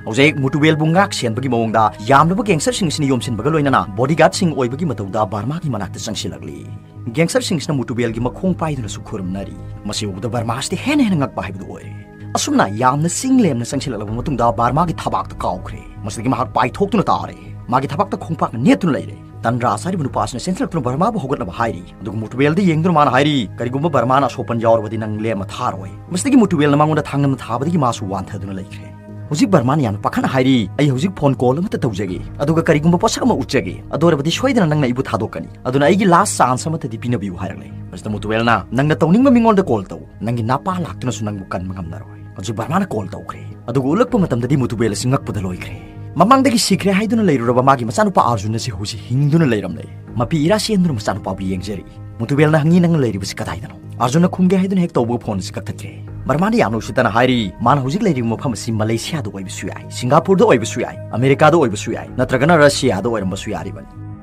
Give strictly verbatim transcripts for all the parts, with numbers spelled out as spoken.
ꯍꯧꯖꯤꯛ ꯃꯨꯇꯨꯕꯦꯜꯕꯨ ꯉꯥꯛ ꯁꯦꯟꯕꯒꯤ ꯃꯑꯣꯡꯗ ꯌꯥꯝꯂꯕ ꯒꯦꯡꯁꯇꯔꯁꯤꯡ ꯑꯁꯤꯅ ꯌꯣꯝꯁꯤꯟꯕꯒ ꯂꯣꯏꯅꯅ ꯕꯣꯗꯤꯒꯥꯔꯗꯁꯤꯡ ꯑꯣꯏꯕꯒꯤ ꯃꯇꯧꯗ ꯕꯔꯃꯥꯒꯤ ꯃꯅꯥꯛꯇ ꯆꯪꯁꯤꯜꯂꯛꯂꯤ꯫ ꯒꯦꯡꯁꯇꯔꯁꯤꯡꯁꯤꯅ ꯃꯨꯇꯨꯕꯦꯜꯒꯤ ꯃꯈꯣꯡ ꯄꯥꯏꯗꯨꯅꯁꯨ ꯈꯨꯔꯨꯝꯅꯔꯤ꯫ ꯃꯁꯤ ꯎꯕꯗ ꯕꯔꯃꯥꯁꯤꯗꯤ ꯍꯦꯟꯅ ꯍꯦꯟꯅ ꯉꯛꯄ ꯍꯥꯏꯕꯗꯨ ꯑꯣꯏꯔꯦ꯫ ꯑꯁꯨꯝꯅ ꯌꯥꯝꯅ ꯆꯤꯡ ꯂꯦꯝꯅ ꯆꯪꯁꯤꯜꯂꯛꯂꯕ ꯃꯇꯨꯡꯗ ꯕꯔꯃꯥꯒꯤ ꯊꯕꯥꯛꯇ ꯀꯥꯎꯈ꯭ꯔꯦ꯫ ꯃꯁꯤꯗꯒꯤ ꯃꯍꯥꯛ ꯄꯥꯏꯊꯣꯛꯇꯨꯅ ꯇꯥꯔꯦ꯫ ꯃꯥꯒꯤ ꯊꯕꯥꯛꯇ ꯈꯣꯡꯄꯥꯛꯅ ꯅꯦꯠꯇꯨꯅ ꯂꯩꯔꯦ꯫ ꯇꯟꯗ꯭ꯔꯥ ꯆꯥꯔꯤꯕ ꯅꯨꯄꯥ ꯑꯁꯤꯅ ꯆꯦꯟꯁꯤꯜꯂꯛꯇꯨꯅ ꯕꯔꯃꯥꯕꯨ ꯍꯧꯒꯠꯅꯕ ꯍꯥꯏꯔꯤ꯫ ꯑꯗꯨꯒ ꯃꯨꯇꯨꯕꯦꯜꯗ ꯌꯦꯡꯗꯨꯅ ꯃꯥꯅ ꯍꯥꯏꯔꯤ, "ꯀꯔꯤꯒꯨꯝꯕ ꯕꯔꯃꯥꯅ ꯑꯁꯣꯛꯄꯟ ꯌꯥꯎꯔꯕꯗꯤ ꯅꯪ ꯂꯦꯝꯃ ꯊꯥꯔꯣꯏ꯫" ꯃꯁꯤꯗꯒꯤ ꯃꯨꯇꯨꯕꯦꯜꯅ ꯃꯉꯣꯟꯗ ꯊꯥꯡꯅꯝꯅ ꯊꯥꯕꯗꯒꯤ ꯃꯥꯁꯨ ꯋꯥꯟꯊꯗꯨꯅ ꯂꯩꯈ꯭ꯔꯦ꯫ ꯍꯧꯖꯤꯛ ꯕꯔꯃꯥꯅ ꯌꯥꯝꯅ ꯄꯥꯈꯠꯅ ꯍꯥꯏꯔꯤ, "ꯑꯩ ꯍꯧꯖꯤꯛ ꯐꯣꯟ ꯀꯣꯜ ꯑꯃꯠꯇ ꯇꯧꯖꯒꯦ, ꯑꯗꯨꯒ ꯀꯔꯤꯒꯨꯝꯕ ꯄꯣꯠꯁꯛ ꯑꯃ ꯎꯠꯆꯒꯦ, ꯑꯗꯨ ꯑꯣꯏꯔꯕꯗꯤ ꯁꯣꯏꯗꯅ ꯅꯪꯅ ꯑꯩꯕꯨ ꯊꯥꯗꯣꯛꯀꯅꯤ꯫ ꯑꯗꯨꯅ ꯑꯩꯒꯤ ꯂꯥꯁ ꯆꯥꯟꯁ ꯑꯃꯠꯇꯗꯤ ꯄꯤꯅꯕꯤꯌꯨ" ꯍꯥꯏꯔꯛꯂꯦ꯫ ꯃꯁꯤꯗ ꯃꯨꯇꯨꯕꯦꯜꯅ, "ꯅꯪꯅ ꯇꯧꯅꯤꯡꯕ ꯃꯤꯉꯣꯟꯗ ꯀꯣꯜ ꯇꯧ, ꯅꯪꯒꯤ ꯅꯄꯥ ꯂꯥꯛꯇꯨꯅꯁꯨ ꯅꯪꯕꯨ ꯀꯟꯕ ꯉꯝꯂꯔꯣꯏ꯫" ꯍꯧꯖꯤꯛ ꯕꯔꯃꯥꯅ ꯀꯣꯜ ꯇꯧꯈ꯭ꯔꯦ꯫ ꯑꯗꯨꯒ ꯎꯠꯂꯛꯄ ꯃꯇꯝꯗꯗꯤ ꯃꯨꯇꯨꯕꯦꯜ ꯑꯁꯤ ꯉꯛꯄꯗ ꯂꯣꯏꯈ꯭ꯔꯦ꯫ ꯃꯃꯥꯡꯗꯒꯤ ꯁꯤꯈ꯭ꯔꯦ ꯍꯥꯏꯗꯨꯅ ꯂꯩꯔꯨꯔꯕ ꯃꯥꯒꯤ ꯃꯆꯥꯅꯨꯄꯥ ꯑꯥꯔꯖꯨꯟ ꯑꯁꯤ ꯍꯧꯖꯤꯛ ꯍꯤꯡꯗꯨꯅ ꯂꯩꯔꯝꯂꯦ꯫ ꯃꯄꯤ ꯏꯔꯥ ꯆꯦꯟꯗꯨꯅ ꯃꯆꯥꯅꯨꯄꯥꯕꯨ ꯌꯦꯡꯖꯔꯤ꯫ ꯃꯨꯇꯨꯕꯦꯜꯅ ꯍꯪꯉꯤ, "ꯅꯪꯅ ꯂꯩꯔꯤꯕꯁꯤ ꯀꯗꯥꯏꯗꯅꯣ?" ꯑꯥꯔꯖꯨꯟꯅ ꯈꯨꯝꯒꯦ ꯍꯥꯏꯗꯨꯅ ꯍꯦꯛ ꯇꯧꯕꯒ ꯐꯣꯟ ꯑꯁꯤ ꯀꯛꯊꯠꯈ꯭ꯔꯦ꯫ ꯕꯔꯃꯥꯅ ꯌꯥꯝꯅ ꯎꯁꯤꯠꯇꯅ ꯍꯥꯏꯔꯤ, ꯃꯥꯅ ꯍꯧꯖꯤꯛ ꯂꯩꯔꯤꯕ ꯃꯐꯝ ꯑꯁꯤ ꯃꯂꯦꯁꯤꯌꯥꯗ ꯑꯣꯏꯕꯁꯨ ꯌꯥꯏ, ꯁꯤꯡꯒꯥꯄꯨꯔꯗ ꯑꯣꯏꯕꯁꯨ ꯌꯥꯏ, ꯑꯃꯦꯔꯤꯀꯥꯗ ꯑꯣꯏꯕꯁꯨ ꯌꯥꯏ, ꯅꯠꯇ꯭ꯔꯒꯅ ꯔꯁꯤꯌꯥꯗ ꯑꯣꯏꯔꯝꯕꯁꯨ ꯌꯥꯔꯤꯕꯅꯤ꯫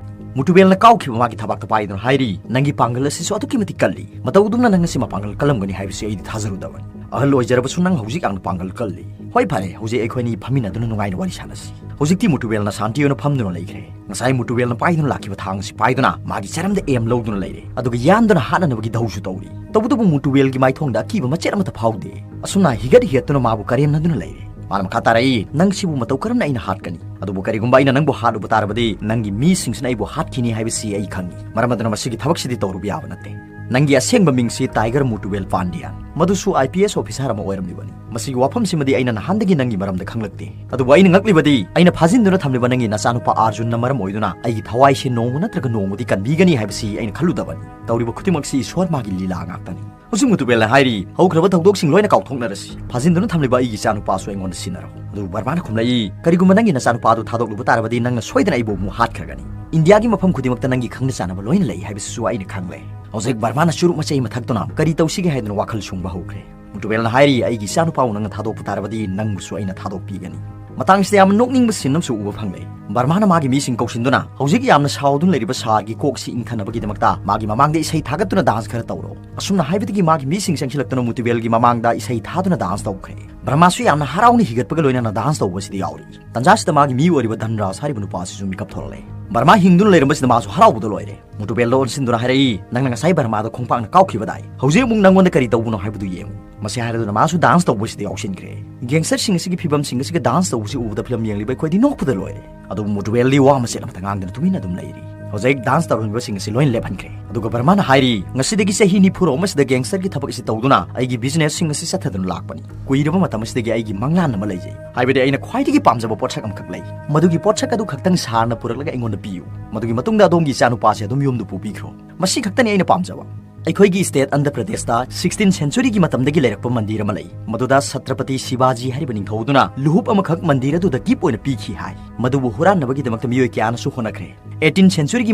ꯃꯨꯇꯨꯕꯦꯜꯅ ꯀꯥꯎꯈꯤꯕ ꯃꯥꯒꯤ ꯊꯕꯥꯛꯇ ꯄꯥꯏꯗꯨꯅ ꯍꯥꯏꯔꯤ, "ꯅꯪꯒꯤ ꯄꯥꯡꯒꯜ ꯑꯁꯤꯁꯨ ꯑꯗꯨꯛꯀꯤ ꯃꯇꯤꯛ ꯀꯜꯂꯤ꯫ ꯃꯇꯧ ꯑꯗꯨꯝꯅ ꯅꯪ ꯑꯁꯤ ꯃꯄꯥꯡꯒꯜ ꯀꯜꯂꯝꯒꯅꯤ ꯍꯥꯏꯕꯁꯤ ꯑꯩꯗꯤ ꯊꯥꯖꯔꯨꯗꯕꯅꯤ꯫ ꯑꯍꯜ ꯑꯣꯏꯖꯔꯕꯁꯨ ꯅꯪ ꯍꯧꯖꯤꯛ ꯌꯥꯝꯅ ꯄꯥꯡꯒꯜ ꯀꯜꯂꯤ꯫ ꯍꯣꯏ, ꯐꯔꯦ, ꯍꯧꯖꯤꯛ ꯑꯩꯈꯣꯏ ꯑꯅꯤ ꯐꯝꯃꯤꯟꯅꯗꯨꯅ ꯅꯨꯡꯉꯥꯏꯅ ꯋꯥꯔꯤ ꯁꯥꯟꯅꯁꯤ꯫" ꯍꯧꯖꯤꯛꯇꯤ ꯃꯨꯇꯨꯕꯦꯜꯅ ꯁꯥꯟꯇꯤ ꯑꯣꯏꯅ ꯐꯝꯗꯨꯅ ꯂꯩꯈ꯭ꯔꯦ꯫ ꯉꯁꯥꯏ ꯃꯨꯇꯨꯕꯦꯜꯅ ꯄꯥꯏꯗꯨꯅ ꯂꯥꯛꯈꯤꯕ ꯊꯥꯡ ꯑꯁꯤ ꯄꯥꯏꯗꯨꯅ ꯃꯥꯒꯤ ꯆꯔꯝꯗ ꯑꯦꯝ ꯂꯧꯗꯨꯅ ꯂꯩꯔꯦ꯫ ꯑꯗꯨꯒ ꯌꯥꯟꯗꯨꯅ ꯍꯥꯠꯅꯅꯕꯒꯤ ꯙꯧꯁꯨ ꯇꯧꯔꯤ꯫ ꯇꯧꯕꯇꯕꯨ ꯃꯨꯇꯨꯕꯦꯜꯒꯤ ꯃꯥꯏꯊꯣꯡꯗ ꯑꯀꯤꯕ ꯃꯆꯦꯠ ꯑꯃꯠꯇ ꯐꯥꯎꯗꯦ꯫ ꯑꯁꯨꯝꯅ ꯍꯤꯒꯠ ꯍꯤꯒꯠꯇꯨꯅ ꯃꯥꯕꯨ ꯀꯔꯦꯝꯅꯗꯨꯅ ꯂꯩꯔꯦ꯫ ꯃꯥꯅ ꯃꯈꯥ ꯇꯥꯔꯛꯏ, "ꯅꯪ ꯁꯤꯕꯨ ꯃꯇꯧ ꯀꯔꯝꯅ ꯑꯩꯅ ꯍꯥꯠꯀꯅꯤ? ꯑꯗꯨꯕꯨ ꯀꯔꯤꯒꯨꯝꯕ ꯑꯩꯅ ꯅꯪꯕꯨ ꯍꯥꯠꯂꯨꯕ ꯇꯥꯔꯕꯗꯤ ꯅꯪꯒꯤ ꯃꯤꯁꯤꯡꯁꯤꯅ ꯑꯩꯕꯨ ꯍꯥꯠꯈꯤꯅꯤ ꯍꯥꯏꯕꯁꯤ ꯑꯩ ꯈꯪꯏ꯫ ꯃꯔꯝ ꯑꯗꯨꯅ ꯃꯁꯤꯒꯤ ꯊꯕꯛꯁꯤꯗꯤ ꯇꯧꯔꯨꯕ ꯌꯥꯕ ꯅꯠꯇꯦ꯫ ꯅꯪꯒꯤ ꯑꯁꯦꯡꯕ ꯃꯤꯡꯁꯤ ꯇꯥꯏꯒꯔ ꯃꯨꯇꯨꯕꯦꯜ ꯄꯥꯟꯗꯤꯌꯥꯟ, ꯃꯗꯨꯁꯨ ꯑꯥꯏ ꯄꯤ ꯑꯦꯁ ꯑꯣꯐꯤꯁꯥꯔ ꯑꯃ ꯑꯣꯏꯔꯝꯂꯤꯕꯅꯤ꯫ ꯃꯁꯤꯒꯤ ꯋꯥꯐꯝꯁꯤꯃꯗꯤ ꯑꯩꯅ ꯅꯍꯥꯟꯗꯒꯤ ꯅꯪꯒꯤ ꯃꯔꯝꯗ ꯈꯪꯂꯛꯇꯦ꯫ ꯑꯗꯨꯕꯨ ꯑꯩꯅ ꯉꯛꯂꯤꯕꯗꯤ ꯑꯩꯅ ꯐꯥꯖꯤꯟꯗꯨꯅ ꯊꯝꯂꯤꯕ ꯅꯪꯒꯤ ꯅꯆꯥꯅꯨꯄꯥ ꯑꯥꯔꯖꯨꯟꯅ ꯃꯔꯝ ꯑꯣꯏꯗꯨꯅ ꯑꯩꯒꯤ ꯊꯋꯥꯏꯁꯤ ꯅꯣꯡꯃ ꯅꯠꯇ꯭ꯔꯒ ꯅꯣꯡꯃꯗꯤ ꯀꯟꯕꯤꯒꯅꯤ ꯍꯥꯏꯕꯁꯤ ꯑꯩꯅ ꯈꯜꯂꯨꯗꯕꯅꯤ꯫ ꯇꯧꯔꯤꯕ ꯈꯨꯗꯤꯡꯃꯛꯁꯤ ꯏꯁꯣꯔ ꯃꯥꯒꯤ ꯂꯤꯂꯥ ꯉꯥꯛꯇꯅꯤ꯫" ꯍꯧꯖꯤꯛ ꯃꯨꯇꯨꯕꯦꯜꯅ ꯍꯥꯏꯔꯤ, "ꯍꯧꯈ꯭ꯔꯕ ꯊꯧꯗꯣꯛꯁꯤꯡ ꯂꯣꯏꯅ ꯀꯥꯎꯊꯣꯛꯅꯔꯁꯤ꯫ ꯐꯥꯖꯤꯟꯗꯨꯅ ꯊꯝꯂꯤꯕ ꯑꯩꯒꯤ ꯏꯆꯥꯅꯨꯄꯥꯁꯨ ꯑꯩꯉꯣꯟꯗ ꯁꯤꯟꯅꯔꯛꯎ꯫" ꯑꯗꯨꯕꯨ ꯕꯔꯃꯥꯅ ꯈꯨꯝꯂꯛꯏ, "ꯀꯔꯤꯒꯨꯝꯕ ꯅꯪꯒꯤ ꯅꯆꯥꯅꯨꯄꯥꯗꯨ ꯊꯥꯗꯣꯛꯂꯨꯕ ꯇꯥꯔꯕꯗꯤ ꯅꯪꯅ ꯁꯣꯏꯗꯅ ꯑꯩꯕꯨ ꯑꯃꯨꯛ ꯍꯥꯠꯈ꯭ꯔꯒꯅꯤ꯫ ꯏꯟꯗꯤꯌꯥꯒꯤ ꯃꯐꯝ ꯈꯨꯗꯤꯡꯃꯛꯇ ꯅꯪꯒꯤ ꯈꯪꯅ ꯆꯥꯟꯅꯕ ꯂꯣꯏꯅ ꯂꯩ ꯍꯥꯏꯕꯁꯤꯁꯨ ꯑꯩꯅ ꯈꯪꯂꯦ꯫" ꯍꯧꯖꯤꯛ ꯕꯔꯃꯥꯅ ꯆꯨꯔꯨꯞ ꯃꯆꯩ ꯑꯃ ꯊꯛꯇꯨꯅ ꯀꯔꯤ ꯇꯧꯁꯤꯒꯦ ꯍꯥꯏꯗꯨꯅ ꯋꯥꯈꯜ ꯁꯨꯡꯕ ꯍꯧꯈ꯭ꯔꯦ꯫ ꯃꯨꯇꯨꯕꯦꯜꯅ ꯍꯥꯏꯔꯤ, "ꯑꯩꯒꯤ ꯏꯆꯥꯅꯨꯄꯥꯕꯨ ꯅꯪꯅ ꯊꯥꯗꯣꯛꯄ ꯇꯥꯔꯕꯗꯤ ꯅꯪꯕꯨꯁꯨ ꯑꯩꯅ ꯊꯥꯗꯣꯛꯄꯤꯒꯅꯤ꯫" ꯃꯇꯥꯡꯁꯤꯗ ꯌꯥꯝꯅ ꯅꯣꯛꯅꯤꯡꯕ ꯁꯤꯟ ꯑꯃꯁꯨ ꯎꯕ ꯐꯪꯂꯦ꯫ ꯕꯔꯃꯥꯅ ꯃꯥꯒꯤ ꯃꯤꯁꯤꯡ ꯀꯧꯁꯤꯟꯗꯨꯅ ꯍꯧꯖꯤꯛ ꯌꯥꯝꯅ ꯁꯥꯎꯗꯨꯅ ꯂꯩꯔꯤꯕ ꯁꯥꯔꯒꯤ ꯀꯣꯛꯁꯤ ꯏꯪꯊꯅꯕꯒꯤꯗꯃꯛꯇ ꯃꯥꯒꯤ ꯃꯃꯥꯡꯗ ꯏꯁꯩ ꯊꯥꯒꯠꯇꯨꯅ ꯗꯥꯟꯁ ꯈꯔ ꯇꯧꯔꯣ꯫ ꯑꯁꯨꯝꯅ ꯍꯥꯏꯕꯗꯒꯤ ꯃꯥꯒꯤ ꯃꯤꯁꯤꯡ ꯆꯪꯁꯤꯜꯂꯛꯇꯨꯅ ꯃꯨꯇꯨꯕꯦꯜꯒꯤ ꯃꯃꯥꯡꯗ ꯏꯁꯩ ꯊꯥꯗꯨꯅ ꯗꯥꯟꯁ ꯇꯧꯈ꯭ꯔꯦ꯫ ꯕꯔꯃꯥꯁꯨ ꯌꯥꯝꯅ ꯍꯔꯥꯎꯅ ꯍꯤꯒꯠꯄꯒ ꯂꯣꯏꯅꯅ ꯗꯥꯟꯁ ꯇꯧꯕꯁꯤꯗ ꯌꯥꯎꯔꯤ꯫ ꯇꯟꯖꯥꯁꯤꯗ ꯃꯥꯒꯤ ꯃꯤ ꯑꯣꯏꯔꯤꯕ ꯙꯟꯔꯥꯖ ꯍꯥꯏꯔꯤꯕ ꯅꯨꯄꯥꯁꯤꯁꯨ ꯃꯤꯀꯞ ꯊꯣꯛꯂꯛꯂꯦ꯫ ꯕꯔꯃꯥ ꯍꯤꯡꯗꯨꯅ ꯂꯩꯔꯝꯕꯁꯤꯗ ꯃꯥꯁꯨ ꯍꯔꯥꯎꯕꯗ ꯂꯣꯏꯔꯦ꯫ ꯃꯨꯇꯨꯕꯦꯜꯗ ꯑꯣꯟꯁꯤꯟꯗꯨꯅ ꯍꯥꯏꯔꯛꯏ, "ꯅꯪꯅ ꯉꯁꯥꯏ ꯕꯔꯃꯥꯗ ꯈꯣꯡꯄꯥꯛꯅ ꯀꯥꯎꯈꯤꯕꯗꯥꯏ, ꯍꯧꯖꯤꯛ ꯑꯃꯨꯛ ꯅꯪꯉꯣꯟꯗ ꯀꯔꯤ ꯇꯧꯕꯅꯣ ꯍꯥꯏꯕꯗꯨ ꯌꯦꯡꯉꯨ"꯫ ꯃꯁꯤ ꯍꯥꯏꯔꯗꯨꯅ ꯃꯥꯁꯨ ꯗꯥꯟꯁ ꯇꯧꯕꯁꯤꯗ ꯌꯥꯎꯁꯤꯟꯈ꯭ꯔꯦ꯫ ꯒꯦꯡꯁꯇꯔꯁꯤꯡ ꯑꯁꯤꯒꯤ ꯐꯤꯕꯝꯁꯤꯡ ꯑꯁꯤꯒ ꯗꯥꯟꯁ ꯇꯧꯕꯁꯤ ꯎꯕꯗ ꯐꯤꯂꯝ ꯌꯦꯡꯂꯤꯕ ꯑꯩꯈꯣꯏꯗꯤ ꯅꯣꯛꯄꯗ ꯂꯣꯏꯔꯦ꯫ ꯑꯗꯨꯕꯨ ꯃꯨꯇꯨꯕꯦꯜꯗꯤ ꯋꯥ ꯃꯆꯦꯠ ꯑꯃꯠꯇ ꯉꯥꯡꯗꯅ ꯇꯨꯃꯤꯟꯅ ꯑꯗꯨꯝ ꯂꯩꯔꯤ꯫ ꯍꯧꯖꯤꯛ ꯗꯥꯟꯁ ꯇꯧꯔꯝꯃꯤꯕꯁꯤꯡ ꯑꯁꯤ ꯂꯣꯏꯅ ꯂꯦꯞꯍꯟꯈ꯭ꯔꯦ꯫ ꯑꯗꯨꯒ ꯕꯔꯃꯥꯅ ꯍꯥꯏꯔꯤ, "ꯉꯁꯤꯗꯒꯤ ꯆꯍꯤ ꯅꯤꯐꯨ ꯔꯣꯝ ꯑꯁꯤꯗ ꯒꯦꯡꯁꯇꯔꯒꯤ ꯊꯕꯛ ꯑꯁꯤ ꯇꯧꯗꯨꯅ ꯑꯩꯒꯤ ꯕꯤꯖꯤꯅꯦꯁꯁꯤꯡ ꯑꯁꯤ ꯆꯠꯊꯗꯨꯅ ꯂꯥꯛꯄꯅꯤ꯫ ꯀꯨꯏꯔꯕ ꯃꯇꯝ ꯑꯁꯤꯗꯒꯤ ꯑꯩꯒꯤ ꯃꯪꯂꯥꯟ ꯑꯃ ꯂꯩꯖꯩ꯫ ꯍꯥꯏꯕꯗꯤ ꯑꯩꯅ ꯈ꯭ꯋꯥꯏꯗꯒꯤ ꯄꯥꯝꯖꯕ ꯄꯣꯠꯁꯛ ꯑꯃꯈꯛ ꯂꯩ꯫ ꯃꯗꯨꯒꯤ ꯄꯣꯠꯁꯛ ꯑꯗꯨ ꯈꯛꯇꯪ ꯁꯥꯔꯅ ꯄꯨꯔꯛꯂꯒ ꯑꯩꯉꯣꯟꯗ ꯄꯤꯌꯨ꯫ ꯃꯗꯨꯒꯤ ꯃꯇꯨꯡꯗ ꯑꯗꯣꯝꯒꯤ ꯏꯆꯥꯅꯨꯄꯥꯁꯤ ꯑꯗꯨꯝ ꯌꯨꯝꯗ ꯄꯨꯕꯤꯈ꯭ꯔꯣ꯫ ꯃꯁꯤ ꯈꯛꯇꯅꯤ ꯑꯩꯅ ꯄꯥꯝꯖꯕ"꯫ ꯑꯩꯈꯣꯏꯒꯤ ꯁ꯭ꯇꯦꯠ ꯑꯟꯙ꯭ꯔ ꯄ꯭ꯔꯗꯦꯁꯇ ꯁꯤꯛꯁꯇꯤꯟ ꯁꯦꯟꯆꯨꯔꯤꯒꯤ ꯃꯇꯝꯗꯒꯤ ꯂꯩꯔꯛꯄ ꯃꯟꯗꯤꯔ ꯑꯃ ꯂꯩ꯫ ꯃꯗꯨꯗ ꯁꯇ꯭ꯔꯄꯇꯤ ꯁꯤꯕꯥꯖꯤ ꯍꯥꯏꯔꯤꯕ ꯅꯤꯡꯊꯧꯗꯨꯅ ꯂꯨꯍꯨꯞ ꯑꯃꯈꯛ ꯃꯟꯗꯤꯔ ꯑꯗꯨꯗ ꯒꯤꯐ ꯑꯣꯏꯅ ꯄꯤꯈꯤ ꯍꯥꯏ꯫ ꯃꯗꯨꯕꯨ ꯍꯨꯔꯥꯟꯅꯕꯒꯤꯗꯃꯛꯇ ꯃꯤꯑꯣꯏ ꯀꯌꯥꯅꯁꯨ ꯍꯣꯠꯅꯈ꯭ꯔꯦ꯫ ꯑꯩꯠꯇꯤꯟ ꯁꯦꯟꯆꯨꯔꯤꯒꯤ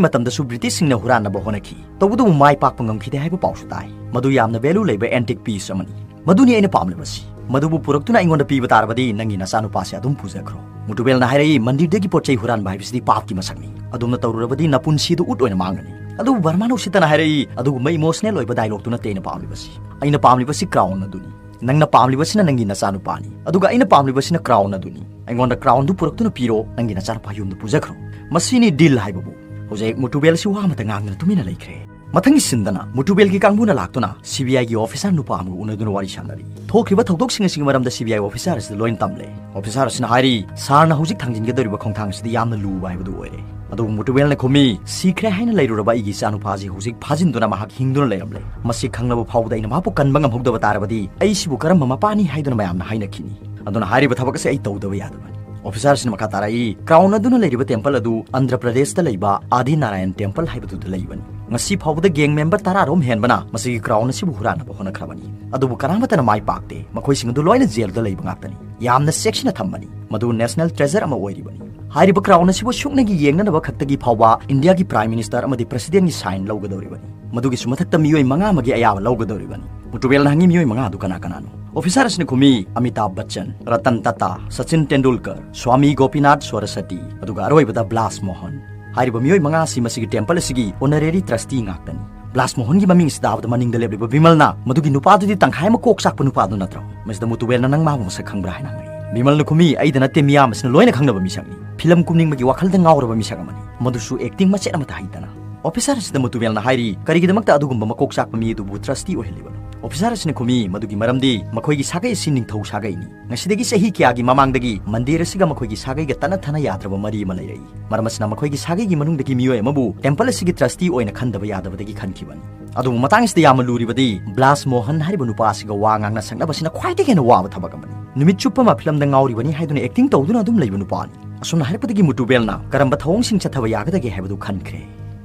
ꯃꯇꯝꯗꯁꯨ ꯕ꯭ꯔꯤꯇꯤꯁꯁꯤꯡꯅ ꯍꯨꯔꯥꯟꯅꯕ ꯍꯣꯠꯅꯈꯤ꯫ ꯇꯧꯕꯇꯕꯨ ꯃꯥꯏ ꯄꯥꯛꯄ ꯉꯝꯈꯤꯗꯦ ꯍꯥꯏꯕ ꯄꯥꯎꯁꯨ ꯇꯥꯏ꯫ ꯃꯗꯨ ꯌꯥꯝꯅ ꯚꯦꯂꯨ ꯂꯩꯕ ꯑꯦꯟꯇꯤꯛ ꯄꯤꯁ ꯑꯃꯅꯤ꯫ ꯃꯗꯨꯅꯤ ꯑꯩꯅ ꯄꯥꯝꯂꯤꯕꯁꯤ꯫ ꯃꯗꯨꯕꯨ ꯄꯨꯔꯛꯇꯨꯅ ꯑꯩꯉꯣꯟꯗ ꯄꯤꯕ ꯇꯥꯔꯕꯗꯤ ꯅꯪꯒꯤ ꯅꯆꯥꯅꯨꯄꯥꯁꯦ ꯑꯗꯨꯝ ꯄꯨꯖꯈ꯭ꯔꯣ꯫ ꯃꯨꯇꯨꯕꯦꯜꯅ ꯍꯥꯏꯔꯛꯏ, "ꯃꯟꯗꯤꯔꯗꯒꯤ ꯄꯣꯠ ꯆꯩ ꯍꯨꯔꯥꯟꯕ ꯍꯥꯏꯕꯁꯤꯗꯤ ꯄꯥꯞꯀꯤ ꯃꯁꯛꯅꯤ꯫ ꯑꯗꯣꯝꯅ ꯇꯧꯔꯨꯔꯕꯗꯤ ꯅꯄꯨꯟꯁꯤꯗꯨ ꯎꯠ ꯑꯣꯏꯅ ꯃꯥꯡꯒꯅꯤ"꯫ ꯑꯗꯨꯕꯨ ꯕꯔꯃꯥꯅ ꯎꯁꯤꯠꯇꯅ ꯍꯥꯏꯔꯛꯏ, "ꯑꯗꯨꯒꯨꯝꯕ ꯏꯃꯣꯁꯅꯦꯜ ꯑꯣꯏꯕ ꯗꯥꯏꯂꯣꯒꯇꯨ ꯅꯠꯇꯦ ꯑꯩꯅ ꯄꯥꯝꯂꯤꯕꯁꯤ꯫ ꯑꯩꯅ ꯄꯥꯝꯂꯤꯕꯁꯤ ꯀ꯭ꯔꯥꯎꯟ ꯑꯗꯨꯅꯤ꯫ ꯅꯪꯅ ꯄꯥꯝꯂꯤꯕꯁꯤꯅ ꯅꯪꯒꯤ ꯅꯆꯥꯅꯨꯄꯥꯅꯤ, ꯑꯗꯨꯒ ꯑꯩꯅ ꯄꯥꯝꯂꯤꯕꯁꯤꯅ ꯀ꯭ꯔꯥꯎꯟ ꯑꯗꯨꯅꯤ꯫ ꯑꯩꯉꯣꯟꯗ ꯀ꯭ꯔꯥꯎꯟꯗꯨ ꯄꯨꯔꯛꯇꯨꯅ ꯄꯤꯔꯣ, ꯅꯪꯒꯤ ꯅꯆꯥꯅꯨꯄꯥ ꯌꯨꯝꯗ ꯄꯨꯖꯈ꯭ꯔꯣ꯫ ꯃꯁꯤꯅꯤ ꯗꯤꯜ ꯍꯥꯏꯕꯕꯨ"꯫ ꯍꯧꯖꯤꯛ ꯃꯨꯇꯨꯕꯦꯜꯁꯤ ꯋꯥ ꯑꯃꯇ ꯉꯥꯡꯗꯅ ꯇꯨꯃꯤꯟꯅ ꯂꯩꯈ꯭ꯔꯦ꯫ ꯃꯊꯪꯒꯤ ꯁꯤꯟꯗꯅ ꯃꯨꯇꯨꯕꯦꯜꯒꯤ ꯀꯥꯡꯕꯨꯅ ꯂꯥꯛꯇꯨꯅ ꯁꯤ ꯕꯤ ꯑꯥꯏꯒꯤ ꯑꯣꯐꯤꯁꯥꯔ ꯅꯨꯄꯥ ꯑꯃꯒ ꯎꯅꯗꯨꯅ ꯋꯥꯔꯤ ꯁꯥꯟꯅꯔꯤ꯫ ꯊꯣꯛꯈ꯭ꯔꯤꯕ ꯊꯧꯗꯣꯛꯁꯤꯡ ꯑꯁꯤꯒꯤ ꯃꯔꯝꯗ ꯁꯤ ꯕꯤ ꯑꯥꯏ ꯑꯣꯐꯤꯁꯥꯔ ꯑꯁꯤꯗ ꯂꯣꯏꯅ ꯇꯝꯂꯦ꯫ ꯑꯣꯐꯤꯁꯥꯔ ꯑꯁꯤꯅ ꯍꯥꯏꯔꯤ, "ꯁꯥꯔꯅ ꯍꯧꯖꯤꯛ ꯊꯥꯡꯖꯤꯟꯒꯗꯧꯔꯤꯕ ꯈꯣꯡꯊꯥꯡ ꯑꯁꯤꯗꯤ ꯌꯥꯝꯅ ꯂꯨꯕ ꯍꯥꯏꯕꯗꯨ ꯑꯣꯏꯔꯦ"꯫ ꯑꯗꯨꯕꯨ ꯃꯨꯇꯨꯕꯦꯜꯅ ꯈꯨꯝꯃꯤ, "ꯁꯤꯈ꯭ꯔꯦ ꯍꯥꯏꯅ ꯂꯩꯔꯨꯔꯕ ꯑꯩꯒꯤ ꯏꯆꯥꯅꯨꯄꯥꯁꯤ ꯍꯧꯖꯤꯛ ꯐꯥꯖꯤꯟꯗꯨꯅ ꯃꯍꯥꯛ ꯍꯤꯡꯗꯨꯅ ꯂꯩꯔꯝꯂꯦ꯫ ꯃꯁꯤ ꯈꯪꯂꯕ ꯐꯥꯎꯕꯗ ꯑꯩꯅ ꯃꯍꯥꯛꯄꯨ ꯀꯟꯕ ꯉꯝꯍꯧꯗꯕ ꯇꯥꯔꯕꯗꯤ ꯑꯩꯁꯤꯕꯨ ꯀꯔꯝꯕ ꯃꯄꯥꯅꯤ ꯍꯥꯏꯗꯨꯅ ꯃꯌꯥꯝꯅ ꯍꯥꯏꯅꯈꯤꯅꯤ꯫ ꯑꯗꯨꯅ ꯍꯥꯏꯔꯤꯕ ꯊꯕꯛ ꯑꯁꯤ ꯑꯩ ꯇꯧꯗꯕ ꯌꯥꯗꯕꯅꯤ"꯫ ꯑꯣꯐꯤꯁꯥꯔ ꯑꯁꯤꯅ ꯃꯈꯥ ꯇꯥꯔꯛꯏ, "ꯀ꯭ꯔꯥꯎꯟ ꯑꯗꯨꯅ ꯂꯩꯔꯤꯕ ꯇꯦꯝꯄꯜ ꯑꯗꯨ ꯑꯟꯙ꯭ꯔ ꯄ꯭ꯔꯗꯦꯁꯇ ꯂꯩꯕ ꯑꯥꯗꯤ ꯅꯥꯔꯥꯌꯟ ꯇꯦꯝꯄꯜ ꯍꯥꯏꯕꯗꯨꯗ ꯂꯩꯕꯅꯤ꯫ ꯉꯁꯤ ꯐꯥꯎꯕꯗ ꯒꯦꯡ ꯃꯦꯝꯕꯔ ꯇꯔꯥ ꯔꯣꯝ ꯍꯦꯟꯕꯅ ꯃꯁꯤꯒꯤ ꯀ꯭ꯔꯥꯎꯟ ꯑꯁꯤꯕꯨ ꯍꯨꯔꯥꯟꯅꯕ ꯍꯣꯠꯅꯈ꯭ꯔꯕꯅꯤ꯫ ꯑꯗꯨꯕꯨ ꯀꯅꯥꯃꯠꯇꯅ ꯃꯥꯏ ꯄꯥꯛꯇꯦ꯫ ꯃꯈꯣꯏꯁꯤꯡ ꯑꯗꯨ ꯂꯣꯏꯅ ꯖꯦꯜꯗ ꯂꯩꯕ ꯉꯥꯛꯇꯅꯤ꯫ ꯌꯥꯝꯅ ꯆꯦꯛꯁꯤꯟꯅ ꯊꯝꯕꯅꯤ꯫ ꯃꯗꯨ ꯅꯦꯁꯅꯦꯜ ꯇ꯭ꯔꯦꯖꯔ ꯑꯃ ꯑꯣꯏꯔꯤꯕꯅꯤ꯫ ꯍꯥꯏꯔꯤꯕ ꯀ꯭ꯔꯥꯎꯟ ꯑꯁꯤꯕꯨ ꯁꯨꯞꯅꯒꯤ ꯌꯦꯡꯅꯅꯕ ꯈꯛꯇꯒꯤ ꯐꯥꯎꯕ ꯏꯟꯗꯤꯌꯥꯒꯤ ꯄ꯭ꯔꯥꯏꯝ ꯃꯤꯅꯤꯁꯇꯔ ꯑꯃꯗꯤ ꯄ꯭ꯔꯁꯤꯗꯦꯟꯒꯤ ꯁꯥꯏꯟ ꯂꯧꯒꯗꯧꯔꯤꯕꯅꯤ꯫ ꯃꯗꯨꯒꯤꯁꯨ ꯃꯊꯛꯇ ꯃꯤꯑꯣꯏ ꯃꯉꯥ ꯑꯃꯒꯤ ꯑꯌꯥꯕ ꯂꯧꯒꯗꯧꯔꯤꯕꯅꯤ"꯫ ꯃꯨꯇꯨꯕꯦꯜꯅ ꯍꯪꯉꯤ, "ꯃꯤꯑꯣꯏ ꯃꯉꯥ ꯑꯗꯨ ꯀꯅꯥ ꯀꯅꯥꯅꯣ?" ꯑꯣꯐꯤꯁꯥꯔ ꯑꯁꯤꯅ ꯈꯨꯝꯃꯤ, "ꯑꯃꯤꯇꯥꯚ ꯕꯆꯟ, ꯔꯇꯟ ꯇꯥꯇꯥ, ꯁꯆꯤꯟ ꯇꯦꯟꯗꯨꯜꯀꯔ, ꯁ꯭ꯋꯥꯃꯤ ꯒꯣꯄꯤꯅꯥꯊ ꯁꯔꯁꯋꯇꯤ, ꯑꯗꯨꯒ ꯑꯔꯣꯏꯕꯗ ꯕ꯭ꯂꯥꯁ ꯃꯣꯍꯟ꯫ ꯍꯥꯏꯔꯤꯕ ꯃꯤꯑꯣꯏ ꯃꯉꯥ ꯑꯁꯤ ꯃꯁꯤꯒꯤ ꯇꯦꯝꯄꯜ ꯑꯁꯤꯒꯤ ꯑꯣꯅꯔꯦꯔꯤ ꯇ꯭ꯔꯁꯇꯤ ꯉꯥꯛꯇꯅꯤ"꯫ ꯕ꯭ꯂꯥꯁ ꯃꯣꯍꯟꯒꯤ ꯃꯃꯤꯡ ꯑꯁꯤ ꯇꯥꯕꯗ ꯃꯅꯤꯡꯗ ꯂꯦꯞꯂꯤꯕ ꯕꯤꯃꯜꯅ, "ꯃꯗꯨꯒꯤ ꯅꯨꯄꯥꯗꯨꯗꯤ ꯇꯪꯈꯥꯏ ꯑꯃ ꯀꯣꯛ ꯆꯥꯛꯄ ꯅꯨꯄꯥꯗꯨ ꯅꯠꯇ꯭ꯔꯣ?" ꯃꯁꯤꯗ ꯃꯨꯇꯨꯕꯦꯜꯅ, "ꯅꯪ ꯃꯥꯕꯨ ꯃꯁꯛ ꯈꯪꯕ꯭ꯔꯥ?" ꯍꯥꯏꯅ ꯍꯪꯉꯛꯏ꯫ ꯕꯤꯃꯜꯅ ꯈꯨꯝꯃꯤ, "ꯑꯩꯗ ꯅꯠꯇꯦ, ꯃꯤꯌꯥꯝ ꯑꯁꯤꯅ ꯂꯣꯏꯅ ꯈꯪꯅꯕ ꯃꯤꯁꯛꯅꯤ꯫ ꯐꯤꯂꯝ ꯀꯨꯝꯅꯤꯡꯕꯒꯤ ꯋꯥꯈꯜꯗ ꯉꯥꯎꯔꯕ ꯃꯤꯁꯛ ꯑꯃꯅꯤ꯫ ꯃꯗꯨꯁꯨ ꯑꯦꯛꯇꯤꯡ ꯃꯆꯦꯠ ꯑꯃꯠꯇ ꯍꯩꯇꯅ"꯫ ꯑꯣꯐꯤꯁꯥꯔ ꯑꯁꯤꯗ ꯃꯨꯇꯨꯕꯦꯜꯅ ꯍꯥꯏꯔꯤ, "ꯀꯔꯤꯒꯤꯗꯃꯛꯇ ꯑꯗꯨꯒꯨꯝꯕ ꯃꯀꯣꯛ ꯆꯥꯛꯄ ꯃꯤ ꯑꯗꯨꯕꯨ ꯇ꯭ꯔꯁꯇꯤ ꯑꯣꯏꯍꯜꯂꯤꯕꯅꯣ?" ꯑꯣꯐꯤꯁꯥꯔ ꯑꯁꯤꯅ ꯈꯨꯝꯃꯤ, "ꯃꯗꯨꯒꯤ ꯃꯔꯝꯗꯤ ꯃꯈꯣꯏꯒꯤ ꯁꯥꯒꯩ ꯑꯁꯤ ꯅꯤꯡꯊꯧ ꯁꯥꯒꯩꯅꯤ꯫ ꯉꯁꯤꯗꯒꯤ ꯆꯍꯤ ꯀꯌꯥꯒꯤ ꯃꯃꯥꯡꯗꯒꯤ ꯃꯟꯗꯤꯔ ꯑꯁꯤꯒ ꯃꯈꯣꯏꯒꯤ ꯁꯥꯒꯩꯒ ꯇꯠꯅ ꯊꯥꯅ ꯌꯥꯗ꯭ꯔꯕ ꯃꯔꯤ ꯑꯃ ꯂꯩꯔꯛꯏ꯫ ꯃꯔꯝ ꯑꯁꯤꯅ ꯃꯈꯣꯏꯒꯤ ꯁꯥꯒꯩꯒꯤ ꯃꯅꯨꯡꯗꯒꯤ ꯃꯤꯑꯣꯏ ꯑꯃꯕꯨ ꯇꯦꯝꯄꯜ ꯑꯁꯤꯒꯤ ꯇ꯭ꯔꯁꯇꯤ ꯑꯣꯏꯅ ꯈꯟꯗꯕ ꯌꯥꯗꯕꯗꯒꯤ ꯈꯟꯈꯤꯕꯅꯤ꯫ ꯑꯗꯨꯕꯨ ꯃꯇꯥꯡ ꯑꯁꯤꯗ ꯌꯥꯝꯅ ꯂꯨꯔꯤꯕꯗꯤ ꯕ꯭ꯂꯥꯁ ꯃꯣꯍꯟ ꯍꯥꯏꯔꯤꯕ ꯅꯨꯄꯥ ꯑꯁꯤꯒ ꯋꯥ ꯉꯥꯡꯅ ꯁꯛꯅꯕꯁꯤꯅ ꯈ꯭ꯋꯥꯏꯗꯒꯤ ꯍꯦꯟꯅ ꯋꯥꯕ ꯊꯕꯛ ꯑꯃꯅꯤ꯫ ꯅꯨꯃꯤꯠ ꯆꯨꯞꯄ ꯑꯃ ꯐꯤꯂꯝꯗ ꯉꯥꯎꯔꯤꯕꯅꯤ ꯍꯥꯏꯗꯨꯅ ꯑꯦꯛꯇꯤꯡ ꯇꯧꯗꯨꯅ ꯑꯗꯨꯝ ꯂꯩꯕ ꯅꯨꯄꯥꯅꯤ꯫" ꯑꯁꯨꯝꯅ ꯍꯥꯏꯔꯛꯄꯗꯒꯤ ꯃꯨꯇꯨꯕꯦꯜꯅ ꯀꯔꯝꯕ ꯊꯧꯑꯣꯡꯁꯤꯡ ꯆꯠꯊꯕ ꯌꯥꯒꯗꯒꯦ ꯍꯥꯏꯕꯗꯨ ꯈꯟꯈ꯭ꯔꯦ꯫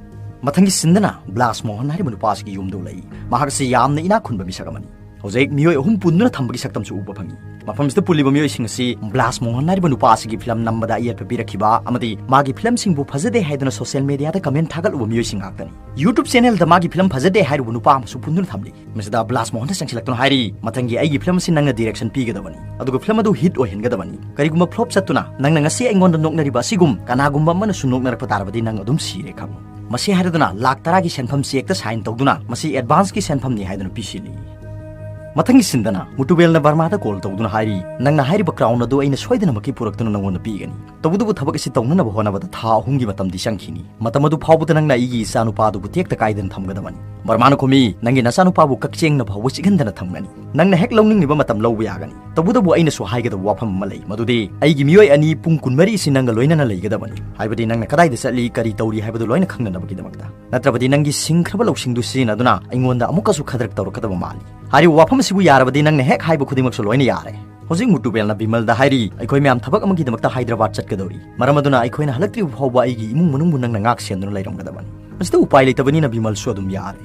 ꯃꯊꯪꯒꯤ ꯁꯤꯟꯗꯅ ꯕ꯭ꯂꯥꯁ ꯃꯣꯍꯟ ꯍꯥꯏꯔꯤꯕ ꯅꯨꯄꯥ ꯑꯁꯤꯒꯤ ꯌꯨꯝꯗ ꯎꯠꯂꯛꯏ꯫ ꯃꯍꯥꯛ ꯑꯁꯤ ꯌꯥꯝꯅ ꯏꯅꯥꯛ ꯈꯨꯟꯕ ꯃꯤꯁꯛ ꯑꯃꯅꯤ꯫ ꯍꯧꯖꯤꯛ ꯃꯤꯑꯣꯏ ꯑꯍꯨꯝ ꯄꯨꯟꯗꯨꯅ ꯊꯝꯕꯒꯤ ꯁꯛꯇꯝꯁꯨ ꯎꯕ ꯐꯪꯏ꯫ ꯃꯐꯝꯁꯤꯗ ꯄꯨꯜꯂꯤꯕ ꯃꯤꯑꯣꯏꯁꯤꯡ ꯑꯁꯤ ꯕ꯭ꯂꯥꯁ ꯃꯣꯍꯟ ꯍꯥꯏꯔꯤꯕ ꯅꯨꯄꯥ ꯑꯁꯤꯒꯤ ꯐꯤꯂꯝ ꯅꯝꯕꯗ ꯑꯌꯦꯠꯄ ꯄꯤꯔꯛꯈꯤꯕ ꯑꯃꯗꯤ ꯃꯥꯒꯤ ꯐꯤꯂꯝꯁꯤꯡꯕꯨ ꯐꯖꯗꯦ ꯍꯥꯏꯗꯨꯅ ꯁꯣꯁꯤꯌꯦꯜ ꯃꯦꯗꯤꯌꯥꯗ ꯀꯃꯦꯟ ꯊꯥꯒꯠꯂꯨꯕ ꯃꯤꯑꯣꯏꯁꯤꯡ ꯉꯥꯛꯇꯅꯤ꯫ YouTube ꯆꯦꯅꯦꯜꯗ ꯃꯥꯒꯤ ꯐꯤꯂꯝ ꯐꯖꯗꯦ ꯍꯥꯏꯔꯨꯕ ꯅꯨꯄꯥ ꯑꯃꯁꯨ ꯄꯨꯟꯗꯨꯅ ꯊꯝꯂꯤ꯫ ꯃꯁꯤꯗ ꯕ꯭ꯂꯥꯁ ꯃꯣꯍꯟꯗ ꯆꯪꯁꯤꯜꯂꯛꯇꯨꯅ ꯍꯥꯏꯔꯤ, "ꯃꯊꯪꯒꯤ ꯑꯩꯒꯤ ꯐꯤꯂꯝ ꯑꯁꯤ ꯅꯪꯅ ꯗꯤꯔꯦꯛꯁꯟ ꯄꯤꯒꯗꯕꯅꯤ, ꯑꯗꯨꯒ ꯐꯤꯂꯝ ꯑꯗꯨ ꯍꯤꯠ ꯑꯣꯏꯍꯟꯒꯗꯕꯅꯤ꯫ ꯀꯔꯤꯒꯨꯝꯕ ꯐ꯭ꯂꯣꯞ ꯆꯠꯇꯨꯅ ꯅꯪꯅ ꯉꯁꯤ ꯑꯩꯉꯣꯟꯗ ꯅꯣꯛꯅꯔꯤꯕ ꯑꯁꯤꯒꯨꯝ ꯀꯅꯥꯒꯨꯝꯕ ꯑꯃꯅꯁꯨ ꯅꯣꯛꯅꯔꯛꯄ ꯇꯥꯔꯕꯗꯤ ꯅꯪ ꯑꯗꯨꯝ ꯁꯤꯔꯦ ꯈꯪꯉꯨ꯫" ꯃꯁꯤ ꯍꯥꯏꯔꯗꯨꯅ ꯂꯥꯛ ꯇꯔꯥꯒꯤ ꯁꯦꯟꯐꯝ ꯆꯦꯛꯇ ꯁꯥꯏꯟ ꯇꯧꯗꯨꯅ ꯃꯁꯤ ꯑꯦꯗꯚꯥꯟꯁꯀꯤ ꯁꯦꯟꯐꯝꯅꯤ ꯍꯥꯏꯗꯨꯅ ꯄꯤꯁꯤꯜꯂꯤ꯫ ꯃꯊꯪꯒꯤ ꯁꯤꯟꯗꯅ ꯃꯨꯇꯨꯕꯦꯜꯅ ꯕꯔꯃꯥꯗ ꯀꯣꯜ ꯇꯧꯗꯨꯅ ꯍꯥꯏꯔꯤ, "ꯅꯪꯅ ꯍꯥꯏꯔꯤꯕ ꯀ꯭ꯔꯥꯎꯟ ꯑꯗꯨ ꯑꯩꯅ ꯁꯣꯏꯗꯅꯃꯛꯀꯤ ꯄꯨꯔꯛꯇꯨꯅ ꯅꯪꯉꯣꯟꯗ ꯄꯤꯒꯅꯤ꯫ ꯇꯧꯕꯇꯕꯨ ꯊꯕꯛ ꯑꯁꯤ ꯇꯧꯅꯅꯕ ꯍꯣꯠꯅꯕꯗ ꯊꯥ ꯑꯍꯨꯝꯒꯤ ꯃꯇꯝꯗꯤ ꯆꯪꯈꯤꯅꯤ꯫ ꯃꯇꯝ ꯑꯗꯨ ꯐꯥꯎꯕꯗ ꯅꯪꯅ ꯑꯩꯒꯤ ꯏꯆꯥꯅꯨꯄꯥ ꯑꯗꯨꯕꯨ ꯇꯦꯛꯇ ꯀꯥꯏꯗꯅ ꯊꯝꯒꯗꯕꯅꯤ꯫" ꯕꯔꯃꯥꯅ ꯈꯨꯝꯃꯤ, "ꯅꯪꯒꯤ ꯅꯆꯥꯅꯨꯄꯥꯕꯨ ꯀꯛꯆꯦꯡꯅ ꯐꯥꯎꯕ ꯆꯤꯛꯍꯟꯗꯅ ꯊꯝꯒꯅꯤ꯫ ꯅꯪꯅ ꯍꯦꯛ ꯂꯧꯅꯤꯡꯂꯤꯕ ꯃꯇꯝ ꯂꯧꯕ ꯌꯥꯒꯅꯤ꯫ ꯇꯧꯕꯇꯕꯨ ꯑꯩꯅꯁꯨ ꯍꯥꯏꯒꯗꯕ ꯋꯥꯐꯝ ꯑꯃ ꯂꯩ, ꯃꯗꯨꯗꯤ ꯑꯩꯒꯤ ꯃꯤꯑꯣꯏ ꯑꯅꯤ ꯄꯨꯡ ꯀꯨꯟꯃꯔꯤ ꯑꯁꯤ ꯅꯪꯒ ꯂꯣꯏꯅꯅ ꯂꯩꯒꯗꯕꯅꯤ꯫ ꯍꯥꯏꯕꯗꯤ ꯅꯪꯅ ꯀꯗꯥꯏꯗ ꯆꯠꯂꯤ, ꯀꯔꯤ ꯇꯧꯔꯤ ꯍꯥꯏꯕꯗꯨ ꯂꯣꯏꯅ ꯈꯪꯅꯅꯕꯒꯤꯗꯃꯛꯇ꯫ ꯅꯠꯇ꯭ꯔꯕꯗꯤ ꯅꯪꯒꯤ ꯁꯤꯡꯈ꯭ꯔꯕ ꯂꯧꯁꯤꯡꯗꯨ ꯁꯤꯖꯤꯟꯅꯗꯨꯅ ꯑꯩꯉꯣꯟꯗ ꯑꯃꯨꯛꯀꯁꯨ ꯈꯗ꯭ꯔꯛ ꯇꯧꯔꯛꯀꯗꯕ ꯃꯥꯜꯂꯤ꯫ ꯍꯥꯏꯔꯤꯕ ꯋꯥꯐꯝ ꯑꯁꯤꯕꯨ ꯌꯥꯔꯕꯗꯤ ꯅꯪꯅ ꯍꯦꯛ ꯍꯥꯏꯕ ꯈꯨꯗꯤꯡꯃꯛꯁꯨ ꯂꯣꯏꯅ ꯌꯥꯔꯦ꯫" ꯍꯧꯖꯤꯛ ꯃꯨꯇꯨꯕꯦꯜꯅ ꯕꯤꯃꯜꯗ ꯍꯥꯏꯔꯤ, "ꯑꯩꯈꯣꯏ ꯃꯌꯥꯝ ꯊꯕꯛ ꯑꯃꯒꯤꯗꯃꯛꯇ ꯍꯥꯏꯗ꯭ꯔꯕꯥꯗ ꯆꯠꯀꯗꯧꯔꯤ꯫ ꯃꯔꯝ ꯑꯗꯨꯅ ꯑꯩꯈꯣꯏꯅ ꯍꯜꯂꯛꯇ꯭ꯔꯤꯕ ꯐꯥꯎꯕ ꯑꯩꯒꯤ ꯏꯃꯨꯡ ꯃꯅꯨꯡꯕꯨ ꯅꯪꯅ ꯉꯥꯛ ꯁꯦꯟꯗꯨꯅ ꯂꯩꯔꯝꯒꯗꯕꯅꯤ꯫" ꯃꯁꯤꯗ ꯎꯄꯥꯏ ꯂꯩꯇꯕꯅꯤꯅ ꯕꯤꯃꯜꯁꯨ ꯑꯗꯨꯝ ꯌꯥꯔꯦ꯫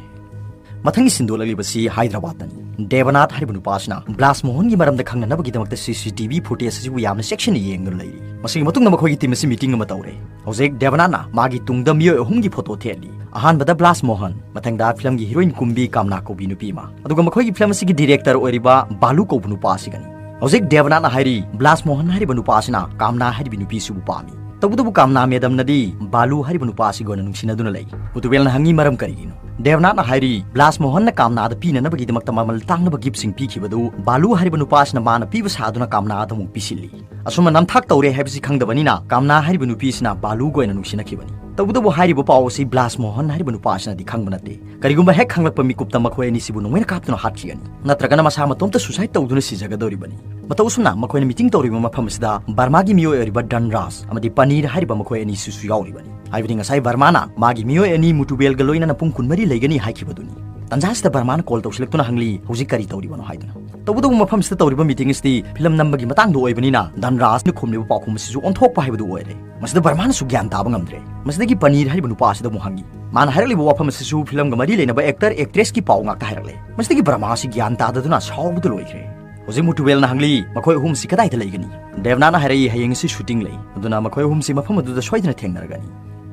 ꯃꯊꯪꯒꯤ ꯁꯤꯟꯗꯣꯛꯂꯛꯂꯤꯕꯁꯤ ꯍꯥꯏꯗ꯭ꯔꯕꯥꯗꯇꯅꯤ꯫ ꯗꯦꯕꯅꯥꯊ ꯍꯥꯏꯔꯤꯕ ꯅꯨꯄꯥ ꯑꯁꯤꯅ ꯕ꯭ꯂꯥꯁ ꯃꯣꯍꯟꯒꯤ ꯃꯔꯝꯗ ꯈꯪꯅꯅꯕꯒꯤꯗꯃꯛꯇ ꯁꯤ ꯁꯤ ꯇꯤ ꯚꯤ ꯐꯨꯇꯦꯖ ꯑꯁꯤꯕꯨ ꯌꯥꯝꯅ ꯆꯦꯛꯁꯤꯟꯅ ꯌꯦꯡꯗꯨꯅ ꯂꯩꯔꯤ꯫ ꯃꯁꯤꯒꯤ ꯃꯇꯨꯡꯗ ꯃꯈꯣꯏꯒꯤ ꯇꯤꯝ ꯑꯁꯤ ꯃꯤꯇꯤꯡ ꯑꯃ ꯇꯧꯔꯦ꯫ ꯍꯧꯖꯤꯛ ꯗꯦꯕꯅꯥꯊꯅ ꯃꯥꯒꯤ ꯇꯨꯡꯗ ꯃꯤꯑꯣꯏ ꯑꯍꯨꯝꯒꯤ ꯐꯣꯇꯣ ꯊꯦꯠꯂꯤ꯫ ꯑꯍꯥꯟꯕꯗ ꯕ꯭ꯂꯥꯁ ꯃꯣꯍꯟ, ꯃꯊꯪꯗ ꯐꯤꯂꯝꯒꯤ ꯍꯤꯔꯣꯏꯟ ꯀꯨꯝꯕꯤ ꯀꯥꯝꯅꯥ ꯀꯧꯕꯤ ꯅꯨꯄꯤ ꯑꯃ, ꯑꯗꯨꯒ ꯃꯈꯣꯏꯒꯤ ꯐꯤꯂꯝ ꯑꯁꯤꯒꯤ ꯗꯤꯔꯦꯛꯇꯔ ꯑꯣꯏꯔꯤꯕ ꯕꯥꯂꯨ ꯀꯧꯕ ꯅꯨꯄꯥ ꯑꯁꯤꯒꯅꯤ꯫ ꯍꯧꯖꯤꯛ ꯗꯦꯕꯅꯥꯊꯅ ꯍꯥꯏꯔꯤ, ꯕ꯭ꯂꯥꯁ ꯃꯣꯍꯟ ꯍꯥꯏꯔꯤꯕ ꯅꯨꯄꯥ ꯑꯁꯤꯅ ꯀꯥꯝꯅꯥ ꯍꯥꯏꯔꯤꯕꯤ ꯅꯨꯄꯤꯁꯤꯕꯨ ꯄꯥꯝꯃꯤ꯫ ꯇꯧꯕꯇꯕꯨ ꯀꯥꯝꯅꯥ ꯃꯦꯗꯝꯅꯗꯤ ꯕꯥꯂꯨ ꯍꯥꯏꯔꯤꯕ ꯅꯨꯄꯥ ꯑꯁꯤꯒ ꯑꯣꯏꯅ ꯅꯨꯡꯁꯤꯅꯗꯨꯅ ꯂꯩ꯫ ꯃꯨꯇꯨꯕꯦꯜꯅ ꯍꯪꯉꯤ, "ꯃꯔꯝ ꯀꯔꯤꯒꯤꯅꯣ?" ꯗꯦꯕꯅꯥꯠꯅ ꯍꯥꯏꯔꯤ, "ꯕ꯭ꯂꯥꯁ ꯃꯣꯍꯟꯅ ꯀꯥꯝꯅꯥꯗ ꯄꯤꯅꯅꯕꯒꯤꯗꯃꯛꯇ ꯃꯃꯜ ꯇꯥꯡꯂꯕ ꯒꯤꯐꯁꯤꯡ ꯄꯤꯈꯤꯕꯗꯨ ꯕꯥꯂꯨ ꯍꯥꯏꯔꯤꯕ ꯅꯨꯄꯥ ꯑꯁꯤꯅ ꯃꯥꯅ ꯄꯤꯕ ꯁꯥꯗꯨꯅ ꯀꯥꯝꯅꯥꯗ ꯑꯃꯨꯛ ꯄꯤꯁꯤꯜꯂꯤ꯫ ꯑꯁꯨꯝꯅ ꯅꯝꯊꯥꯛ ꯇꯧꯔꯦ ꯍꯥꯏꯕꯁꯤ ꯈꯪꯗꯕꯅꯤꯅ ꯀꯥꯝꯅꯥ ꯍꯥꯏꯔꯤꯕ ꯅꯨꯄꯤ ꯑꯁꯤꯅ ꯕꯥꯂꯨꯒ ꯑꯣꯏꯅ ꯅꯨꯡꯁꯤꯅꯈꯤꯕꯅꯤ꯫ ꯇꯧꯕꯇꯕꯨ ꯍꯥꯏꯔꯤꯕ ꯄꯥꯎ ꯑꯁꯤ ꯕ꯭ꯂꯥꯁ ꯃꯣꯍꯟ ꯍꯥꯏꯔꯤꯕ ꯅꯨꯄꯥ ꯑꯁꯤꯅꯗꯤ ꯈꯪꯕ ꯅꯠꯇꯦ꯫ ꯀꯔꯤꯒꯨꯝꯕ ꯍꯦꯛ ꯈꯪꯂꯛꯄ ꯃꯤꯀꯨꯞꯇ ꯃꯈꯣꯏ ꯑꯅꯤꯁꯤꯕꯨ ꯅꯣꯡꯃꯩꯅ ꯀꯥꯞꯇꯨꯅ ꯍꯥꯠꯈꯤꯒꯅꯤ, ꯅꯠꯇ꯭ꯔꯒꯅ ꯃꯁꯥ ꯃꯇꯣꯝꯇ suicide ꯇꯧꯗꯨꯅ ꯁꯤꯖꯒꯗꯧꯔꯤꯕꯅꯤ꯫ ꯃꯇꯧ ꯑꯁꯨꯝꯅ ꯃꯈꯣꯏꯅ meeting ꯇꯧꯔꯤꯕ ꯃꯐꯝ ꯑꯁꯤꯗ ꯕꯔꯃꯥꯒꯤ ꯃꯤꯑꯣꯏ ꯑꯣꯏꯔꯤꯕ ꯙꯟꯔꯥꯖ ꯑꯃꯗꯤ ꯄꯅꯤꯔ ꯍꯥꯏꯔꯤꯕ ꯃꯈꯣꯏ ꯑꯅꯤꯁꯤꯁꯨ ꯌꯥꯎꯔꯤꯕꯅꯤ꯫ ꯍꯥꯏꯕꯗꯤ ꯉꯁꯥꯏ ꯕꯔꯃꯥꯅ ꯃꯥꯒꯤ ꯃꯤꯑꯣꯏ ꯑꯅꯤ ꯃꯨꯇꯨꯕꯦꯜꯒ ꯂꯣꯏꯅꯅ ꯄꯨꯡ ꯀꯨꯟꯃꯔꯤ ꯂꯩꯒꯅꯤ ꯍꯥꯏꯈꯤꯕꯗꯨꯅꯤ꯫ ꯇꯟꯖꯥꯁꯤꯗ ꯕꯔꯃꯥꯅ call ꯇꯧꯁꯤꯜꯂꯛꯇꯨꯅ ꯍꯪꯂꯤ, "ꯍꯧꯖꯤꯛ ꯀꯔꯤ ꯇꯧꯔꯤꯕꯅꯣ?" ꯍꯥꯏꯗꯨꯅ꯫ ꯇꯧꯕꯇꯕꯨ ꯃꯐꯝꯁꯤꯗ ꯇꯧꯔꯤꯕ meeting ꯑꯁꯤꯗꯤ ꯐꯤꯂꯝ ꯅꯝꯕꯒꯤ ꯃꯇꯥꯡꯗ ꯑꯣꯏꯕꯅꯤꯅ ꯙꯟꯔꯥꯖꯅ ꯈꯨꯝꯂꯤꯕ ꯄꯥꯎꯈꯨꯝ ꯑꯁꯤꯁꯨ ꯑꯣꯟꯊꯣꯛꯄ ꯍꯥꯏꯕꯗꯨ ꯑꯣꯏꯔꯦ꯫ ꯃꯁꯤꯗ ꯕꯔꯃꯥꯅꯁꯨ ꯒ꯭ꯌꯥꯟ ꯇꯥꯕ ꯉꯝꯗ꯭ꯔꯦ꯫ ꯃꯁꯤꯗꯒꯤ ꯄꯅꯤꯔ ꯍꯥꯏꯔꯤꯕ ꯅꯨꯄꯥ ꯑꯁꯤꯗ ꯑꯃꯨꯛ ꯍꯪꯉꯤ꯫ ꯃꯥꯅ ꯍꯥꯏꯔꯛꯂꯤꯕ ꯋꯥꯐꯝ ꯑꯁꯤꯁꯨ ꯐꯤꯂꯝꯒ ꯃꯔꯤ ꯂꯩꯅꯕ actor actressꯀꯤ ꯄꯥꯎ ꯉꯥꯛꯇ ꯍꯥꯏꯔꯛꯂꯦ꯫ ꯃꯁꯤꯗꯒꯤ ꯕꯔꯃꯥ ꯑꯁꯤ ꯒ꯭ꯌꯥꯟ ꯇꯥꯗꯗꯨꯅ ꯁꯥꯎꯕꯗ ꯂꯣꯏꯈ꯭ꯔꯦ꯫ ꯍꯧꯖꯤꯛ ꯃꯨꯇꯨꯕꯦꯜꯅ ꯍꯪꯂꯤ, "ꯃꯈꯣꯏ ꯑꯍꯨꯝꯁꯤ ꯀꯗꯥꯏꯗ ꯂꯩꯒꯅꯤ?" ꯗꯦꯕꯅꯥꯠꯅ ꯍꯥꯏꯔꯛꯏ, "ꯍꯌꯦꯡ ꯑꯁꯤ shooting ꯂꯩ, ꯑꯗꯨꯅ ꯃꯈꯣꯏ ꯑꯍꯨꯝꯁꯤ ꯃꯐꯝ ꯑꯗꯨꯗ ꯁꯣꯏꯗꯅ ꯊꯦꯡꯅꯔꯒꯅꯤ"꯫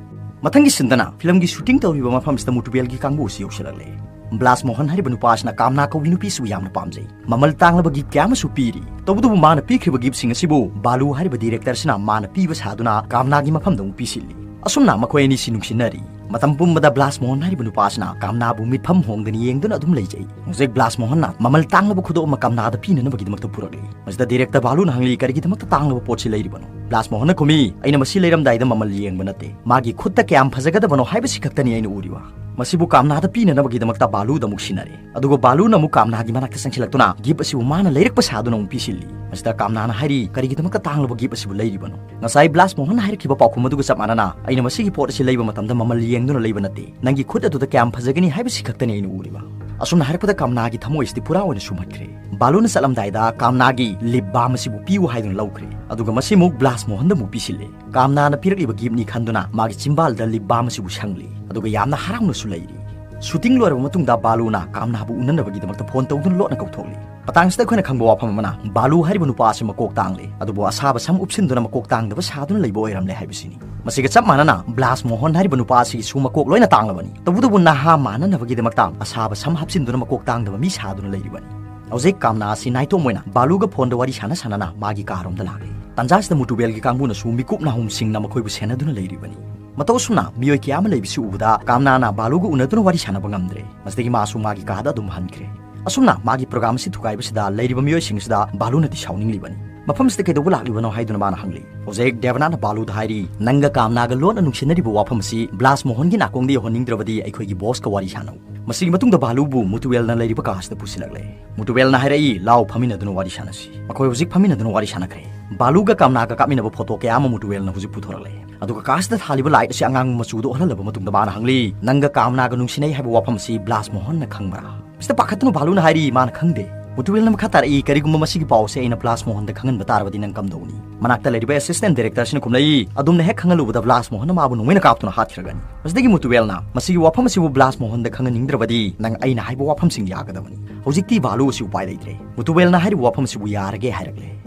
ꯃꯊꯪꯒꯤ ꯁꯤꯟꯗꯅ ꯐꯤꯂꯝꯒꯤ shooting ꯇꯧꯔꯤꯕ ꯃꯐꯝꯁꯤꯗ ꯃꯨꯇꯨꯕꯦꯜꯒꯤ ꯀꯥꯡꯕꯨ ꯑꯁꯤ ꯌꯧꯁꯤꯜꯂꯛꯂꯦ꯫ ꯕ꯭ꯂꯥꯁ ꯃꯣꯍꯟ ꯍꯥꯏꯔꯤꯕ ꯅꯨꯄꯥ ꯑꯁꯤꯅ ꯀꯥꯝꯅꯥ ꯀꯧꯕꯤ ꯅꯨꯄꯤ ꯑꯁꯤꯕꯨ ꯌꯥꯝꯅ ꯄꯥꯝꯖꯩ꯫ ꯃꯃꯜ ꯇꯥꯡꯂꯕ gift ꯀꯌꯥ ꯑꯃꯁꯨ ꯄꯤꯔꯤ꯫ ꯇꯧꯕꯇꯕꯨ ꯃꯥꯅ ꯄꯤꯈ꯭ꯔꯤꯕ giftꯁꯤꯡ ꯑꯁꯤꯕꯨ ꯕꯥꯂꯨ ꯍꯥꯏꯔꯤꯕ directorꯁꯤꯅ ꯃꯥꯅ ꯄꯤꯕ ꯁꯥꯗꯨꯅ ꯀꯥꯝꯅꯥꯒꯤ ꯃꯐꯝꯗ ꯑꯃꯨꯛ ꯄꯤꯁꯤꯜꯂꯤ꯫ ꯑꯁꯨꯝꯅ ꯃꯈꯣꯏ ꯑꯅꯤꯁꯤ ꯅꯨꯡꯁꯤꯅꯔꯤ꯫ ꯃꯇꯝ ꯄꯨꯝꯕꯗ ꯕ꯭ꯂꯥꯁ ꯃꯣꯍꯟ ꯍꯥꯏꯔꯤꯕ ꯅꯨꯄꯥ ꯑꯁꯤꯅ ꯀꯥꯝꯅꯥꯕꯨ ꯃꯤꯠꯐꯝ ꯍꯣꯡꯗꯅ ꯌꯦꯡꯗꯨꯅ ꯑꯗꯨꯝ ꯂꯩꯖꯩ꯫ ꯍꯧꯖꯤꯛ ꯕ꯭ꯂꯥꯁ ꯃꯣꯍꯟꯅ ꯃꯃꯜ ꯇꯥꯡꯂꯕ ꯈꯨꯗꯣꯞ ꯑꯃ ꯀꯥꯝꯅꯥꯗ ꯄꯤꯅꯅꯕꯒꯤꯗꯃꯛꯇ ꯄꯨꯔꯛꯂꯤ꯫ ꯃꯁꯤꯗ director ꯕꯥꯂꯨꯅ ꯍꯪꯂꯤ, "ꯀꯔꯤꯒꯤꯗꯃꯛꯇ ꯇꯥꯡꯂꯕ ꯄꯣꯠꯁꯤ ꯂꯩꯔꯤꯕꯅꯣ?" ꯕ꯭ꯂꯥꯁ ꯃꯣꯍꯟꯅ ꯈꯨꯝꯃꯤ, "ꯑꯩꯅ ꯃꯁꯤ ꯂꯩꯔꯝꯗꯥꯏꯗ ꯃꯃꯜ ꯌꯦꯡꯕ ꯅꯠꯇꯦ, ꯃꯥꯒꯤ ꯈꯨꯠꯇ ꯀꯌꯥꯝ ꯐꯖꯒꯗꯕꯅꯣ ꯍꯥꯏꯕꯁꯤ ꯈꯛꯇꯅꯤ ꯑꯩꯅ ꯎꯔꯤꯕ"꯫ ꯃꯁꯤꯕꯨ ꯀꯥꯝꯅꯥꯗ ꯄꯤꯅꯅꯕꯒꯤꯗꯃꯛꯇ ꯕꯥꯂꯨꯗ ꯑꯃꯨꯛ ꯁꯤꯟꯅꯔꯦ꯫ ꯑꯗꯨꯒ ꯕꯥꯂꯨꯅ ꯑꯃꯨꯛ ꯀꯥꯝꯅꯥꯒꯤ ꯃꯅꯥꯛꯇ ꯆꯪꯁꯤꯜꯂꯛꯇꯨꯅ gift ꯑꯁꯤꯕꯨ ꯃꯥꯅ ꯂꯩꯔꯛꯄ ꯁꯥꯗꯨꯅ ꯑꯃꯨꯛ ꯄꯤꯁꯤꯜꯂꯤ꯫ ꯃꯁꯤꯗ ꯀꯥꯝꯅꯥꯅ ꯍꯥꯏꯔꯤ, "ꯀꯔꯤꯒꯤꯗꯃꯛꯇ ꯇꯥꯡꯂꯕ gift ꯑꯁꯤꯕꯨ ꯂꯩꯔꯤꯕꯅꯣ? ꯉꯁꯥꯏ ꯕ꯭ꯂꯥꯁ ꯃꯣꯍꯟꯅ ꯍꯥꯏꯔꯛꯈꯤꯕ ꯄꯥꯎꯈꯨꯝ ꯑꯗꯨꯒ ꯆꯞ ꯃꯥꯟꯅꯅ ꯑꯩꯅ ꯃꯁꯤꯒꯤ ꯄꯣꯠ ꯑꯁꯤ ꯂꯩꯕ ꯃꯇꯝꯗ ꯃꯃꯜ ꯌꯦꯡꯗꯨꯅ ꯂꯩꯕ ꯅꯠꯇꯦ, ꯅꯪꯒꯤ ꯈꯨꯠ ꯑꯗꯨꯗ ꯀꯌꯥꯝ ꯐꯖꯒꯅꯤ ꯍꯥꯏꯕꯁꯤ ꯈꯛꯇꯅꯤ ꯑꯩꯅ ꯎꯔꯤꯕ"꯫ ꯑꯁꯨꯝꯅ ꯍꯥꯏꯔꯛꯄꯗ ꯀꯥꯝꯅꯥꯒꯤ ꯊꯃꯣꯏ ꯑꯁꯤꯗꯤ ꯄꯨꯔꯥ ꯑꯣꯏꯅ ꯁꯨꯝꯍꯠꯈ꯭ꯔꯦ꯫ ꯕꯥꯂꯨꯅ ꯆꯠꯂꯝꯗꯥꯏꯗ ꯀꯥꯝꯅꯥꯒꯤ lip balm ꯑꯁꯤꯕꯨ ꯄꯤꯌꯨ ꯍꯥꯏꯗꯨꯅ ꯂꯧꯈ꯭ꯔꯦ꯫ ꯑꯗꯨꯒ ꯃꯁꯤ ꯑꯃꯨꯛ ꯕ꯭ꯂꯥꯁ ꯃꯣꯍꯟꯗ ꯑꯃꯨꯛ ꯄꯤꯁꯤꯜꯂꯦ꯫ ꯀꯥꯝꯅꯥꯅ ꯄꯤꯔꯛꯂꯤꯕ giftꯅꯤ ꯈꯟꯗꯨꯅ ꯃꯥꯒꯤ ꯆꯤꯝꯕꯥꯜꯗ lip balm ꯑꯁꯤꯕꯨ ꯁꯪꯂꯤ꯫ ꯑꯗꯨꯒ ꯌꯥꯝꯅ ꯍꯔꯥꯎꯅꯁꯨ ꯂꯩꯔꯤ꯫ Shooting ꯂꯣꯏꯔꯕ ꯃꯇꯨꯡꯗ ꯕꯥꯂꯨꯅ ꯀꯥꯝꯅꯥꯕꯨ ꯎꯅꯅꯕꯒꯤꯗꯃꯛꯇ phone ꯇꯧꯗꯨꯅ ꯂꯣꯠꯅ ꯀꯧꯊꯣꯛꯂꯤ꯫ ꯃꯇꯥꯡꯁꯤꯗ ꯑꯩꯈꯣꯏꯅ ꯈꯪꯕ ꯋꯥꯐꯝ ꯑꯃꯅ, ꯕꯥꯂꯨ ꯍꯥꯏꯔꯤꯕ ꯅꯨꯄꯥ ꯑꯁꯤ ꯃꯀꯣꯛ ꯇꯥꯡꯂꯦ, ꯑꯗꯨꯕꯨ ꯑꯁꯥꯕ ꯁꯝ ꯎꯞꯁꯤꯟꯗꯨꯅ ꯃꯀꯣꯛ ꯇꯥꯡꯗꯕ ꯁꯥꯗꯨꯅ ꯂꯩꯕ ꯑꯣꯏꯔꯝꯂꯦ ꯍꯥꯏꯕꯁꯤꯅꯤ꯫ ꯃꯁꯤꯒ ꯆꯞ ꯃꯥꯟꯅꯅ ꯕ꯭ꯂꯥꯁ ꯃꯣꯍꯟ ꯍꯥꯏꯔꯤꯕ ꯅꯨꯄꯥ ꯑꯁꯤꯒꯤꯁꯨ ꯃꯀꯣꯛ ꯂꯣꯏꯅ ꯇꯥꯡꯂꯕꯅꯤ꯫ ꯇꯧꯕꯇꯕꯨ ꯅꯍꯥ ꯃꯥꯟꯅꯅꯕꯒꯤꯗꯃꯛꯇ ꯑꯁꯥꯕ ꯁꯝ ꯍꯥꯞꯆꯤꯟꯗꯨꯅ ꯃꯀꯣꯛ ꯇꯥꯡꯗꯕ ꯃꯤ ꯁꯥꯗꯨꯅ ꯂꯩꯔꯤꯕꯅꯤ꯫ ꯍꯧꯖꯤꯛ ꯀꯥꯝꯅꯥ ꯑꯁꯤ ꯅꯥꯏꯇꯣꯝ ꯑꯣꯏꯅ ꯕꯥꯂꯨꯒ phoneꯗ ꯋꯥꯔꯤ ꯁꯥꯟꯅ ꯁꯥꯟꯅꯅ ꯃꯥꯒꯤ ꯀꯥꯔꯣꯝꯗ ꯂꯥꯛꯂꯤ꯫ ꯇꯥꯟꯖꯥꯁꯤꯗ ꯃꯨꯇꯨꯕꯦꯜꯒꯤ ꯀꯥꯡꯕꯨꯅꯁꯨ ꯃꯤꯀꯨꯞ ꯅꯥꯍꯨꯝꯁꯤꯡꯅ ꯃꯈꯣꯏꯕꯨ ꯁꯦꯟꯅꯗꯨꯅ ꯂꯩꯔꯤꯕꯅꯤ꯫ ꯃꯇꯧ ꯑꯁꯨꯝꯅ ꯃꯤꯑꯣꯏ ꯀꯌꯥ ꯑꯃ ꯂꯩꯕꯁꯤ ꯎꯕꯗ ꯀꯥꯝꯅꯥꯅ ꯕꯥꯂꯨꯒ ꯎꯅꯗꯨꯅ ꯋꯥꯔꯤ ꯁꯥꯟꯅꯕ ꯉꯝꯗ꯭ꯔꯦ꯫ ꯃꯁꯤꯗꯒꯤ ꯃꯥꯁꯨ ꯃꯥꯒꯤ ꯀꯥꯗ ꯑꯗꯨꯝ ꯍꯟꯈ꯭ꯔꯦ꯫ ꯑꯁꯨꯝꯅ ꯃꯥꯒꯤ ꯄ꯭ꯔꯣꯒ꯭ꯔꯥꯝ ꯑꯁꯤ ꯊꯨꯒꯥꯏꯕꯁꯤꯗ ꯂꯩꯔꯤꯕ ꯃꯤꯑꯣꯏꯁꯤꯡꯁꯤꯗ ꯕꯥꯂꯨꯅꯗꯤ ꯁꯥꯎꯅꯤꯡꯂꯤꯕꯅꯤ꯫ ꯃꯐꯝꯁꯤꯗ ꯀꯩꯗꯧꯕ ꯂꯥꯛꯂꯤꯕꯅꯣ ꯍꯥꯏꯗꯨꯅ ꯃꯥꯅ ꯍꯪꯂꯤ꯫ ꯍꯧꯖꯤꯛ ꯗꯦꯕꯅꯥꯅ ꯕꯥꯂꯨꯗ ꯍꯥꯏꯔꯤ, "ꯅꯪꯒ ꯀꯥꯝꯅꯥꯒ ꯂꯣꯟꯅ ꯅꯨꯡꯁꯤꯅꯔꯤꯕ ꯋꯥꯐꯝ ꯑꯁꯤ ꯕ꯭ꯂꯥꯁ ꯃꯣꯍꯟꯒꯤ ꯅꯥꯀꯣꯡꯗ ꯌꯧꯍꯟꯅꯤꯡꯗ꯭ꯔꯕꯗꯤ ꯑꯩꯈꯣꯏꯒꯤ ꯕꯣꯁꯀ ꯋꯥꯔꯤ ꯁꯥꯟꯅꯧ"꯫ ꯃꯁꯤꯒꯤ ꯃꯇꯨꯡꯗ ꯕꯥꯂꯨꯕꯨ ꯃꯨꯇꯨꯋꯦꯜꯅ ꯂꯩꯔꯤꯕ ꯀꯥꯁꯤꯗ ꯄꯨꯁꯤꯜꯂꯛꯂꯦ꯫ ꯃꯨꯇꯨꯋꯦꯜꯅ ꯍꯥꯏꯔꯛꯏ, "ꯂꯥꯎ, ꯐꯝꯃꯤꯟꯅꯗꯨꯅ ꯋꯥꯔꯤ ꯁꯥꯟꯅꯁꯤ"꯫ ꯃꯈꯣꯏ ꯍꯧꯖꯤꯛ ꯐꯝꯃꯤꯟꯅꯗꯨꯅ ꯋꯥꯔꯤ ꯁꯥꯟꯅꯈ꯭ꯔꯦ꯫ ꯕꯥꯂꯨꯒ ꯀꯥꯝꯅꯥꯒ ꯀꯥꯞꯃꯤꯟꯅꯕ ꯐꯣꯇꯣ ꯀꯌꯥ ꯑꯃ ꯃꯨꯇꯨꯋꯦꯜꯅ ꯍꯧꯖꯤꯛ ꯄꯨꯊꯣꯔꯛꯂꯦ꯫ ꯑꯗꯨꯒ ꯀꯥꯁꯤꯗ ꯊꯥꯜꯂꯤꯕ ꯂꯥꯏꯠ ꯑꯁꯤ ꯑꯉꯥꯡꯕ ꯃꯆꯨꯗ ꯑꯣꯜꯍꯜꯂꯕ ꯃꯇꯨꯡꯗ ꯃꯥꯅ ꯍꯪꯂꯤ, "ꯅꯪꯒ ꯀꯥꯝꯅꯥꯒ ꯅꯨꯡꯁꯤꯅꯩ ꯍꯥꯏꯕ ꯋꯥꯐꯝ ꯑꯁꯤ ꯕ꯭ꯂꯥꯁ ꯃꯣꯍꯟꯅ ꯈꯪꯕ꯭ꯔꯥ?" ꯃꯤꯁꯇꯔ ꯄꯥꯈꯠꯇꯅ ꯕꯥꯂꯨꯅ ꯍꯥꯏꯔꯤ, "ꯃꯥꯅ ꯈꯪꯗꯦ"꯫ ꯃꯨꯇꯨꯋꯦꯜꯅ ꯃꯈꯥ ꯇꯥꯔꯛꯏ, "ꯀꯔꯤꯒꯨꯝꯕ ꯃꯁꯤꯒꯤ ꯄꯥꯎ ꯑꯁꯤ ꯑꯩꯅ ꯕ꯭ꯂꯥꯁ ꯃꯣꯍꯟꯗ ꯈꯪꯍꯟꯕ ꯇꯥꯔꯕꯗꯤ ꯅꯪ ꯀꯝꯗꯧꯅꯤ?" ꯃꯅꯥꯛꯇ ꯂꯩꯔꯤꯕ ꯑꯦꯁꯤꯁꯇꯦꯟ ꯗꯥꯏꯔꯦꯛꯇꯔꯁꯤꯅ ꯈꯨꯝꯂꯛꯏ, "ꯑꯗꯨꯝꯅ ꯍꯦꯛ ꯈꯪꯍꯜꯂꯨꯕꯗ ꯕ꯭ꯂꯥꯁ ꯃꯣꯍꯟꯅ ꯃꯥꯕꯨ ꯅꯣꯡꯃꯩꯅ ꯀꯥꯞꯇꯨꯅ ꯍꯥꯠꯈ꯭ꯔꯒꯅꯤ"꯫ ꯃꯁꯤꯗꯒꯤ ꯃꯨꯇꯨꯋꯦꯜꯅ, "ꯃꯁꯤꯒꯤ ꯋꯥꯐꯝ ꯑꯁꯤꯕꯨ ꯕ꯭ꯂꯥꯁ ꯃꯣꯍꯟꯗ ꯈꯪꯍꯟꯅꯤꯡꯗ꯭ꯔꯕꯗꯤ ꯅꯪ ꯑꯩꯅ ꯍꯥꯏꯕ ꯋꯥꯐꯝꯁꯤꯡ ꯌꯥꯒꯗꯕꯅꯤ"꯫ ꯍꯧꯖꯤꯛꯇꯤ ꯕꯥꯂꯨ ꯑꯁꯤ ꯎꯄꯥꯏ ꯂꯩꯇ꯭ꯔꯦ꯫ ꯃꯨꯇꯨꯋꯦꯜꯅ ꯍꯥꯏꯔꯤꯕ ꯋꯥꯐꯝ ꯑꯁꯤꯕꯨ ꯌꯥꯔꯒꯦ ꯍꯥꯏꯔꯛꯂꯦ꯫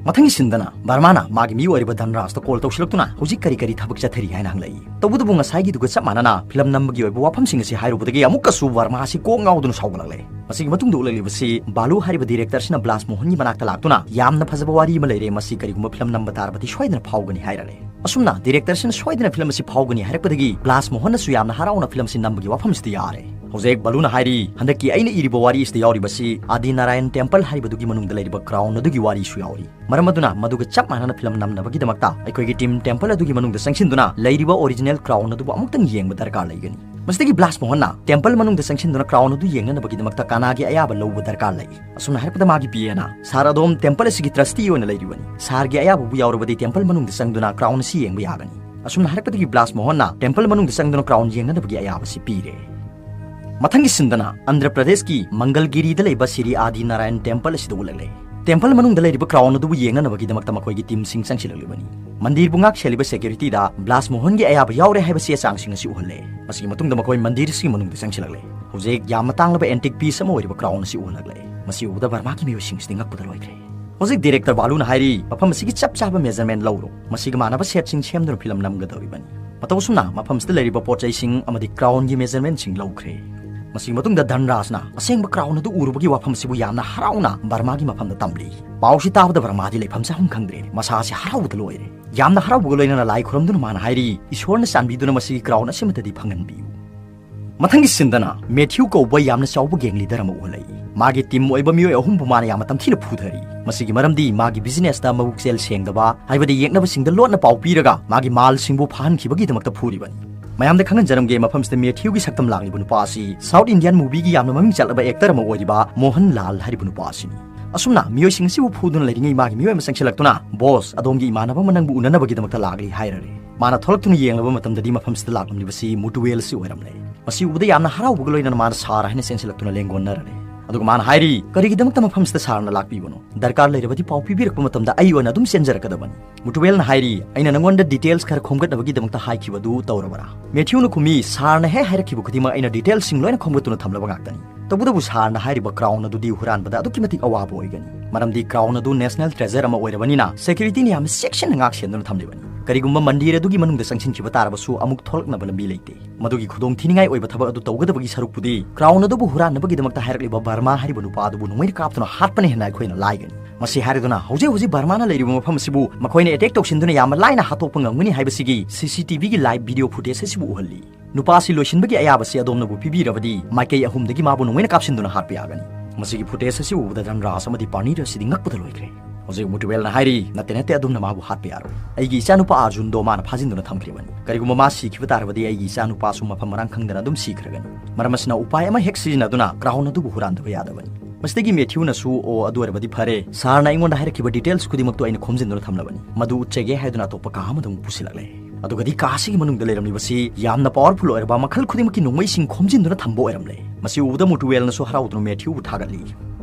ꯃꯊꯪꯒꯤ ꯁꯤꯟꯗꯅ ꯕꯔꯃꯥꯅ ꯃꯥꯒꯤ ꯃꯤ ꯑꯣꯏꯔꯤꯕ ꯙꯟꯔꯥꯖꯇ ꯀꯣꯜ ꯇꯧꯁꯤꯜꯂꯛꯇꯨꯅ ꯍꯧꯖꯤꯛ ꯀꯔꯤ ꯀꯔꯤ ꯊꯕꯛ ꯆꯠꯊꯔꯤ ꯍꯥꯏꯅ ꯍꯪꯂꯛꯏ꯫ ꯇꯧꯕꯇꯕꯨ ꯉꯁꯥꯏꯒꯤꯗꯨꯒ ꯆꯞ ꯃꯥꯟꯅꯅ ꯐꯤꯂꯝ ꯅꯝꯕꯒꯤ ꯑꯣꯏꯕ ꯋꯥꯐꯝꯁꯤꯡ ꯑꯁꯤ ꯍꯥꯏꯔꯨꯕꯗꯒꯤ ꯑꯃꯨꯛꯀꯁꯨ ꯕꯔꯃꯥ ꯑꯁꯤ ꯀꯣꯛ ꯉꯥꯎꯗꯨꯅ ꯁꯥꯎꯒꯠꯂꯛꯂꯦ꯫ ꯃꯁꯤꯒꯤ ꯃꯇꯨꯡꯗ ꯎꯠꯂꯛꯂꯤꯕꯁꯤ ꯕꯥꯂꯨ ꯍꯥꯏꯔꯤꯕ ꯗꯤꯔꯦꯛꯇꯔꯁꯤꯅ ꯕ꯭ꯂꯥꯁ ꯃꯣꯍꯟꯒꯤ ꯃꯅꯥꯛꯇ ꯂꯥꯛꯇꯨꯅ, "ꯌꯥꯝꯅ ꯐꯖꯕ ꯋꯥꯔꯤ ꯑꯃ ꯂꯩꯔꯦ, ꯃꯁꯤ ꯀꯔꯤꯒꯨꯝꯕ ꯐꯤꯂꯝ ꯅꯝꯕ ꯇꯥꯔꯕꯗꯤ ꯁꯣꯏꯗꯅ ꯐꯥꯎꯒꯅꯤ" ꯍꯥꯏꯔꯛꯂꯦ꯫ ꯑꯁꯨꯝꯅ ꯗꯤꯔꯦꯛꯇꯔꯁꯤꯅ ꯁꯣꯏꯗꯅ ꯐꯤꯂꯝ ꯑꯁꯤ ꯐꯥꯎꯒꯅꯤ ꯍꯥꯏꯔꯛꯄꯗꯒꯤ ꯕ꯭ꯂꯥꯁ ꯃꯣꯍꯟꯅꯁꯨ ꯌꯥꯝꯅ ꯍꯔꯥꯎꯅ ꯐꯤꯂꯝ ꯑꯁꯤ ꯅꯝꯕꯒꯤ ꯋꯥꯐꯝꯁꯤꯗ ꯌꯥꯔꯦ꯫ ꯍꯧꯖꯤꯛ ꯕꯥꯂꯨꯅ ꯍꯥꯏꯔꯤ, "ꯍꯟꯗꯛꯀꯤ ꯑꯩꯅ ꯏꯔꯤꯕ ꯋꯥꯔꯤ ꯑꯁꯤꯗ ꯌꯥꯎꯔꯤꯕꯁꯤ ꯑꯥꯗꯤ ꯅꯥꯔꯥꯌꯟ ꯇꯦꯝꯄꯜ ꯍꯥꯏꯔꯤꯕꯗꯨꯒꯤ ꯃꯅꯨꯡꯗ ꯂꯩꯔꯤꯕ ꯀ꯭ꯔꯥꯎꯟ ꯑꯗꯨꯒꯤ ꯋꯥꯔꯤꯁꯨ ꯌꯥꯎꯔꯤ꯫ ꯃꯔꯝ ꯑꯗꯨꯅ ꯃꯗꯨꯒ ꯆꯞ ꯃꯥꯟꯅꯅ ꯐꯤꯂꯝ ꯅꯝꯅꯕꯒꯤꯗꯃꯛꯇ ꯑꯩꯈꯣꯏꯒꯤ ꯇꯤꯝ ꯇꯦꯝꯄꯜ ꯑꯗꯨꯒꯤ ꯃꯅꯨꯡꯗ ꯆꯪꯁꯤꯟꯗꯨꯅ ꯂꯩꯔꯤꯕ ꯑꯣꯔꯤꯖꯤꯅꯦꯜ ꯀ꯭ꯔꯥꯎꯟ ꯑꯗꯨꯕꯨ ꯑꯃꯨꯛꯇꯪ ꯌꯦꯡꯕ ꯗꯔꯀꯥꯔ ꯂꯩꯒꯅꯤ"꯫ ꯃꯁꯤꯗꯒꯤ ꯕ꯭ꯂꯥꯁ ꯃꯣꯍꯟꯅ ꯇꯦꯝꯄꯜ ꯃꯅꯨꯡꯗ ꯆꯪꯁꯤꯟꯗꯨꯅ ꯀ꯭ꯔꯥꯎꯟ ꯑꯗꯨ ꯌꯦꯡꯅꯅꯕꯒꯤꯗꯃꯛꯇ ꯀꯥꯅꯥꯒꯤ ꯑꯌꯥꯕ ꯂꯧꯕ ꯗꯔꯀꯥꯔ ꯂꯩ꯫ ꯑꯁꯨꯝꯅ ꯍꯥꯏꯔꯛꯄꯗ ꯃꯥꯒꯤ ꯄꯤ ꯑꯦꯅ, "ꯁꯥꯔ, ꯑꯗꯣꯝ ꯇꯦꯝꯄꯜ ꯑꯁꯤꯒꯤ ꯇ꯭ꯔꯁꯇꯤ ꯑꯣꯏꯅ ꯂꯩꯔꯤꯕꯅꯤ꯫ ꯁꯥꯔꯒꯤ ꯑꯌꯥꯕꯕꯨ ꯌꯥꯎꯔꯕꯗꯤ ꯇꯦꯝꯄꯜ ꯃꯅꯨꯡꯗ ꯆꯪꯗꯨꯅ ꯀ꯭ꯔꯥꯎꯟ ꯑꯁꯤ ꯌꯦꯡꯕ ꯌꯥꯒꯅꯤ"꯫ ꯑꯁꯨꯝꯅ ꯍꯥꯏꯔꯛꯄꯗꯒꯤ ꯕ꯭ꯂꯥꯁ ꯃꯣꯍꯟꯅ ꯇꯦꯝꯄꯜ ꯃꯅꯨꯡꯗ ꯆꯪꯗꯨꯅ ꯀ꯭ꯔꯥꯎꯟ ꯌꯦꯡꯅꯅꯕꯒꯤ ꯑꯌꯥꯕ ꯑꯁꯤ ꯄꯤꯔꯦ꯫ ꯃꯊꯪꯒꯤ ꯁꯤꯟꯗꯅ ꯑꯟꯙ꯭ꯔ ꯄ꯭ꯔꯗꯦꯁꯀꯤ ꯃꯪꯒꯜꯒꯤꯔꯤꯗ ꯂꯩꯕ ꯁꯤꯔꯤ ꯑꯥꯗꯤ ꯅꯥꯔꯥꯌꯟ ꯇꯦꯝꯄꯜ ꯑꯁꯤꯗ ꯎꯠꯂꯛꯂꯦ꯫ ꯇꯦꯝꯄꯜ ꯃꯅꯨꯡꯗ ꯂꯩꯔꯤꯕ ꯀ꯭ꯔꯥꯎꯟ ꯑꯗꯨꯕꯨ ꯌꯦꯡꯅꯅꯕꯒꯤꯗꯃꯛꯇ ꯃꯈꯣꯏꯒꯤ ꯇꯤꯝꯁꯤꯡ ꯆꯪꯁꯤꯜꯂꯛꯂꯤꯕꯅꯤ꯫ ꯃꯟꯗꯤꯔꯕꯨ ꯉꯥꯛ ꯁꯦꯜꯂꯤꯕ ꯁꯦꯀ꯭ꯌꯨꯔꯤꯇꯤꯗ ꯕ꯭ꯂꯥꯁ ꯃꯣꯍꯟꯒꯤ ꯑꯌꯥꯕ ꯌꯥꯎꯔꯦ ꯍꯥꯏꯕ ꯆꯦ ꯆꯥꯡꯁꯤꯡ ꯑꯁꯤ ꯎꯍꯜꯂꯦ꯫ ꯃꯁꯤꯒꯤ ꯃꯇꯨꯡꯗ ꯃꯈꯣꯏ ꯃꯟꯗꯤꯔꯁꯤꯒꯤ ꯃꯅꯨꯡꯗ ꯆꯪꯁꯤꯜꯂꯛꯂꯦ꯫ ꯍꯧꯖꯤꯛ ꯌꯥꯝꯅ ꯇꯥꯡꯂꯕ ꯑꯦꯟꯇꯤꯛ ꯄꯤꯁ ꯑꯃ ꯑꯣꯏꯔꯤꯕ ꯀ꯭ꯔꯥꯎꯟ ꯑꯁꯤ ꯎꯍꯜꯂꯛꯂꯦ꯫ ꯃꯁꯤ ꯎꯕꯗ ꯕꯔꯃꯥꯒꯤ ꯃꯤꯑꯣꯏꯁꯤꯡꯁꯤꯗꯤ ꯉꯛꯄꯗ ꯂꯣꯏꯈ꯭ꯔꯦ꯫ ꯍꯧꯖꯤꯛ ꯗꯤꯔꯦꯛꯇꯔ ꯕꯥꯂꯨꯅ ꯍꯥꯏꯔꯤ, "ꯃꯐꯝ ꯑꯁꯤꯒꯤ ꯆꯞ ꯆꯥꯕ ꯃꯦꯖꯔꯃꯦꯟ ꯂꯧꯔꯣ꯫ ꯃꯁꯤꯒ ꯃꯥꯟꯅꯕ ꯁꯦꯠꯁꯤꯡ ꯁꯦꯝꯗꯨꯅ ꯐꯤꯂꯝ ꯅꯝꯒꯗꯧꯔꯤꯕꯅꯤ"꯫ ꯃꯇꯧ ꯑꯁꯨꯝꯅ ꯃꯐꯝ ꯑꯁꯤꯗ ꯂꯩꯔꯤꯕ ꯄꯣꯠ ꯆꯩꯁꯤꯡ ꯑꯃꯗꯤ ꯀ꯭ꯔꯥꯎꯟꯒꯤ ꯃꯦꯖꯔꯃꯦꯟꯁꯤꯡ ꯂꯧꯈ꯭ꯔꯦ꯫ ꯃꯁꯤꯒꯤ ꯃꯇꯨꯡꯗ ꯙꯟꯔꯥꯖꯅ ꯑꯁꯦꯡꯕ ꯀ꯭ꯔꯥꯎꯟ ꯑꯗꯨ ꯎꯔꯨꯕꯒꯤ ꯋꯥꯐꯝ ꯑꯁꯤꯕꯨ ꯌꯥꯝꯅ ꯍꯔꯥꯎꯅ ꯕꯔꯃꯥꯒꯤ ꯃꯐꯝꯗ ꯇꯝꯂꯤ꯫ ꯄꯥꯎꯁꯤ ꯇꯥꯕꯗ ꯕꯔꯃꯥꯗꯤ ꯂꯩꯐꯝ ꯆꯥꯐꯝ ꯈꯪꯗ꯭ꯔꯦ꯫ ꯃꯁꯥꯁꯤ ꯍꯔꯥꯎꯕꯗ ꯂꯣꯏꯔꯦ꯫ ꯌꯥꯝꯅ ꯍꯔꯥꯎꯕꯒ ꯂꯣꯏꯅꯅ ꯂꯥꯏ ꯈꯨꯔꯝꯗꯨꯅ ꯃꯥꯅ ꯍꯥꯏꯔꯤ, "ꯏꯁꯣꯔꯅ ꯆꯥꯟꯕꯤꯗꯨꯅ ꯃꯁꯤꯒꯤ ꯀ꯭ꯔꯥꯎꯟ ꯑꯁꯤꯃꯇꯗꯤ ꯐꯪꯍꯟꯕꯤꯌꯨ"꯫ ꯃꯊꯪꯒꯤ ꯁꯤꯟꯗꯅ ꯃꯦꯊ꯭ꯌꯨ ꯀꯧꯕ ꯌꯥꯝꯅ ꯆꯥꯎꯕ ꯒꯦꯡ ꯂꯤꯗꯔ ꯑꯃ ꯎꯍꯜꯂꯛꯏ꯫ ꯃꯥꯒꯤ ꯇꯤꯝ ꯑꯣꯏꯕ ꯃꯤꯑꯣꯏ ꯑꯍꯨꯝꯕꯨ ꯃꯥꯅ ꯌꯥꯝꯅ ꯇꯝꯊꯤꯅ ꯐꯨꯊꯔꯤ꯫ ꯃꯁꯤꯒꯤ ꯃꯔꯝꯗꯤ ꯃꯥꯒꯤ ꯕꯤꯖꯤꯅꯦꯁꯇ ꯃꯕꯨꯛꯆꯦꯜ ꯁꯦꯡꯗꯕ, ꯍꯥꯏꯕꯗꯤ ꯌꯦꯛꯅꯕꯁꯤꯡꯗ ꯂꯣꯠꯅ ꯄꯥꯎ ꯄꯤꯔꯒ ꯃꯥꯒꯤ ꯃꯥꯜꯁꯤꯡꯕꯨ ꯐꯥꯍꯟꯈꯤꯕꯒꯤꯗꯃꯛꯇ ꯐꯨꯔꯤꯕꯅꯤ꯫ ꯃꯌꯥꯝꯗ ꯈꯪꯍꯟꯖꯔꯝꯒꯦ, ꯃꯐꯝꯁꯤꯗ ꯃꯦꯊ꯭ꯌꯨꯒꯤ ꯁꯛꯇꯝ ꯂꯥꯡꯂꯤꯕ ꯅꯨꯄꯥ ꯑꯁꯤ ꯁꯥꯎꯠ ꯏꯟꯗꯤꯌꯟ ꯃꯨꯚꯤꯒꯤ ꯌꯥꯝꯅ ꯃꯃꯤꯡ ꯆꯠꯂꯕ ꯑꯦꯛꯇꯔ ꯑꯃ ꯑꯣꯏꯔꯤꯕ ꯃꯣꯍꯟ ꯂꯥꯜ ꯍꯥꯏꯔꯤꯕ ꯅꯨꯄꯥ ꯑꯁꯤꯅꯤ꯫ ꯑꯁꯨꯝꯅ ꯃꯤꯑꯣꯏꯁꯤꯡ ꯑꯁꯤꯕꯨ ꯐꯨꯗꯨꯅ ꯂꯩꯔꯤꯉꯩ ꯃꯥꯒꯤ ꯃꯤꯑꯣꯏ ꯑꯃ ꯆꯪꯁꯤꯜꯂꯛꯇꯨꯅ, "ꯕꯣꯁ, ꯑꯗꯣꯝꯒꯤ ꯏꯃꯥꯟꯅꯕ ꯑꯃ ꯅꯪꯕꯨ ꯎꯅꯅꯕꯒꯤꯗꯃꯛꯇ ꯂꯥꯛꯂꯤ" ꯍꯥꯏꯔꯔꯦ꯫ ꯃꯥꯅ ꯊꯣꯛꯂꯛꯇꯨꯅ ꯌꯦꯡꯂꯕ ꯃꯇꯝꯗꯗꯤ ꯃꯐꯝꯁꯤꯗ ꯂꯥꯛꯂꯝꯂꯤꯕꯁꯤ ꯃꯨꯇꯨꯋꯦꯜꯁꯤ ꯑꯣꯏꯔꯝꯂꯦ꯫ ꯃꯁꯤ ꯎꯕꯗ ꯌꯥꯝꯅ ꯍꯔꯥꯎꯕꯒ ꯂꯣꯏꯅꯅ ꯃꯥꯅ ꯁꯥꯔ ꯍꯥꯏꯅ ꯆꯦꯟꯁꯤꯜꯂꯛꯇꯨꯅ ꯂꯦꯡꯒꯣꯟꯅꯔꯔꯦ꯫ ꯑꯗꯨꯒ ꯃꯥꯅ ꯍꯥꯏꯔꯤ, "ꯀꯔꯤꯒꯤꯗꯃꯛꯇ ꯃꯐꯝꯁꯤꯗ ꯁꯥꯔꯅ ꯂꯥꯛꯄꯤꯕꯅꯣ? ꯗꯔꯀꯥꯔ ꯂꯩꯔꯕꯗꯤ ꯄꯥꯎ ꯄꯤꯕꯤꯔꯛꯄ ꯃꯇꯝꯗ ꯑꯩ ꯑꯣꯏꯅ ꯑꯗꯨꯝ ꯆꯦꯟꯖꯔꯛꯀꯗꯕꯅꯤ"꯫ ꯃꯨꯇꯨꯋꯦꯜꯅ ꯍꯥꯏꯔꯤ, "ꯑꯩꯅ ꯅꯪꯉꯣꯟꯗ ꯗꯤꯇꯦꯜꯁ ꯈꯔ ꯈꯣꯝꯒꯠꯅꯕꯒꯤꯗꯃꯛꯇ ꯍꯥꯏꯈꯤꯕꯗꯨ ꯇꯧꯔꯕꯔꯥ?" ꯃꯦꯊ꯭ꯌꯨꯅ ꯈꯨꯝꯃꯤ, "ꯁꯥꯔꯅ ꯍꯦꯛ ꯍꯥꯏꯔꯛꯈꯤꯕ ꯈꯨꯗꯤꯡꯃꯛ ꯑꯩꯅ ꯗꯤꯇꯦꯜꯁꯁꯤꯡ ꯂꯣꯏꯅ ꯈꯣꯝꯒꯠꯇꯨꯅ ꯊꯝꯂꯕ ꯉꯥꯛꯇꯅꯤ꯫ ꯇꯧꯕꯇꯕꯨ ꯁꯥꯔꯅ ꯍꯥꯏꯔꯤꯕ ꯀ꯭ꯔꯥꯎꯟ ꯑꯗꯨꯗꯤ ꯍꯨꯔꯥꯟꯕꯗ ꯑꯗꯨꯛꯀꯤ ꯃꯇꯤꯛ ꯑꯋꯥꯕ ꯑꯣꯏꯒꯅꯤ, ꯃꯔꯝꯗꯤ ꯀ꯭ꯔꯥꯎꯟ ꯑꯗꯨ ꯅꯦꯁꯅꯦꯜ ꯇ꯭ꯔꯦꯖꯔ ꯑꯃ ꯑꯣꯏꯔꯕꯅꯤꯅ ꯁꯦꯀ꯭ꯌꯨꯔꯤꯇꯤꯅ ꯌꯥꯝꯅ ꯆꯦꯛꯁꯤꯟꯅ ꯉꯥꯛ ꯁꯦꯟꯗꯨꯅ ꯊꯝꯂꯤꯕꯅꯤ꯫ ꯀꯔꯤꯒꯨꯝꯕ ꯃꯟꯗꯤꯔ ꯑꯗꯨꯒꯤ ꯃꯅꯨꯡꯗ ꯆꯪꯁꯤꯟꯈꯤꯕ ꯇꯥꯔꯕꯁꯨ ꯑꯃꯨꯛ ꯊꯣꯛꯂꯛꯅꯕ ꯂꯝꯕꯤ ꯂꯩꯇꯦ꯫ ꯃꯗꯨꯒꯤ ꯈꯨꯗꯣꯡꯊꯤꯅꯤꯡꯉꯥꯏ ꯑꯣꯏꯕ ꯊꯕꯛ ꯑꯗꯨ ꯇꯧꯒꯗꯕꯒꯤ ꯁꯔꯨꯛꯄꯨꯗꯤ ꯀ꯭ꯔꯥꯎꯟ ꯑꯗꯨꯕꯨ ꯍꯨꯔꯥꯟꯅꯕꯒꯤꯗꯃꯛꯇ ꯍꯥꯏꯔꯛꯂꯤꯕ ꯕꯔꯃꯥ ꯍꯥꯏꯔꯤꯕ ꯅꯨꯄꯥ ꯑꯗꯨꯕꯨ ꯅꯣꯡꯃꯩꯅ ꯀꯥꯞꯇꯨꯅ ꯍꯥꯠꯄꯅ ꯍꯦꯟꯅ ꯑꯩꯈꯣꯏꯅ ꯂꯥꯏꯒꯅꯤ"꯫ ꯃꯁꯤ ꯍꯥꯏꯔꯗꯨꯅ ꯍꯧꯖꯤꯛ ꯍꯧꯖꯤꯛ ꯕꯔꯃꯥꯅ ꯂꯩꯔꯤꯕ ꯃꯐꯝ ꯑꯁꯤꯕꯨ ꯃꯈꯣꯏꯅ ꯑꯦꯇꯦꯛ ꯇꯧꯁꯤꯟꯗꯨꯅ ꯌꯥꯝꯅ ꯂꯥꯏꯅ ꯍꯥꯠꯇꯣꯛꯄ ꯉꯝꯒꯅꯤ ꯍꯥꯏꯕꯁꯤꯒꯤ ꯁꯤ ꯁꯤ ꯇꯤ ꯚꯤꯒꯤ ꯂꯥꯏꯚ ꯚꯤꯗꯤꯑꯣ ꯐꯨꯇꯦꯖ ꯑꯁꯤꯕꯨ ꯎꯍꯜꯂꯤ꯫ ꯅꯨꯄꯥ ꯑꯁꯤ ꯂꯣꯏꯁꯤꯟꯕꯒꯤ ꯑꯌꯥꯕꯁꯤ ꯑꯗꯣꯝꯅꯕꯨ ꯄꯤꯕꯤꯔꯕꯗꯤ ꯃꯥꯏꯀꯩ ꯑꯍꯨꯝꯗꯒꯤ ꯃꯥꯕꯨ ꯅꯣꯡꯃꯩꯅ ꯀꯥꯞꯁꯤꯟꯗꯨꯅ ꯍꯥꯠꯄ ꯌꯥꯒꯅꯤ꯫ ꯃꯁꯤꯒꯤ ꯐꯨꯇꯦꯖ ꯑꯁꯤ ꯎꯕꯗ ꯙꯟꯔꯥꯖ ꯑꯃꯗꯤ ꯄꯥꯅꯤꯔ ꯑꯁꯤꯗꯤ ꯉꯛꯄꯗ ꯂꯣꯏꯈ꯭ꯔꯦ꯫ ꯍꯧꯖꯤꯛ ꯃꯨꯇꯨꯋꯦꯜꯅ ꯍꯥꯏꯔꯤ, "ꯅꯠꯇꯦ, ꯅꯠꯇꯦ, ꯑꯗꯣꯝꯅ ꯃꯥꯕꯨ ꯍꯥꯠꯄ ꯌꯥꯔꯣꯏ꯫ ꯑꯩꯒꯤ ꯏꯆꯥꯅꯨꯄꯥ ꯑꯥꯔꯖꯨꯟꯗꯣ ꯃꯥꯅ ꯐꯥꯖꯤꯟꯗꯨꯅ ꯊꯝꯈ꯭ꯔꯤꯕꯅꯤ꯫ ꯀꯔꯤꯒꯨꯝꯕ ꯃꯥ ꯁꯤꯈꯤꯕ ꯇꯥꯔꯕꯗꯤ ꯑꯩꯒꯤ ꯏꯆꯥꯅꯨꯄꯥꯁꯨ ꯃꯐꯝ ꯃꯔꯥꯡ ꯈꯪꯗꯅ ꯑꯗꯨꯝ ꯁꯤꯈ꯭ꯔꯒꯅꯤ꯫ ꯃꯔꯝ ꯑꯁꯤꯅ ꯎꯄꯥꯏ ꯑꯃ ꯍꯦꯛ ꯁꯤꯖꯤꯟꯅꯗꯨꯅ ꯀ꯭ꯔꯥꯎꯟ ꯑꯗꯨꯕꯨ ꯍꯨꯔꯥꯟꯗꯕ ꯌꯥꯗꯕꯅꯤ"꯫ ꯃꯁꯤꯗꯒꯤ ꯃꯦꯊ꯭ꯌꯨꯅꯁꯨ, "ꯑꯣ, ꯑꯗꯨ ꯑꯣꯏꯔꯕꯗꯤ ꯐꯔꯦ, ꯁꯥꯔꯅ ꯑꯩꯉꯣꯟꯗ ꯍꯥꯏꯔꯛꯈꯤꯕ ꯗꯤꯇꯦꯜꯁ ꯈꯨꯗꯤꯡꯃꯛꯇꯨ ꯑꯩꯅ ꯈꯣꯝꯖꯤꯟꯗꯨꯅ ꯊꯝꯂꯕꯅꯤ"꯫ ꯃꯗꯨ ꯎꯠꯆꯒꯦ ꯍꯥꯏꯗꯨꯅ ꯑꯇꯣꯞꯄ ꯀꯥ ꯑꯃꯗ ꯑꯃꯨꯛ ꯄꯨꯁꯤꯜꯂꯛꯂꯦ꯫ ꯑꯗꯨꯒꯗꯤ ꯀꯥ ꯑꯁꯤꯒꯤ ꯃꯅꯨꯡꯗ ꯂꯩꯔꯝꯂꯤꯕꯁꯤ ꯌꯥꯝꯅ ꯄꯥꯋꯔꯐꯨꯜ ꯑꯣꯏꯔꯕ ꯃꯈꯜ ꯈꯨꯗꯤꯡꯃꯛꯀꯤ ꯅꯣꯡꯃꯩꯁꯤꯡ ꯈꯣꯝꯖꯤꯟꯗꯨꯅ ꯊꯝꯕ ꯑꯣꯏꯔꯝꯂꯦ꯫ ꯃꯁꯤ ꯎꯕꯗ ꯃꯨꯇꯨꯋꯦꯜꯅꯁꯨ ꯍꯔꯥꯎꯗꯨꯅ ꯃꯦꯊ꯭ꯌꯨꯕꯨ ꯊꯥꯒꯠꯂꯤ꯫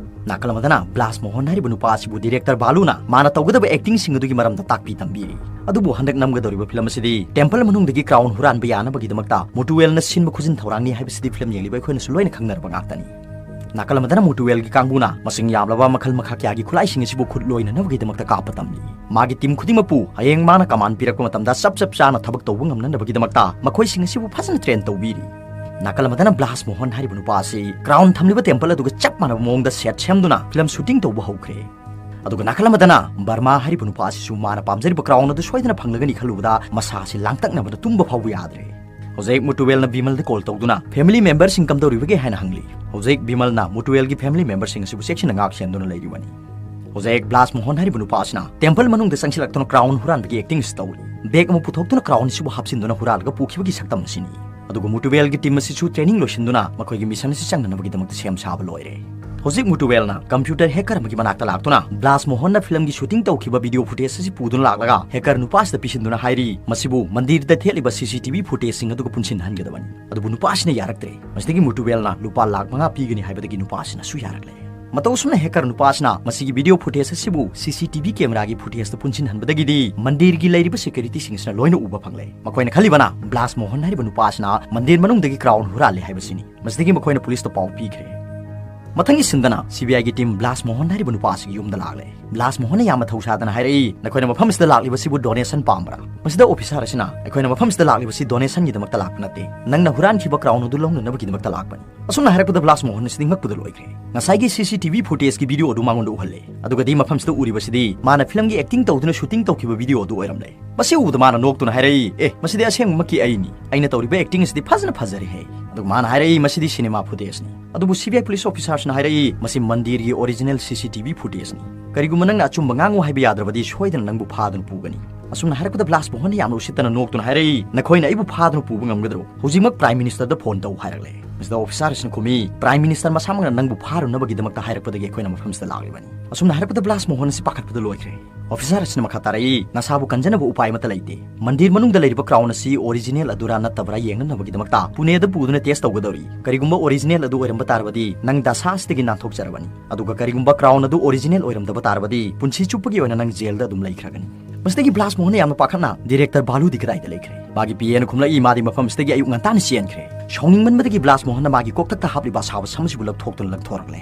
ꯅꯥꯀꯜ ꯑꯃꯗꯅ ꯕ꯭ꯂꯥꯁ ꯃꯣꯍꯟ ꯍꯥꯏꯔꯤꯕ ꯅꯨꯄꯥ ꯑꯁꯤꯕꯨ ꯗꯤꯔꯦꯛꯇꯔ ꯕꯥꯂꯨꯅ ꯃꯥꯅ ꯇꯧꯒꯗꯕ ꯑꯦꯛꯇꯤꯡꯁꯤꯡ ꯑꯗꯨꯒꯤ ꯃꯔꯝꯗ ꯇꯥꯛꯄꯤ ꯇꯝꯕꯤꯔꯤ꯫ ꯑꯗꯨꯕꯨ ꯍꯟꯗꯛ ꯅꯝꯒꯗꯧꯔꯤꯕ ꯐꯤꯂꯝ ꯑꯁꯤꯗꯤ ꯇꯦꯝꯄꯜ ꯃꯅꯨꯡꯗꯒꯤ ꯀ꯭ꯔꯥꯎꯟ ꯍꯨꯔꯥꯟꯕ ꯌꯥꯅꯕꯒꯤꯗꯃꯛꯇ ꯃꯨꯇꯨꯋꯦꯜꯅ ꯁꯤꯟꯕ ꯈꯨꯖꯤꯟ ꯊꯧꯔꯥꯡꯅꯤ ꯍꯥꯏꯕꯁꯤꯗꯤ ꯐꯤꯂꯝ ꯌꯦꯡꯂꯤꯕ ꯑꯩꯈꯣꯏꯅꯁꯨ ꯂꯣꯏꯅ ꯈꯪꯅꯔꯕ ꯉꯥꯛꯇꯅꯤ꯫ ꯅꯥꯀꯜ ꯑꯃꯗꯅ ꯃꯨꯇꯨꯋꯦꯜꯒꯤ ꯀꯥꯡꯕꯨꯅ ꯃꯁꯤꯡ ꯌꯥꯝꯂꯕ ꯃꯈꯜ ꯃꯈꯥ ꯀꯌꯥꯒꯤ ꯈꯨꯠꯂꯥꯏꯁꯤꯡ ꯑꯁꯤꯕꯨ ꯈꯨꯠ ꯂꯣꯏꯅꯅꯕꯒꯤꯗꯃꯛꯇ ꯀꯥꯞꯄ ꯇꯝꯂꯤ꯫ ꯃꯥꯒꯤ ꯇꯤꯝ ꯈꯨꯗꯤꯡꯃꯛꯄꯨ ꯍꯌꯦꯡ ꯃꯥꯅ ꯀꯃꯥꯟ ꯄꯤꯔꯛꯄ ꯃꯇꯝꯗ ꯆꯞ ꯆꯞ ꯆꯥꯅ ꯊꯕꯛ ꯇꯧꯕ ꯉꯝꯅꯅꯕꯒꯤꯗꯃꯛꯇ ꯃꯈꯣꯏꯁꯤꯡ ꯑꯁꯤꯕꯨ ꯐꯖꯅ ꯇ꯭ꯔꯦꯟ ꯇꯧꯕꯤꯔꯤ꯫ ꯅꯥꯀꯜ ꯑꯃꯗꯅ ꯕ꯭ꯂꯥꯁ ꯃꯣꯍꯟ ꯍꯥꯏꯔꯤꯕ ꯅꯨꯄꯥ ꯑꯁꯤ ꯀ꯭ꯔꯥꯎꯟ ꯊꯝꯂꯤꯕ ꯇꯦꯝꯄꯜ ꯑꯗꯨꯒ ꯆꯞ ꯃꯥꯟꯅꯕ ꯃꯑꯣꯡꯗ ꯁꯦꯠ ꯁꯦꯝꯗꯨꯅ ꯐꯤꯂꯝ ꯁꯨꯇꯤꯡ ꯇꯧꯕ ꯍꯧꯈ꯭ꯔꯦ꯫ ꯑꯗꯨꯒ ꯅꯥꯀꯜ ꯑꯃꯗꯅ ꯕꯔꯃꯥ ꯍꯥꯏꯔꯤꯕ ꯅꯨꯄꯥ ꯑꯁꯤꯁꯨ ꯃꯥꯅ ꯄꯥꯝꯖꯔꯤꯕ ꯀ꯭ꯔꯥꯎꯟ ꯑꯗꯨ ꯁꯣꯏꯗꯅ ꯐꯪꯂꯒꯅꯤ ꯈꯜꯂꯨꯕꯗ ꯃꯁꯥ ꯑꯁꯤ ꯂꯥꯡꯇꯛꯅꯕꯗ ꯇꯨꯝꯕ ꯐꯥꯎꯕ ꯌꯥꯗ꯭ꯔꯦ꯫ ꯍꯧꯖꯤꯛ ꯃꯨꯇꯨꯋꯦꯜꯅ ꯕꯤꯃꯜꯗ ꯀꯣꯜ ꯇꯧꯗꯨꯅ ꯐꯦꯃꯤꯂꯤ ꯃꯦꯝꯕꯔꯁꯤꯡ ꯀꯝꯗꯧꯔꯤꯕꯒꯦ ꯍꯥꯏꯅ ꯍꯪꯂꯤ꯫ ꯍꯧꯖꯤꯛ ꯕꯤꯃꯜꯅ ꯃꯨꯇꯨꯋꯦꯜꯒꯤ ꯐꯦꯃꯤꯂꯤ ꯃꯦꯝꯕꯔꯁꯤꯡ ꯑꯁꯤꯕꯨ ꯆꯦꯛꯁꯤꯟꯅ ꯉꯥꯛ ꯁꯦꯟꯗꯨꯅ ꯂꯩꯔꯤꯕꯅꯤ꯫ ꯍꯧꯖꯤꯛ ꯕ꯭ꯂꯥꯁ ꯃꯣꯍꯟ ꯍꯥꯏꯔꯤꯕ ꯅꯨꯄꯥ ꯑꯁꯤꯅ ꯇꯦꯝꯄꯜ ꯃꯅꯨꯡꯗ ꯆꯪꯁꯤꯜꯂꯛꯇꯨꯅ ꯀ꯭ꯔꯥꯎꯟ ꯍꯨꯔꯥꯟꯕꯒꯤ ꯑꯦꯛꯇꯤꯡ ꯑꯁꯤ ꯇꯧꯔꯤ꯫ ꯕꯦꯒ ꯑꯃ ꯄꯨꯊꯣꯛꯇꯨꯅ ꯀ꯭ꯔꯥꯎꯟ ꯑꯁꯤꯕꯨ ꯍꯥꯞꯆꯤꯟꯗꯨꯅ ꯍꯨꯔꯥꯜꯂꯒ ꯄꯨꯈꯤꯕꯒꯤ ꯁꯛꯇꯝ ꯑꯁꯤꯅꯤ꯫ ꯑꯗꯨꯒ ꯃꯨꯇꯨꯋꯦꯜꯒꯤ ꯇꯤꯝ ꯑꯁꯤꯁꯨ ꯇ꯭ꯔꯦꯅꯤꯡ ꯂꯣꯏꯁꯤꯟꯗꯨꯅ ꯃꯈꯣꯏꯒꯤ ꯃꯤꯁꯟ ꯑꯁꯤ ꯆꯪꯅꯅꯕꯒꯤꯗꯃꯛꯇ ꯁꯦꯝ ꯁꯥꯕ ꯂꯣꯏꯔꯦ꯫ ꯍꯧꯖꯤꯛ ꯃꯨꯇꯨꯋꯦꯜꯅ ꯀꯝꯄ꯭ꯌꯨꯇꯔ ꯍꯦꯀꯔ ꯑꯃꯒꯤ ꯃꯅꯥꯛꯇ ꯂꯥꯛꯇꯨꯅ ꯕ꯭ꯂꯥꯁ ꯃꯣꯍꯟꯅ ꯐꯤꯂꯝꯒꯤ ꯁꯨꯇꯤꯡ ꯇꯧꯈꯤꯕ ꯚꯤꯗꯤꯑꯣ ꯐꯨꯇꯦꯖ ꯑꯁꯤ ꯄꯨꯗꯨꯅ ꯂꯥꯛꯂꯒ ꯍꯦꯀꯔ ꯅꯨꯄꯥꯁꯤꯗ ꯄꯤꯁꯤꯟꯗꯨꯅ ꯍꯥꯏꯔꯤ, ꯃꯁꯤꯕꯨ ꯃꯟꯗꯤꯔꯗ ꯊꯦꯠꯂꯤꯕ ꯁꯤ ꯁꯤ ꯇꯤ ꯚꯤ ꯐꯨꯇꯦꯖꯁꯤꯡ ꯑꯗꯨꯒ ꯄꯨꯟꯁꯤꯟꯍꯟꯒꯗꯕꯅꯤ꯫ ꯑꯗꯨꯕꯨ ꯅꯨꯄꯥꯁꯤꯅ ꯌꯥꯔꯛꯇ꯭ꯔꯦ꯫ ꯃꯁꯤꯗꯒꯤ ꯃꯨꯇꯨꯋꯦꯜꯅ ꯂꯨꯄꯥ ꯂꯥꯈ ꯃꯉꯥ ꯄꯤꯒꯅꯤ ꯍꯥꯏꯕꯗꯒꯤ ꯅꯨꯄꯥꯁꯤꯅꯁꯨ ꯌꯥꯔꯛꯂꯦ꯫ ꯃꯇꯧ ꯑꯁꯨꯝꯅ ꯍꯦꯀꯔ ꯅꯨꯄꯥꯁꯤꯅ ꯃꯁꯤꯒꯤ ꯚꯤꯗꯤꯑꯣ ꯐꯨꯇꯦꯖ ꯑꯁꯤꯕꯨ ꯁꯤ ꯁꯤ ꯇꯤ ꯚꯤ ꯀꯦꯃꯦꯔꯥꯒꯤ ꯐꯨꯇꯦꯖꯇ ꯄꯨꯟꯁꯤꯟꯍꯟꯕꯗꯒꯤꯗꯤ ꯃꯟꯗꯤꯔꯒꯤ ꯂꯩꯔꯤꯕ ꯁꯦꯀ꯭ꯌꯨꯔꯤꯇꯤꯁꯤꯡꯁꯤꯅ ꯂꯣꯏꯅ ꯎꯕ ꯐꯪꯂꯦ꯫ ꯃꯈꯣꯏꯅ ꯈꯜꯂꯤꯕꯅ ꯕ꯭ꯂꯥꯁ ꯃꯣꯍꯟ ꯍꯥꯏꯔꯤꯕ ꯅꯨꯄꯥ ꯑꯁꯤꯅ ꯃꯟꯗꯤꯔ ꯃꯅꯨꯡꯗꯒꯤ ꯀ꯭ꯔꯥꯎꯟ ꯍꯨꯔꯥꯜꯂꯦ ꯍꯥꯏꯕꯁꯤꯅꯤ꯫ ꯃꯁꯤꯗꯒꯤ ꯃꯈꯣꯏꯅ ꯄꯨꯂꯤꯁꯇ ꯄꯥꯎ ꯄꯤꯈ꯭ꯔꯦ꯫ ꯃꯊꯪꯒꯤ ꯁꯤꯟꯗꯅ ꯁꯤ ꯕꯤ ꯑꯥꯏꯒꯤ ꯇꯤꯝ ꯕ꯭ꯂꯥꯁ ꯃꯣꯍꯟ ꯍꯥꯏꯔꯤꯕ ꯅꯨꯄꯥ ꯑꯁꯤꯒꯤ ꯌꯨꯝꯗ ꯂꯥꯛꯂꯦ꯫ ꯕ꯭ꯂꯥꯁ ꯃꯣꯍꯟꯅ ꯌꯥꯝꯅ ꯊꯧꯁꯥꯗꯅ ꯍꯥꯏꯔꯛꯏ, "ꯅꯈꯣꯏꯅ ꯃꯐꯝ ꯑꯁꯤꯗ ꯂꯥꯛꯂꯤꯕꯁꯤꯕꯨ ꯗꯣꯅꯦꯁꯟ ꯄꯥꯝꯕ꯭ꯔꯥ?" ꯃꯁꯤꯗ ꯑꯣꯐꯤꯁꯥꯔ ꯑꯁꯤꯅ, "ꯑꯩꯈꯣꯏꯅ ꯃꯐꯝ ꯑꯁꯤꯗ ꯂꯥꯛꯂꯤꯕꯁꯤ ꯗꯣꯅꯦꯁꯟꯒꯤꯗꯃꯛꯇ ꯂꯥꯛꯄ ꯅꯠꯇꯦ, ꯅꯪꯅ ꯍꯨꯔꯥꯟꯈꯤꯕ ꯀ꯭ꯔꯥꯎꯟ ꯑꯗꯨ ꯂꯧꯅꯅꯕꯒꯤꯗꯃꯛꯇ ꯂꯥꯛꯄꯅꯤ"꯫ ꯑꯁꯨꯝꯅ ꯍꯥꯏꯔꯛꯄꯗ ꯕ꯭ꯂꯥꯁ ꯃꯣꯍꯟ ꯑꯁꯤꯗꯤ ꯉꯛꯄꯗ ꯂꯣꯏꯈ꯭ꯔꯦ꯫ ꯉꯁꯥꯏꯒꯤ ꯁꯤ ꯁꯤ ꯇꯤ ꯚꯤ ꯐꯨꯇꯦꯖꯀꯤ ꯚꯤꯗꯤꯑꯣ ꯑꯗꯨ ꯃꯉꯣꯟꯗ ꯎꯍꯜꯂꯦ꯫ ꯑꯗꯨꯒꯗꯤ ꯃꯐꯝꯁꯤꯗ ꯎꯔꯤꯕꯁꯤꯗꯤ ꯃꯥꯅ ꯐꯤꯂꯝꯒꯤ ꯑꯦꯛꯇꯤꯡ ꯇꯧꯗꯨꯅ ꯁꯨꯇꯤꯡ ꯇꯧꯈꯤꯕ ꯚꯤꯗꯤꯑꯣ ꯑꯗꯨ ꯑꯣꯏꯔꯝꯂꯦ꯫ ꯃꯁꯤ ꯎꯕꯗ ꯃꯥꯅ ꯅꯣꯛꯇꯨꯅ ꯍꯥꯏꯔꯛꯏ, "ꯑꯦ, ꯃꯁꯤꯗꯤ ꯑꯁꯦꯡꯕꯃꯛꯀꯤ ꯑꯩꯅꯤ꯫ ꯑꯩꯅ ꯇꯧꯔꯤꯕ ꯑꯦꯛꯇꯤꯡ ꯑꯁꯤꯗꯤ ꯐꯖꯅ ꯐꯖꯔꯦꯍꯦ"꯫ ꯑꯗꯨꯒ ꯃꯥꯅ ꯍꯥꯏꯔꯛꯏ, "ꯃꯁꯤꯗꯤ ꯁꯤꯅꯦꯃꯥ ꯐꯨꯇꯦꯖꯅꯤ"꯫ ꯑꯗꯨꯕꯨ ꯁꯤ ꯕꯤ ꯑꯥꯏ ꯄꯨꯂꯤꯁ ꯑꯣꯐꯤꯁꯥꯔꯁꯤꯅ ꯍꯥꯏꯔꯛꯏ, "ꯃꯁꯤ ꯃꯟꯗꯤꯔꯒꯤ ꯑꯣꯔꯤꯖꯤꯅꯦꯜ ꯁꯤ ꯁꯤ ꯇꯤ ꯚꯤ ꯐꯨꯇꯦꯖꯅꯤ꯫ ꯀꯔꯤꯒꯨꯝꯕ ꯅꯪꯅ ꯑꯆꯨꯝꯕ ꯉꯥꯡꯉꯨ ꯍꯥꯏꯕ ꯌꯥꯗ꯭ꯔꯕꯗꯤ ꯁꯣꯏꯗꯅ ꯅꯪꯕꯨ ꯐꯥꯗꯨꯅ ꯄꯨꯒꯅꯤ"꯫ ꯑꯁꯨꯝꯅ ꯍꯥꯏꯔꯛꯄꯗ ꯕ꯭ꯂꯥꯁ ꯃꯣꯍꯟꯅ ꯌꯥꯝꯅ ꯎꯁꯤꯠꯇꯅ ꯅꯣꯛꯇꯨꯅ ꯍꯥꯏꯔꯛꯏ, "ꯅꯈꯣꯏꯅ ꯑꯩꯕꯨ ꯐꯥꯗꯨꯅ ꯄꯨꯕ ꯉꯝꯒꯗ꯭ꯔꯣ? ꯍꯧꯖꯤꯛꯃꯛ ꯄ꯭ꯔꯥꯏꯝ ꯃꯤꯅꯤꯁꯇꯔꯗ ꯐꯣꯟ ꯇꯧ" ꯍꯥꯏꯔꯛꯂꯦ꯫ ꯃꯁꯤꯗ ꯑꯣꯐꯤꯁꯥꯔ ꯑꯁꯤꯅ ꯈꯨꯝꯃꯤ, "ꯄ꯭ꯔꯥꯏꯝ ꯃꯤꯅꯤꯁꯇꯔ ꯃꯁꯥꯃꯛꯅ ꯅꯪꯕꯨ ꯐꯥꯔꯨꯅꯕꯒꯤꯗꯃꯛꯇ ꯍꯥꯏꯔꯛꯄꯗꯒꯤ ꯑꯩꯈꯣꯏꯅ ꯃꯐꯝꯁꯤꯗ ꯂꯥꯛꯂꯤꯕꯅꯤ"꯫ ꯑꯁꯨꯝꯅ ꯍꯥꯏꯔꯛꯄꯗ ꯕ꯭ꯂꯥꯁ ꯃꯣꯍꯟ ꯑꯁꯤ ꯄꯥꯈꯠꯄꯗ ꯂꯣꯏꯈ꯭ꯔꯦ꯫ ꯑꯣꯐꯤꯁꯥꯔ ꯑꯁꯤꯅ ꯃꯈꯥ ꯇꯥꯔꯛꯏ, "ꯅꯁꯥꯕꯨ ꯀꯟꯖꯅꯕ ꯎꯄꯥꯏ ꯑꯃꯠꯇ ꯂꯩꯇꯦ꯫ ꯃꯟꯗꯤꯔ ꯃꯅꯨꯡꯗ ꯂꯩꯔꯤꯕ ꯀ꯭ꯔꯥꯎꯟ ꯑꯁꯤ ꯑꯣꯔꯤꯖꯤꯅꯦꯜ ꯑꯗꯨꯔꯥ ꯅꯠꯇꯕ꯭ꯔꯥ ꯌꯦꯡꯅꯅꯕꯒꯤꯗꯃꯛꯇ ꯄꯨꯅꯦꯗ ꯄꯨꯗꯨꯅ ꯇꯦꯁ ꯇꯧꯒꯗꯧꯔꯤ꯫ ꯀꯔꯤꯒꯨꯝꯕ ꯑꯣꯔꯤꯖꯤꯅꯦꯜ ꯑꯗꯨ ꯑꯣꯏꯔꯝꯕ ꯇꯥꯔꯕꯗꯤ ꯅꯪ ꯗꯁꯥ ꯑꯁꯤꯗꯒꯤ ꯅꯥꯟꯊꯣꯛꯆꯔꯕꯅꯤ꯫ ꯑꯗꯨꯒ ꯀꯔꯤꯒꯨꯝꯕ ꯀ꯭ꯔꯥꯎꯟ ꯑꯗꯨ ꯑꯣꯔꯤꯖꯤꯅꯦꯜ ꯑꯣꯏꯔꯝꯗꯕ ꯇꯥꯔꯕꯗꯤ ꯄꯨꯟꯁꯤ ꯆꯨꯞꯄꯒꯤ ꯑꯣꯏꯅ ꯅꯪ ꯖꯦꯜꯗ ꯑꯗꯨꯝ ꯂꯩꯈ꯭ꯔꯒꯅꯤ"꯫ ꯃꯁꯤꯗꯒꯤ ꯕ꯭ꯂꯥꯁ ꯃꯣꯍꯟꯅ ꯌꯥꯝꯅ ꯄꯥꯈꯠꯅ, "ꯗꯤꯔꯦꯛꯇꯔ ꯕꯥꯂꯨꯗꯤ ꯀꯗꯥꯏꯗ ꯂꯩꯈ꯭ꯔꯦ?" ꯃꯥꯒꯤ ꯄꯤ ꯑꯦꯅ ꯈꯨꯝꯂꯛꯏ, "ꯃꯥꯗꯤ ꯃꯐꯝ ꯑꯁꯤꯗꯒꯤ ꯑꯌꯨꯛ ꯉꯟꯇꯥꯅ ꯆꯦꯟꯈ꯭ꯔꯦ"꯫ ꯁꯥꯎꯅꯤꯡꯃꯟꯕꯗꯒꯤ ꯕ꯭ꯂꯥꯁ ꯃꯣꯍꯟꯅ ꯃꯥꯒꯤ ꯀꯣꯛꯊꯛꯇ ꯍꯥꯞꯂꯤꯕ ꯑꯁꯥꯕ ꯁꯝ ꯑꯁꯤꯕꯨ ꯂꯧꯊꯣꯛꯇꯨꯅ ꯂꯪꯊꯣꯔꯛꯂꯦ꯫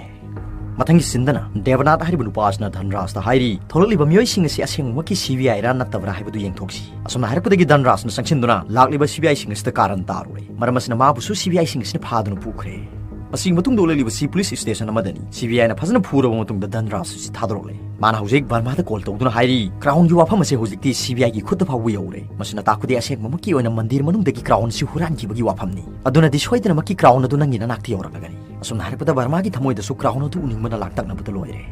ꯃꯊꯪꯒꯤ ꯁꯤꯟꯗꯅ ꯗꯦꯕꯅꯥꯊ ꯍꯥꯏꯔꯤꯕ ꯅꯨꯄꯥ ꯑꯁꯤꯅ ꯙꯟꯔꯥꯖꯇ ꯍꯥꯏꯔꯤ, "ꯊꯣꯛꯂꯛꯂꯤꯕ ꯃꯤꯑꯣꯏꯁꯤꯡ ꯑꯁꯤ ꯑꯁꯦꯡꯕꯃꯛꯀꯤ ꯁꯤ ꯕꯤ ꯑꯥꯏꯔꯥ ꯅꯠꯇꯕ꯭ꯔꯥ ꯍꯥꯏꯕꯗꯨ ꯌꯦꯡꯊꯣꯛꯁꯤ꯫" ꯑꯁꯨꯝꯅ ꯍꯥꯏꯔꯛꯄꯗꯒꯤ ꯙꯟꯔꯥꯖꯅ ꯆꯪꯁꯤꯟꯗꯨꯅ ꯂꯥꯛꯂꯤꯕ ꯁꯤ ꯕꯤ ꯑꯥꯏꯁꯤꯡ ꯑꯁꯤꯗ ꯀꯥꯔꯟ ꯇꯥꯔꯨꯔꯦ꯫ ꯃꯔꯝ ꯑꯁꯤꯅ ꯃꯥꯕꯨꯁꯨ ꯁꯤ ꯕꯤ ꯑꯥꯏꯁꯤꯡ ꯑꯁꯤꯅ ꯐꯥꯗꯨꯅ ꯄꯨꯈ꯭ꯔꯦ꯫ ꯃꯁꯤꯒꯤ ꯃꯇꯨꯡꯗ ꯎꯠꯂꯛꯂꯤꯕꯁꯤ ꯄꯨꯂꯤꯁ ꯁ꯭ꯇꯦꯁꯟ ꯑꯃꯗꯅꯤ꯫ ꯁꯤ ꯕꯤ ꯑꯥꯏꯅ ꯐꯖꯅ ꯐꯨꯔꯕ ꯃꯇꯨꯡꯗ ꯙꯟꯔꯥꯖ ꯑꯁꯤ ꯊꯥꯗꯣꯔꯛꯂꯦ꯫ ꯃꯥꯅ ꯍꯧꯖꯤꯛ ꯕꯔꯃꯥꯗ ꯀꯣꯜ ꯇꯧꯗꯨꯅ ꯍꯥꯏꯔꯤ, "ꯀ꯭ꯔꯥꯎꯟꯒꯤ ꯋꯥꯐꯝ ꯑꯁꯤ ꯍꯧꯖꯤꯛꯇꯤ ꯁꯤ ꯕꯤ ꯑꯥꯏꯒꯤ ꯈꯨꯠꯇ ꯐꯥꯎꯕ ꯌꯧꯔꯦ꯫ ꯃꯁꯤꯅ ꯇꯥꯛꯄꯗꯤ ꯑꯁꯦꯡꯕꯃꯛꯀꯤ ꯑꯣꯏꯅ ꯃꯟꯗꯤꯔ ꯃꯅꯨꯡꯗꯒꯤ ꯀ꯭ꯔꯥꯎꯟ ꯑꯁꯤ ꯍꯨꯔꯥꯟꯈꯤꯕꯒꯤ ꯋꯥꯐꯝꯅꯤ꯫ ꯑꯗꯨꯅꯗꯤ ꯁꯣꯏꯗꯅꯃꯛꯀꯤ ꯀ꯭ꯔꯥꯎꯟ ꯑꯗꯨ ꯅꯪꯒꯤ ꯅꯅꯥꯛꯇ ꯌꯧꯔꯛꯂꯒꯅꯤ꯫" ꯑꯁꯨꯝꯅ ꯍꯥꯏꯔꯛꯄꯗ ꯕꯔꯃꯥꯒꯤ ꯊꯃꯣꯏꯗꯁꯨ ꯀ꯭ꯔꯥꯎꯟ ꯑꯗꯨ ꯎꯅꯤꯡꯕꯅ ꯂꯥꯡꯇꯛꯅꯕꯗ ꯂꯣꯏꯔꯦ꯫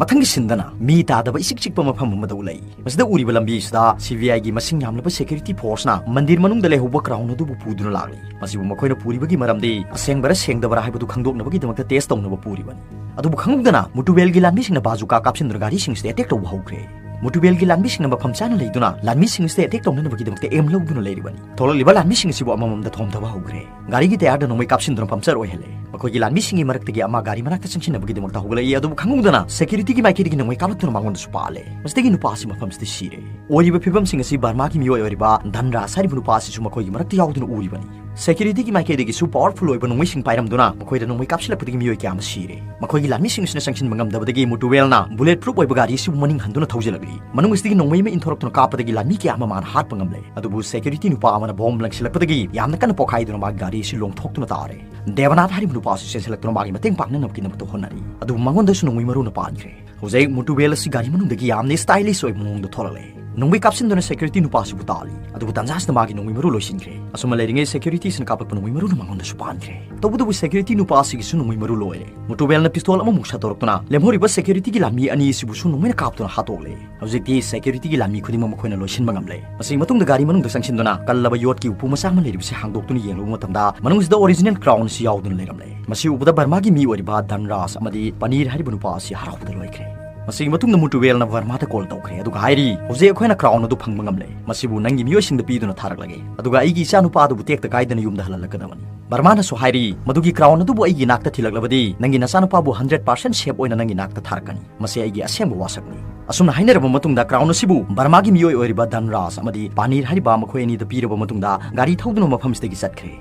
ꯃꯊꯪꯒꯤ ꯁꯤꯟꯗꯅ ꯃꯤ ꯇꯥꯗꯕ ꯏꯆꯤꯛ ꯆꯤꯛꯄ ꯃꯐꯝ ꯑꯃꯗ ꯎꯠꯂꯛꯏ꯫ ꯃꯁꯤꯗ ꯎꯔꯤꯕ ꯂꯝꯕꯤ ꯑꯁꯤꯗ ꯁꯤ ꯕꯤ ꯑꯥꯏꯒꯤ ꯃꯁꯤꯡ ꯌꯥꯝꯂꯕ ꯁꯦꯀ꯭ꯌꯨꯔꯤꯇꯤ ꯐꯣꯔꯁꯅ ꯃꯟꯗꯤꯔ ꯃꯅꯨꯡꯗ ꯂꯩꯍꯧꯕ ꯀ꯭ꯔꯥꯎꯟ ꯑꯗꯨꯕꯨ ꯄꯨꯗꯨꯅ ꯂꯥꯛꯂꯤ꯫ ꯃꯁꯤꯕꯨ ꯃꯈꯣꯏꯅ ꯄꯨꯔꯤꯕꯒꯤ ꯃꯔꯝꯗꯤ ꯑꯁꯦꯡꯕꯔꯥ ꯁꯦꯡꯗꯕꯔꯥ ꯍꯥꯏꯕꯗꯨ ꯈꯪꯗꯣꯛꯅꯕꯒꯤꯗꯃꯛꯇ ꯇꯦꯁ ꯇꯧꯅꯕ ꯄꯨꯔꯤꯕꯅꯤ꯫ ꯑꯗꯨꯕꯨ ꯈꯪꯍꯧꯗꯅ ꯃꯨꯇꯨꯕꯦꯜꯒꯤ ꯂꯥꯟꯃꯤꯁꯤꯡꯅ ꯕꯥꯖꯨꯀꯥ ꯀꯥꯞꯁꯤꯟꯗꯨꯅ ꯒꯥꯔꯤꯁꯤꯡ ꯑꯁꯤꯗ ꯑꯦꯇꯦꯛ ꯇꯧꯕ ꯍꯧꯈ꯭ꯔꯦ꯫ ꯃꯨꯇꯨꯕꯦꯜꯒꯤ ꯂꯥꯟꯃꯤꯁꯤꯡꯅ ꯃꯐꯝ ꯆꯥꯅ ꯂꯩꯗꯨꯅ ꯂꯥꯟꯃꯤꯁꯤꯡ ꯑꯁꯤꯗ ꯑꯦꯇꯦꯛ ꯇꯧꯅꯅꯕꯒꯤꯗꯃꯛꯇ ꯑꯦꯝ ꯂꯧꯗꯨꯅ ꯂꯩꯔꯤꯕꯅꯤ꯫ ꯊꯣꯛꯂꯛꯂꯤꯕ ꯂꯥꯟꯃꯤꯁꯤꯡ ꯑꯁꯤꯕꯨ ꯑꯃꯃꯝꯗ ꯊꯣꯝꯊꯕ ꯍꯧꯈ꯭ꯔꯦ꯫ ꯒꯥꯔꯤꯒꯤ ꯇꯌꯥꯔꯗ ꯅꯣꯡꯃꯩ ꯀꯥꯞꯁꯤꯟꯗꯨꯅ ꯄꯝꯆꯔ ꯑꯣꯏꯍꯜꯂꯦ꯫ ꯃꯈꯣꯏꯒꯤ ꯂꯥꯟꯃꯤꯁꯤꯡꯒꯤ ꯃꯔꯛꯇꯒꯤ ꯑꯃ ꯒꯥꯔꯤ ꯃꯅꯥꯛꯇ ꯆꯪꯁꯤꯟꯅꯕꯒꯤꯗꯃꯛꯇ ꯍꯧꯒꯠꯂꯛꯏ, ꯑꯗꯨꯕꯨ ꯈꯪꯍꯧꯗꯅ ꯁꯦꯀ꯭ꯌꯨꯔꯤꯇꯤꯒꯤ ꯃꯥꯏꯀꯩꯗꯒꯤ ꯅꯣꯡꯃꯩ ꯀꯥꯞꯂꯛꯇꯨꯅ ꯃꯉꯣꯟꯗꯁꯨ ꯄꯥꯜꯂꯦ꯫ ꯃꯁꯤꯗꯒꯤ ꯅꯨꯄꯥ ꯑꯁꯤ ꯃꯐꯝꯁꯤꯗ ꯁꯤꯔꯦ꯫ ꯑꯣꯏꯔꯤꯕ ꯐꯤꯕꯝꯁꯤꯡ ꯑꯁꯤ ꯕꯔꯃꯥꯒꯤ ꯃꯤꯑꯣꯏ ꯑꯣꯏꯔꯤꯕ ꯙꯟꯔꯥꯖ ꯍꯥꯏꯔꯤꯕ ꯅꯨꯄꯥ ꯑꯁꯤꯁꯨ ꯃꯈꯣꯏꯒꯤ ꯃꯔꯛꯇ ꯌꯥꯎꯗꯨꯅ ꯎꯔꯤꯕꯅꯤ꯫ ꯁꯦꯀ꯭ꯌꯨꯔꯤꯇꯤꯒꯤ ꯃꯥꯏꯀꯩꯗꯒꯤꯁꯨ ꯄꯥꯋꯔꯐꯨꯜ ꯑꯣꯏꯕ ꯅꯣꯡꯃꯩꯁꯤꯡ ꯄꯥꯏꯔꯝꯗꯨꯅ ꯃꯈꯣꯏꯗ ꯅꯣꯡꯃꯩ ꯀꯥꯞꯁꯤꯜꯂꯛꯄꯗꯒꯤ ꯃꯤꯑꯣꯏ ꯀꯌꯥ ꯑꯃ ꯁꯤꯔꯦ꯫ ꯃꯈꯣꯏꯒꯤ ꯂꯥꯟꯃꯤꯁꯤꯡ ꯑꯁꯤꯅ ꯆꯪꯁꯤꯟꯕ ꯉꯝꯗꯕꯗꯒꯤ ꯃꯨꯇꯨꯋꯦꯜꯅ ꯕꯨꯂꯦꯠ ꯄ꯭ꯔꯨꯐ ꯑꯣꯏꯕ ꯒꯥꯔꯤ ꯑꯁꯤꯕꯨ ꯃꯅꯤꯡ ꯍꯟꯗꯨꯅ ꯊꯧꯖꯤꯜꯂꯛꯂꯤ꯫ ꯃꯅꯨꯡ ꯑꯁꯤꯗꯒꯤ ꯅꯣꯡꯃꯩ ꯑꯃ ꯏꯟꯊꯣꯔꯛꯇꯨꯅ ꯀꯥꯞꯄꯗꯒꯤ ꯂꯥꯟꯃꯤ ꯀꯌꯥ ꯑꯃ ꯃꯥꯅ ꯍꯥꯠꯄ ꯉꯝꯂꯦ꯫ ꯑꯗꯨꯕꯨ ꯁꯦꯀ꯭ꯌꯨꯔꯤꯇꯤ ꯅꯨꯄꯥ ꯑꯃꯅ ꯕꯣꯝ ꯂꯪꯁꯤꯜꯂꯛꯄꯗꯒꯤ ꯌꯥꯝꯅ ꯀꯟꯅ ꯄꯣꯈꯥꯏꯗꯨꯅ ꯃꯥꯒꯤ ꯒꯥꯔꯤ ꯑꯁꯤ ꯂꯣꯡꯊꯣꯛꯇꯨꯅ ꯇꯥꯔꯦ꯫ ꯗꯦꯕꯅꯥꯊ ꯍꯥꯏꯔꯤꯕ ꯅꯨꯄꯥ ꯑꯁꯤ ꯆꯦꯟꯁꯤꯜꯂꯛꯇꯨꯅ ꯃꯥꯒꯤ ꯃꯇꯦꯡ ꯄꯥꯡꯅꯅꯕꯒꯤꯗꯃꯛꯇ ꯍꯣꯠꯅꯔꯤ꯫ ꯑꯗꯨꯕꯨ ꯃꯉꯣꯟꯗꯁꯨ ꯅꯣꯡꯃꯩ ꯃꯔꯨꯅ ꯄꯥꯟꯈ꯭ꯔꯦ꯫ ꯍꯧꯖꯤꯛ ꯃꯨꯇꯨꯕꯦꯜ ꯑꯁꯤ ꯒꯥꯔꯤ ꯃꯅꯨꯡꯗꯒꯤ ꯌꯥꯝꯅ ꯁ꯭ꯇꯥꯏꯂꯤꯁ ꯑꯣꯏꯕ ꯃꯑꯣꯡꯗ ꯊꯣꯛꯂꯛꯂꯦ꯫ ꯅꯣꯡꯃꯩ ꯀꯥꯞꯁꯤꯟꯗꯨꯅ ꯁꯦꯀ꯭ꯌꯨꯔꯤꯇꯤ ꯅꯨꯄꯥ ꯑꯁꯤꯕꯨ ꯇꯥꯜꯂꯤ꯫ ꯑꯗꯨꯕꯨ ꯇꯟꯖꯥ ꯑꯁꯤꯗ ꯃꯥꯒꯤ ꯅꯣꯡꯃꯩ ꯃꯔꯨ ꯂꯣꯏꯁꯤꯟꯈ꯭ꯔꯦ꯫ ꯑꯁꯨꯝꯅ ꯂꯩꯔꯤꯉꯩ ꯁꯦꯀ꯭ꯌꯨꯔꯤꯇꯤꯁꯤꯅ ꯀꯥꯞꯂꯛꯄ ꯅꯣꯡꯃꯩ ꯃꯔꯨꯅ ꯃꯉꯣꯟꯗꯁꯨ ꯄꯥꯟꯈ꯭ꯔꯦ꯫ ꯇꯧꯕꯇꯕꯨ ꯁꯦꯀ꯭ꯌꯨꯔꯤꯇꯤ ꯅꯨꯄꯥ ꯑꯁꯤꯒꯤꯁꯨ ꯅꯣꯡꯃꯩ ꯃꯔꯨ ꯂꯣꯏꯔꯦ꯫ ꯃꯨꯇꯨꯕꯦꯜꯅ ꯄꯤꯁꯇꯣꯜ ꯑꯃꯃꯨꯛ ꯁꯠꯇꯣꯔꯛꯇꯨꯅ ꯂꯦꯝꯍꯧꯔꯤꯕ ꯁꯦꯀ꯭ꯌꯨꯔꯤꯇꯤꯒꯤ ꯂꯥꯟꯃꯤ ꯑꯅꯤ ꯑꯁꯤꯕꯨꯁꯨ ꯅꯣꯡꯃꯩꯅ ꯀꯥꯞꯇꯨꯅ ꯍꯥꯠꯇꯣꯛꯂꯦ꯫ ꯍꯧꯖꯤꯛꯇꯤ ꯁꯦꯀ꯭ꯌꯨꯔꯤꯇꯤꯒꯤ ꯂꯥꯟꯃꯤ ꯈꯨꯗꯤꯡꯃꯛ ꯃꯈꯣꯏꯅ ꯂꯣꯏꯁꯤꯟꯕ ꯉꯝꯂꯦ꯫ ꯃꯁꯤꯒꯤ ꯃꯇꯨꯡꯗ ꯒꯥꯔꯤ ꯃꯅꯨꯡꯗ ꯆꯪꯁꯤꯟꯗꯨꯅ ꯀꯜꯂꯕ ꯌꯣꯠꯀꯤ ꯎꯄꯨ ꯃꯆꯥ ꯑꯃ ꯂꯩꯔꯤꯕꯁꯤ ꯍꯥꯡꯗꯣꯛꯇꯨꯅ ꯌꯦꯡꯂꯨꯕ ꯃꯇꯝꯗ ꯃꯅꯨꯡꯁꯤꯗ ꯑꯣꯔꯤꯖꯤꯅꯦꯜ ꯀ꯭ꯔꯥꯎꯟ ꯑꯁꯤ ꯌꯥꯎꯗꯨꯅ ꯂꯩꯔꯝꯂꯦ꯫ ꯃꯁꯤ ꯎꯕꯗ ꯕꯔꯃꯥꯒꯤ ꯃꯤ ꯑꯣꯏꯔꯤꯕ ꯙꯟꯔꯥꯖ ꯑꯃꯗꯤ ꯄꯅꯤꯔ ꯍꯥꯏꯔꯤꯕ ꯅꯨꯄꯥ ꯑꯁꯤ ꯍꯔꯥꯎꯕꯗ ꯂꯣꯏꯈ꯭ꯔꯦ꯫ ꯃꯁꯤꯒꯤ ꯃꯇꯨꯡꯗ ꯃꯨꯇꯨꯕꯦꯜꯅ ꯕꯔꯃꯥꯗ ꯀꯣꯜ ꯇꯧꯈ꯭ꯔꯦ, ꯑꯗꯨꯒ ꯍꯥꯏꯔꯤ, "ꯍꯧꯖꯤꯛ ꯑꯩꯈꯣꯏꯅ ꯀ꯭ꯔꯥꯎꯟ ꯑꯗꯨ ꯐꯪꯕ ꯉꯝꯂꯦ꯫ ꯃꯁꯤꯕꯨ ꯅꯪꯒꯤ ꯃꯤꯑꯣꯏꯁꯤꯡꯗ ꯄꯤꯗꯨꯅ ꯊꯥꯔꯛꯂꯒꯦ꯫ ꯑꯗꯨꯒ ꯑꯩꯒꯤ ꯏꯆꯥ ꯅꯨꯄꯥ ꯑꯗꯨꯕꯨ ꯇꯦꯛꯇ ꯀꯥꯏꯗꯅ ꯌꯨꯝꯗ ꯍꯜꯍꯜꯂꯛꯀꯗꯕꯅꯤ꯫" ꯕꯔꯃꯥꯅꯁꯨ ꯍꯥꯏꯔꯤ, "ꯃꯗꯨꯒꯤ ꯀ꯭ꯔꯥꯎꯟ ꯑꯗꯨꯕꯨ ꯑꯩꯒꯤ ꯅꯥꯛꯇ ꯊꯤꯜꯂꯛꯂꯕꯗꯤ ꯅꯪꯒꯤ ꯅꯆꯥꯅꯨꯄꯥꯕꯨ ꯍꯟꯗ꯭ꯔꯦꯠ ꯄꯥꯔꯁꯦꯟ ꯁꯦꯐ ꯑꯣꯏꯅ ꯅꯪꯒꯤ ꯅꯥꯛꯇ ꯊꯥꯔꯛꯀꯅꯤ꯫ ꯃꯁꯤ ꯑꯩꯒꯤ ꯑꯁꯦꯡꯕ ꯋꯥꯁꯛꯅꯤ꯫" ꯑꯁꯨꯝꯅ ꯍꯥꯏꯅꯔꯕ ꯃꯇꯨꯡꯗ ꯀ꯭ꯔꯥꯎꯟ ꯑꯁꯤꯕꯨ ꯕꯔꯃꯥꯒꯤ ꯃꯤꯑꯣꯏ ꯑꯣꯏꯔꯤꯕ ꯙꯟꯔꯥꯖ ꯑꯃꯗꯤ ꯄꯥꯅꯤꯔ ꯍꯥꯏꯔꯤꯕ ꯃꯈꯣꯏ ꯑꯅꯤꯗ ꯄꯤꯔꯕ ꯃꯇꯨꯡꯗ ꯒꯥꯔꯤ ꯊꯧꯗꯨꯅ ꯃꯐꯝꯁꯤꯗꯒꯤ ꯆꯠꯈ꯭ꯔꯦ꯫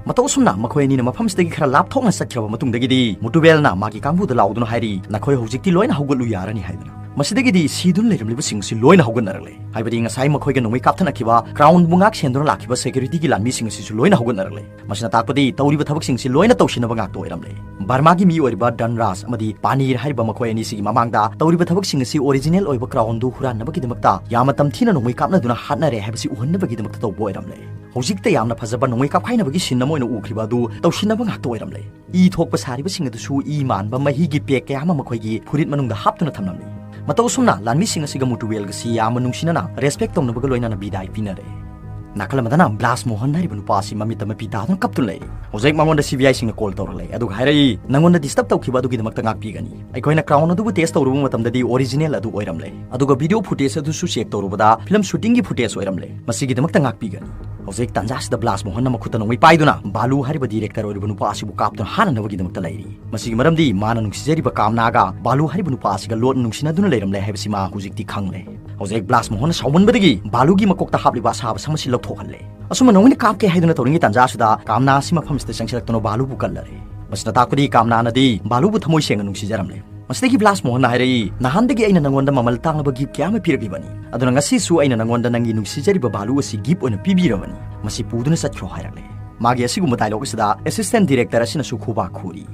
ꯃꯇꯧ ꯑꯁꯨꯝꯅ ꯃꯈꯣꯏ ꯑꯅꯤꯅ ꯃꯐꯝꯁꯤꯗꯒꯤ ꯈꯔ ꯂꯥꯞꯊꯣꯛꯅ ꯆꯠꯈ꯭ꯔꯕ ꯃꯇꯨꯡꯗꯒꯤꯗꯤ ꯃꯨꯇꯨꯕꯦꯜꯅ ꯃꯥꯒꯤ ꯀꯥꯡꯕꯨꯗ ꯂꯥꯎꯗꯨꯅ ꯍꯥꯏꯔꯤ, "ꯅꯈꯣꯏ ꯍꯧꯖꯤꯛꯇꯤ ꯂꯣꯏꯅ ꯍꯧꯒꯠꯂꯨ ꯌꯥꯔꯅꯤ" ꯍꯥꯏꯗꯨꯅ꯫ ꯃꯁꯤꯗꯒꯤꯗꯤ ꯁꯤꯗꯨꯅ ꯂꯩꯔꯝꯂꯤꯕꯁꯤꯡ ꯑꯁꯤ ꯂꯣꯏꯅ ꯍꯧꯒꯠꯅꯔꯛꯂꯦ꯫ ꯍꯥꯏꯕꯗꯤ ꯉꯁꯥꯏ ꯃꯈꯣꯏꯒ ꯅꯣꯡꯃꯩ ꯀꯥꯞꯊꯅꯈꯤꯕ ꯀ꯭ꯔꯥꯎꯟꯕꯨ ꯉꯥꯛ ꯁꯦꯟꯗꯨꯅ ꯂꯥꯛꯈꯤꯕ ꯁꯦꯀ꯭ꯌꯨꯔꯤꯇꯤꯒꯤ ꯂꯥꯟꯃꯤꯁꯤꯡ ꯑꯁꯤꯁꯨ ꯂꯣꯏꯅ ꯍꯧꯒꯠꯅꯔꯛꯂꯦ꯫ ꯃꯁꯤꯅ ꯇꯥꯛꯄꯗꯤ ꯇꯧꯔꯤꯕ ꯊꯕꯛꯁꯤꯡꯁꯤ ꯂꯣꯏꯅ ꯇꯧꯁꯤꯟꯅꯕ ꯉꯥꯛꯇ ꯑꯣꯏꯔꯝꯂꯦ꯫ ꯕꯔꯃꯥꯒꯤ ꯃꯤ ꯑꯣꯏꯔꯤꯕ ꯗꯟꯔꯥꯖ ꯑꯃꯗꯤ ꯄꯥꯅꯤꯔ ꯍꯥꯏꯔꯤꯕ ꯃꯈꯣꯏ ꯑꯅꯤꯁꯤꯒꯤ ꯃꯃꯥꯡꯗ ꯇꯧꯔꯤꯕ ꯊꯕꯛꯁꯤꯡ ꯑꯁꯤ ꯑꯣꯔꯤꯖꯤꯅꯦꯜ ꯑꯣꯏꯕ ꯀ꯭ꯔꯥꯎꯟꯗꯨ ꯍꯨꯔꯥꯟꯅꯕꯒꯤꯗꯃꯛꯇ ꯌꯥꯝꯅ ꯇꯝꯊꯤꯅ ꯅꯣꯡꯃꯩ ꯀꯥꯞꯅꯗꯨꯅ ꯍꯥꯠꯅꯔꯦ ꯍꯥꯏꯕꯁꯤ ꯎꯍꯟꯅꯕꯒꯤꯗꯃꯛꯇ ꯇꯧꯕ ꯑꯣꯏꯔꯝꯂꯦ꯫ ꯍꯧꯖꯤꯛꯇ ꯌꯥꯝꯅ ꯐꯖꯕ ꯅꯣꯡꯃꯩ ꯀꯥꯞꯈꯥꯏꯅꯕꯒꯤ ꯁꯤꯟ ꯑꯃ ꯑꯣꯏꯅ ꯎꯈ꯭ꯔꯤꯕ ꯑꯗꯨ ꯇꯧꯁꯤꯟꯅꯕ ꯉꯥꯛꯇ ꯑꯣꯏꯔꯝꯂꯦ꯫ ꯏ ꯊꯣꯛꯄ ꯁꯥꯔꯤꯕꯁꯤꯡ ꯑꯗꯨꯁꯨ ꯏ ꯃꯥꯟꯕ ꯃꯍꯤꯒꯤ ꯄꯦꯛ ꯀꯌꯥ ꯑꯃ ꯃꯈꯣꯏꯒꯤ ꯐꯨꯔꯤꯠ ꯃꯅꯨꯡꯗ ꯍꯥꯞꯇꯨꯅ ꯊꯝꯂꯝꯂꯤ꯫ ꯃꯇꯧ ꯑꯁꯨꯝꯅ ꯂꯥꯟꯃꯤꯁꯤꯡ ꯑꯁꯤꯒ ꯃꯨꯇꯨꯋꯦꯜꯒꯁꯤ ꯌꯥꯝꯅ ꯅꯨꯡꯁꯤꯅꯅ ꯔꯦꯁꯄꯦꯛ ꯇꯧꯅꯕꯒ ꯂꯣꯏꯅꯅ ꯕꯤꯗꯥꯏ ꯄꯤꯅꯔꯦ꯫ ꯅꯥꯀꯜ ꯑꯃꯗꯅ ꯕ꯭ꯂꯥꯁ ꯃꯣꯍꯟ ꯍꯥꯏꯔꯤꯕ ꯅꯨꯄꯥ ꯑꯁꯤ ꯃꯃꯤꯠꯇ ꯃꯄꯤ ꯇꯥꯗꯨꯅ ꯀꯞꯇꯨꯅ ꯂꯩꯔꯤ꯫ ꯍꯧꯖꯤꯛ ꯃꯉꯣꯟꯗ ꯁꯤ ꯕꯤ ꯑꯥꯏꯁꯤꯡꯅ ꯀꯣꯜ ꯇꯧꯔꯛꯂꯦ, ꯑꯗꯨꯒ ꯍꯥꯏꯔꯛꯏ, "ꯅꯉꯣꯟꯗ ꯗꯤꯁꯇꯔꯕ ꯇꯧꯈꯤꯕ ꯑꯗꯨꯒꯤꯗꯃꯛꯇ ꯉꯥꯛꯄꯤꯒꯅꯤ꯫ ꯑꯩꯈꯣꯏꯅ ꯀ꯭ꯔꯥꯎꯟ ꯑꯗꯨꯕꯨ ꯇꯦꯁ ꯇꯧꯔꯨꯕ ꯃꯇꯝꯗꯗꯤ ꯑꯣꯔꯤꯖꯤꯅꯦꯜ ꯑꯗꯨ ꯑꯣꯏꯔꯝꯂꯦ, ꯑꯗꯨꯒ ꯚꯤꯗꯤꯑꯣ ꯐꯨꯇꯦꯖ ꯑꯗꯨꯁꯨ ꯆꯦꯛ ꯇꯧꯔꯨꯕꯗ ꯐꯤꯂꯝ ꯁꯨꯇꯤꯡꯒꯤ ꯐꯨꯇꯦꯖ ꯑꯣꯏꯔꯝꯂꯦ꯫ ꯃꯁꯤꯒꯤꯗꯃꯛꯇ ꯉꯥꯛꯄꯤꯒꯅꯤ"꯫ ꯍꯧꯖꯤꯛ ꯇꯥꯟꯖꯥꯁꯤꯗ ꯕ꯭ꯂꯥꯁ ꯃꯣꯍꯟꯅ ꯃꯈꯨꯠꯇ ꯅꯣꯡꯃꯩ ꯄꯥꯏꯗꯨꯅ ꯕꯥꯂꯨ ꯍꯥꯏꯔꯤꯕ ꯗꯤꯔꯦꯛꯇꯔ ꯑꯣꯏꯔꯤꯕ ꯅꯨꯄꯥ ꯑꯁꯤꯕꯨ ꯀꯥꯞꯇꯨꯅ ꯍꯥꯠꯅꯅꯕꯒꯤꯗꯃꯛꯇ ꯂꯩꯔꯤ꯫ ꯃꯁꯤꯒꯤ ꯃꯔꯝꯗꯤ ꯃꯥꯅ ꯅꯨꯡꯁꯤꯖꯔꯤꯕ ꯀꯥꯝꯅꯥꯒ ꯕꯥꯂꯨ ꯍꯥꯏꯔꯤꯕ ꯅꯨꯄꯥ ꯑꯁꯤꯒ ꯂꯣꯠꯅ ꯅꯨꯡꯁꯤꯅꯗꯨꯅ ꯂꯩꯔꯝꯂꯦ ꯍꯥꯏꯕꯁꯤ ꯃꯥ ꯍꯧꯖꯤꯛꯇꯤ ꯈꯪꯂꯦ꯫ ꯍꯧꯖꯤꯛ ꯕ꯭ꯂꯥꯁ ꯃꯣꯍꯟꯅ ꯁꯥꯎꯃꯟꯕꯗꯒꯤ ꯕꯥꯂꯨꯒꯤ ꯃꯀꯣꯛꯇ ꯍꯥꯞꯂꯤꯕ ꯑꯁꯥꯕ ꯁꯝ ꯑꯁꯤ ꯂꯧꯊꯣꯛꯍꯜꯂꯦ꯫ ꯑꯁꯨꯝꯅ ꯅꯣꯡꯃꯩꯅ ꯀꯥꯞꯀꯦ ꯍꯥꯏꯗꯨꯅ ꯇꯧꯔꯤꯉꯩ ꯇꯥꯟꯖꯥꯁꯤꯗ ꯀꯥꯝꯅꯥ ꯑꯁꯤ ꯃꯐꯝꯁꯤꯗ ꯆꯪꯁꯤꯜꯂꯛꯇꯨꯅ ꯕꯥꯂꯨꯕꯨ ꯀꯜꯂꯔꯦ꯫ ꯃꯁꯤꯅ ꯇꯥꯛꯄꯗꯤ ꯀꯥꯝꯅꯥꯅꯗꯤ ꯕꯥꯂꯨꯕꯨ ꯊꯃꯣꯏ ꯁꯦꯡꯅ ꯅꯨꯡꯁꯤꯖꯔꯝꯂꯦ꯫ ꯃꯁꯤꯗꯒꯤ ꯕ꯭ꯂꯥꯁ ꯃꯣꯍꯟꯅ ꯍꯥꯏꯔꯛꯏ, "ꯅꯍꯥꯟꯗꯒꯤ ꯑꯩꯅ ꯅꯉꯣꯟꯗ ꯃꯃꯜ ꯇꯥꯡꯂꯕ ꯒꯤꯐ ꯀꯌꯥ ꯑꯃ ꯄꯤꯔꯛꯂꯤꯕꯅꯤ, ꯑꯗꯨꯅ ꯉꯁꯤꯁꯨ ꯑꯩꯅ ꯅꯉꯣꯟꯗ ꯅꯪꯒꯤ ꯅꯨꯡꯁꯤꯖꯔꯤꯕ ꯕꯥꯂꯨ ꯑꯁꯤ ꯒꯤꯐ ꯑꯣꯏꯅ ꯄꯤꯕꯤꯔꯕꯅꯤ꯫ ꯃꯁꯤ ꯄꯨꯗꯨꯅ ꯆꯠꯈ꯭ꯔꯣ" ꯍꯥꯏꯔꯛꯂꯦ꯫ ꯃꯥꯒꯤ ꯑꯁꯤꯒꯨꯝꯕ ꯗꯥꯏꯂꯣꯒ ꯑꯁꯤꯗ ꯑꯦꯁꯤꯁꯇꯦꯟ ꯗꯤꯔꯦꯛꯇꯔ ꯑꯁꯤꯅꯁꯨ ꯈꯨꯕꯥꯛ ꯈꯨꯔꯤ꯫